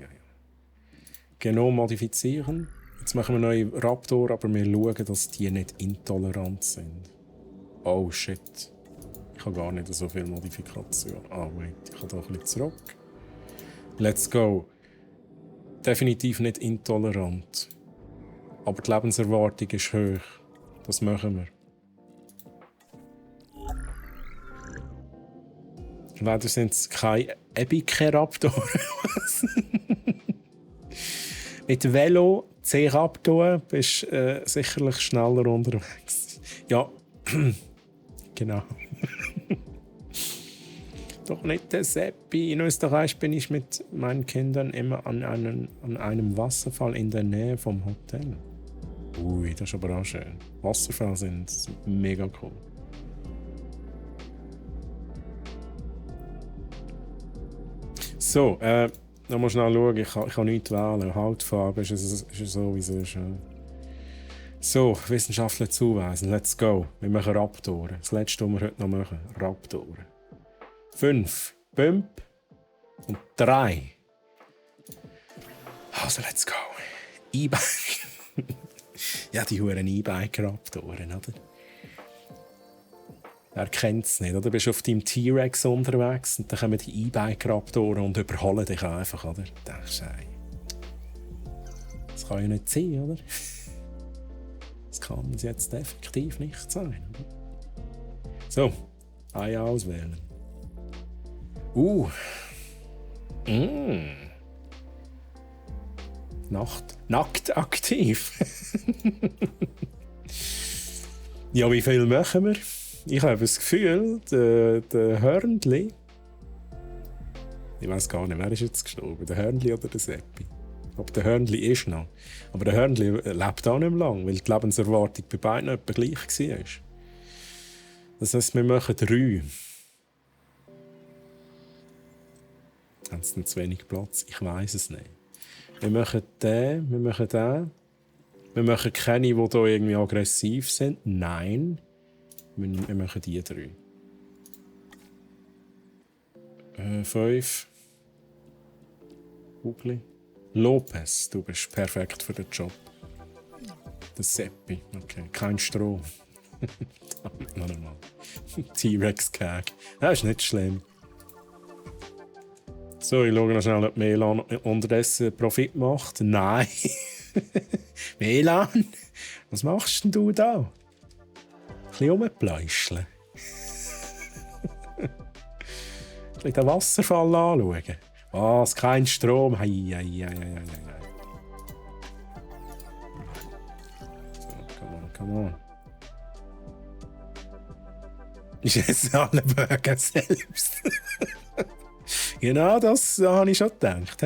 Genom modifizieren. Jetzt machen wir neue Raptor, aber wir schauen, dass die nicht intolerant sind. Oh shit. Ich habe gar nicht so viel Modifikation. Wait, ich kann da ein bisschen zurück. Let's go. Definitiv nicht intolerant. Aber die Lebenserwartung ist hoch. Das machen wir. Leider sind es keine Ebiceraptoren. Mit Velo, C-Raptor bist du sicherlich schneller unterwegs. Ja, genau. Doch nicht der Seppi. In Österreich bin ich mit meinen Kindern immer an einem Wasserfall in der Nähe vom Hotel. Ui, das ist aber auch schön. Wasserfälle sind mega cool. So, nochmal schnell schauen. Ich kann nichts wählen. Hautfarbe ist sowieso schön. So, Wissenschaftler zuweisen. Let's go. Wir machen Raptoren. Das letzte, was wir heute noch machen. Raptoren. 5. Bump. Und 3. Also, let's go. E-Bike. Ja, die huren E-Bike-Raptoren, oder? Wer kennt es nicht, oder? Du bist auf deinem T-Rex unterwegs und dann kommen die E-Bike-Raptoren und überholen dich einfach, oder? Du denkst, ey, das kann ja nicht sein, oder? Das kann es jetzt effektiv nicht sein, oder? So, Eier auswählen. Nackt aktiv. Ja, wie viel machen wir? Ich habe das Gefühl, der Hörnli. Ich weiß gar nicht, wer ist jetzt gestorben? Der Hörnli oder der Seppi? Aber der Hörnli ist noch. Aber der Hörnli lebt auch nicht mehr lang, weil die Lebenserwartung bei beiden etwa gleich war. Das heisst, wir machen 3. Haben sie denn zu wenig Platz? Ich weiß es nicht. Wir machen den, wir machen den. Wir machen keine, die hier irgendwie aggressiv sind. Nein. Wir machen die 3. 5. Ugli. Lopez, du bist perfekt für den Job. Der Seppi, okay. Kein Strom. Noch einmal. T-Rex-Gag. Das ist nicht schlimm. So, ich schaue noch schnell, ob Melan unterdessen Profit macht. Nein. Melan, was machst denn du da? Ein bisschen rumpläuscheln. Ein bisschen den Wasserfall anschauen. Was? Kein Strom? Hei. come on. Ich esse alle Burger selbst. Genau, das habe ich schon gedacht.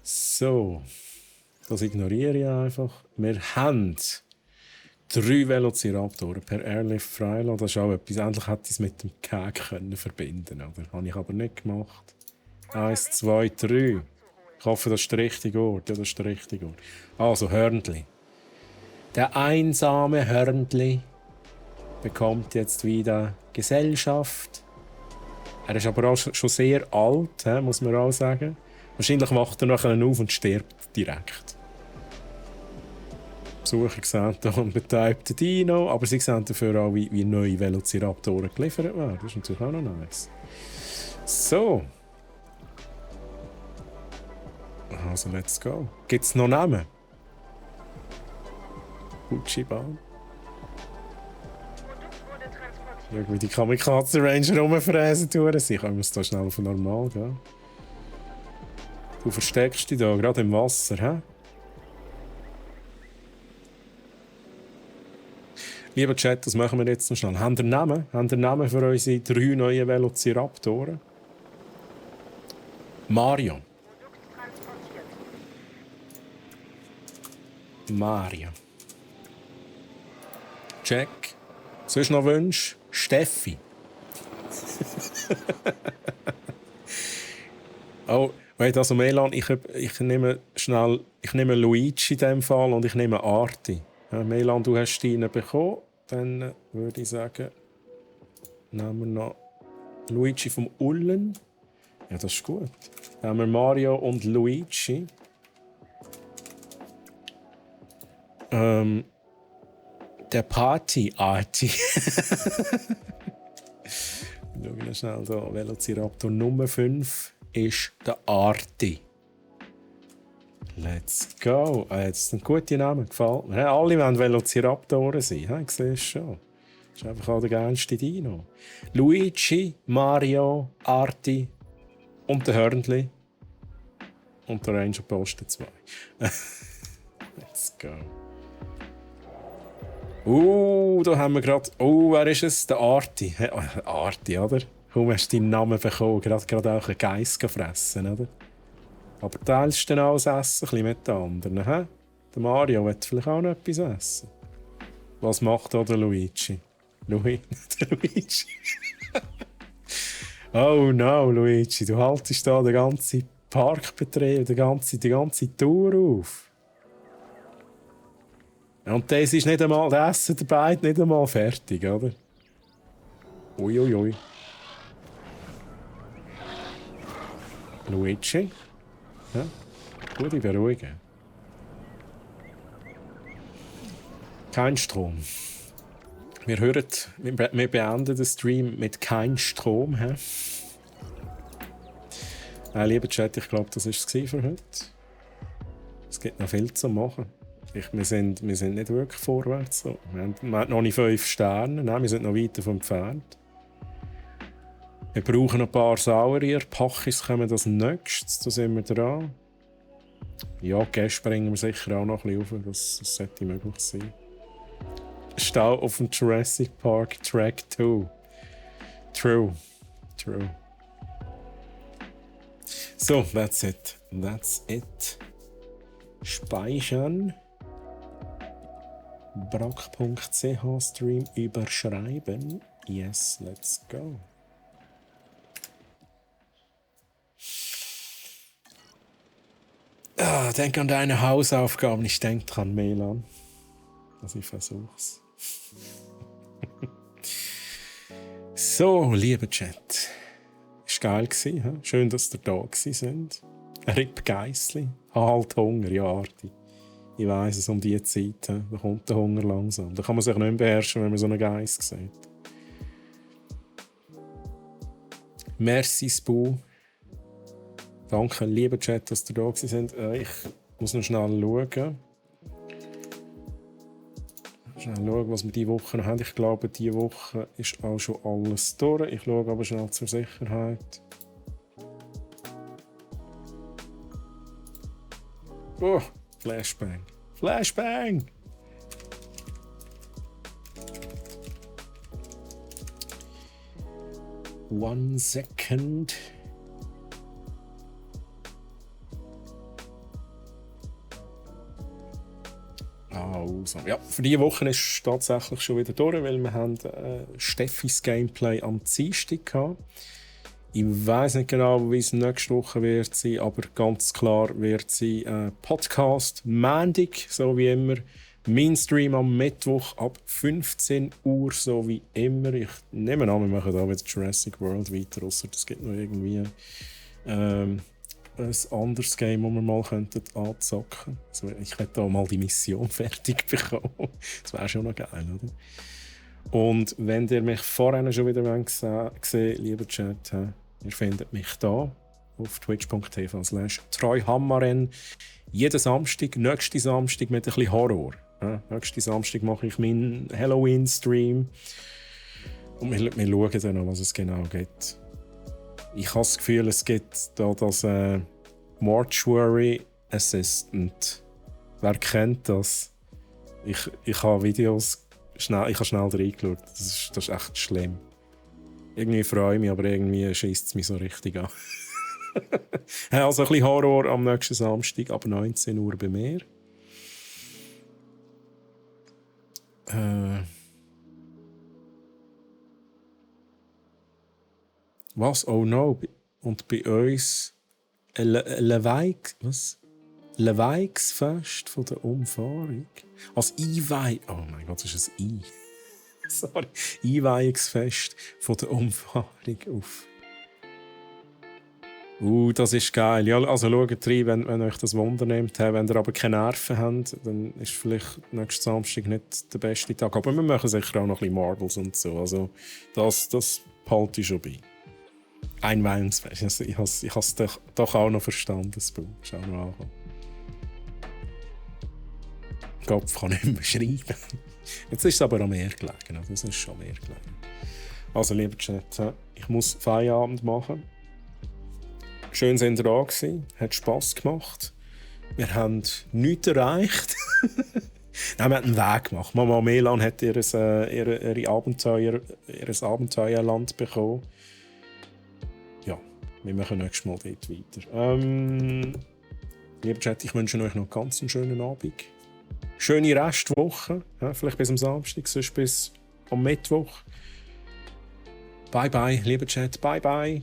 So, das ignoriere ich einfach. Wir haben 3 Velociraptoren per Airlift freilassen. Das ist auch etwas. Endlich hätte ich es mit dem Cake verbinden können. Das habe ich aber nicht gemacht. 1, 2, 3. Ich hoffe, das ist der richtige Ort. Ja, das ist der richtige Ort. Also, Hörnli. Der einsame Hörnli bekommt jetzt wieder Gesellschaft. Er ist aber auch schon sehr alt, muss man auch sagen. Wahrscheinlich wacht er nachher auf und stirbt direkt. Besucher sehen hier einen betäubten Dino, aber sie sehen dafür auch, wie neue Velociraptoren geliefert werden. Das ist natürlich auch noch nice. So. Also, let's go. Gibt es noch Namen? Uchiban. Schau, wie die Kamikaze Ranger rumfräsen tun. Ich muss da schnell auf normal gehen. Du versteckst dich da gerade im Wasser, hä? Lieber Chat, das machen wir jetzt noch schnell. Habt ihr Namen? Habt ihr Namen für unsere 3 neuen Velociraptoren? Mario. Mario. Check. Sonst noch Wünsche? Steffi. Oh, wait, also Melan, ich nehme Luigi in diesem Fall und ich nehme Arti. Ja, Melan, du hast deinen bekommen. Dann würde ich sagen, nehmen wir noch Luigi vom Ullen. Ja, das ist gut. Dann haben wir Mario und Luigi. Der Party-Arti. Schauen wir schnell hier. Velociraptor Nummer 5 ist der Arti. Let's go. Das sind gute Namen, gefällt mir. Alle wollen Velociraptoren sein. Ich sehe es schon. Das ist einfach auch der geilste Dino. Luigi, Mario, Arti und der Hörnli. Und der Ranger Posten 2. Let's go. Da haben wir gerade. Wer ist es? Der Arti. Arti, oder? Kaum hast du deinen Namen bekommen. Gerade auch einen Geiss gefressen, oder? Aber teilst du dann auch das Essen ein bisschen mit den anderen, hä? Der Mario will vielleicht auch noch etwas essen. Was macht da der Luigi? Der Luigi. Oh no, Luigi, du haltest da den ganzen Parkbetrieb, die ganze Tour auf. Und das ist nicht einmal, das Essen dabei nicht einmal fertig, oder? Uiuiui. Luigi? Ja? Gut, ich beruhigen. Kein Strom. Wir beenden den Stream mit kein Strom. Lieber Chat, ich glaube, das war es für heute. Es gibt noch viel zu machen. Wir sind nicht wirklich vorwärts. So. Wir haben noch nicht 5 Sterne. Nein, wir sind noch weit davon entfernt. Wir brauchen ein paar Sauerier. Pachis kommen als nächstes. Da sind wir dran. Ja, Gäste bringen wir sicher auch noch ein bisschen rauf. Das sollte möglich sein. Stau auf dem Jurassic Park Track 2. True. So, that's it. Speichern. Brack.ch Stream überschreiben. Yes, let's go. Denk an deine Hausaufgaben. Ich denke dran, Melan. Also ich versuch's. So, lieber Chat. Ist geil gewesen, he? Schön, dass ihr da sind. Rip Geissli. Halt Hunger, ja, Arti. Ich weiss es, um diese Zeit, da kommt der Hunger langsam. Da kann man sich nicht mehr beherrschen, wenn man so einen Geiss sieht. Merci, Spu. Danke, lieber Chat, dass ihr da sind. Ich muss noch schnell schauen. Was wir diese Woche noch haben. Ich glaube, diese Woche ist auch schon alles durch. Ich schaue aber schnell zur Sicherheit. Oh, Flashbang. One second. Also, ja, für diese Woche ist es tatsächlich schon wieder durch, weil wir haben Steffis Gameplay am Dienstag gehabt. Ich weiss nicht genau, wie es nächste Woche wird sein, aber ganz klar wird sie Podcast Montag, so wie immer. Mein Stream am Mittwoch ab 15 Uhr, so wie immer. Ich nehme an, wir machen da wieder Jurassic World weiter, ausser es gibt noch irgendwie ein anderes Game, das wir mal anzocken könnten. Also ich hätte da mal die Mission fertig bekommen. Das wäre schon noch geil, oder? Und wenn ihr mich vorher schon wieder gesehen, lieber Chat, ihr findet mich da auf twitch.tv/treuhammaren. Jeden Samstag, nächsten Samstag mit ein bisschen Horror. Nächsten Samstag mache ich meinen Halloween-Stream. Und wir schauen dann noch, was es genau gibt. Ich habe das Gefühl, es gibt da das Mortuary Assistant. Wer kennt das? Ich habe Videos schnell reingeschaut. Das ist echt schlimm. Irgendwie freue ich mich, aber irgendwie schießt es mich so richtig an. Also ein bisschen Horror am nächsten Samstag ab 19 Uhr bei mir. Was? Oh no. Und bei uns ein Leweigsfest von der Umfahrung. Als Einweih. Oh mein Gott, das ist ein I. Sorry. Einweihungsfest von der Umfahrung auf. Das ist geil. Ja, also schaut rein, wenn euch das Wunder nimmt. Wenn ihr aber keine Nerven habt, dann ist vielleicht nächsten Samstag nicht der beste Tag. Aber wir machen sicher auch noch ein bisschen Marbles und so. Also das behalte ich schon bei. Einweihungsfest. Also ich habe es doch auch noch verstanden. Das ist auch noch angekommen. Der Kopf kann nicht mehr schreiben. Jetzt ist es aber am Meer gelegen. Das ist schon am Meer gelegen. Also, lieber Chat, ich muss Feierabend machen. Schön sind ihr da gewesen. Hat Spass gemacht. Wir haben nichts erreicht. Nein, wir haben einen Weg gemacht. Mama Melan hat ihr Abenteuerland bekommen. Ja, wir machen nächstes Mal dort weiter. Lieber Chat, ich wünsche euch noch einen ganz schönen Abend. Schöne Restwoche. Ja, vielleicht bis am Samstag, sonst bis am Mittwoch. Bye bye, lieber Chat. Bye bye.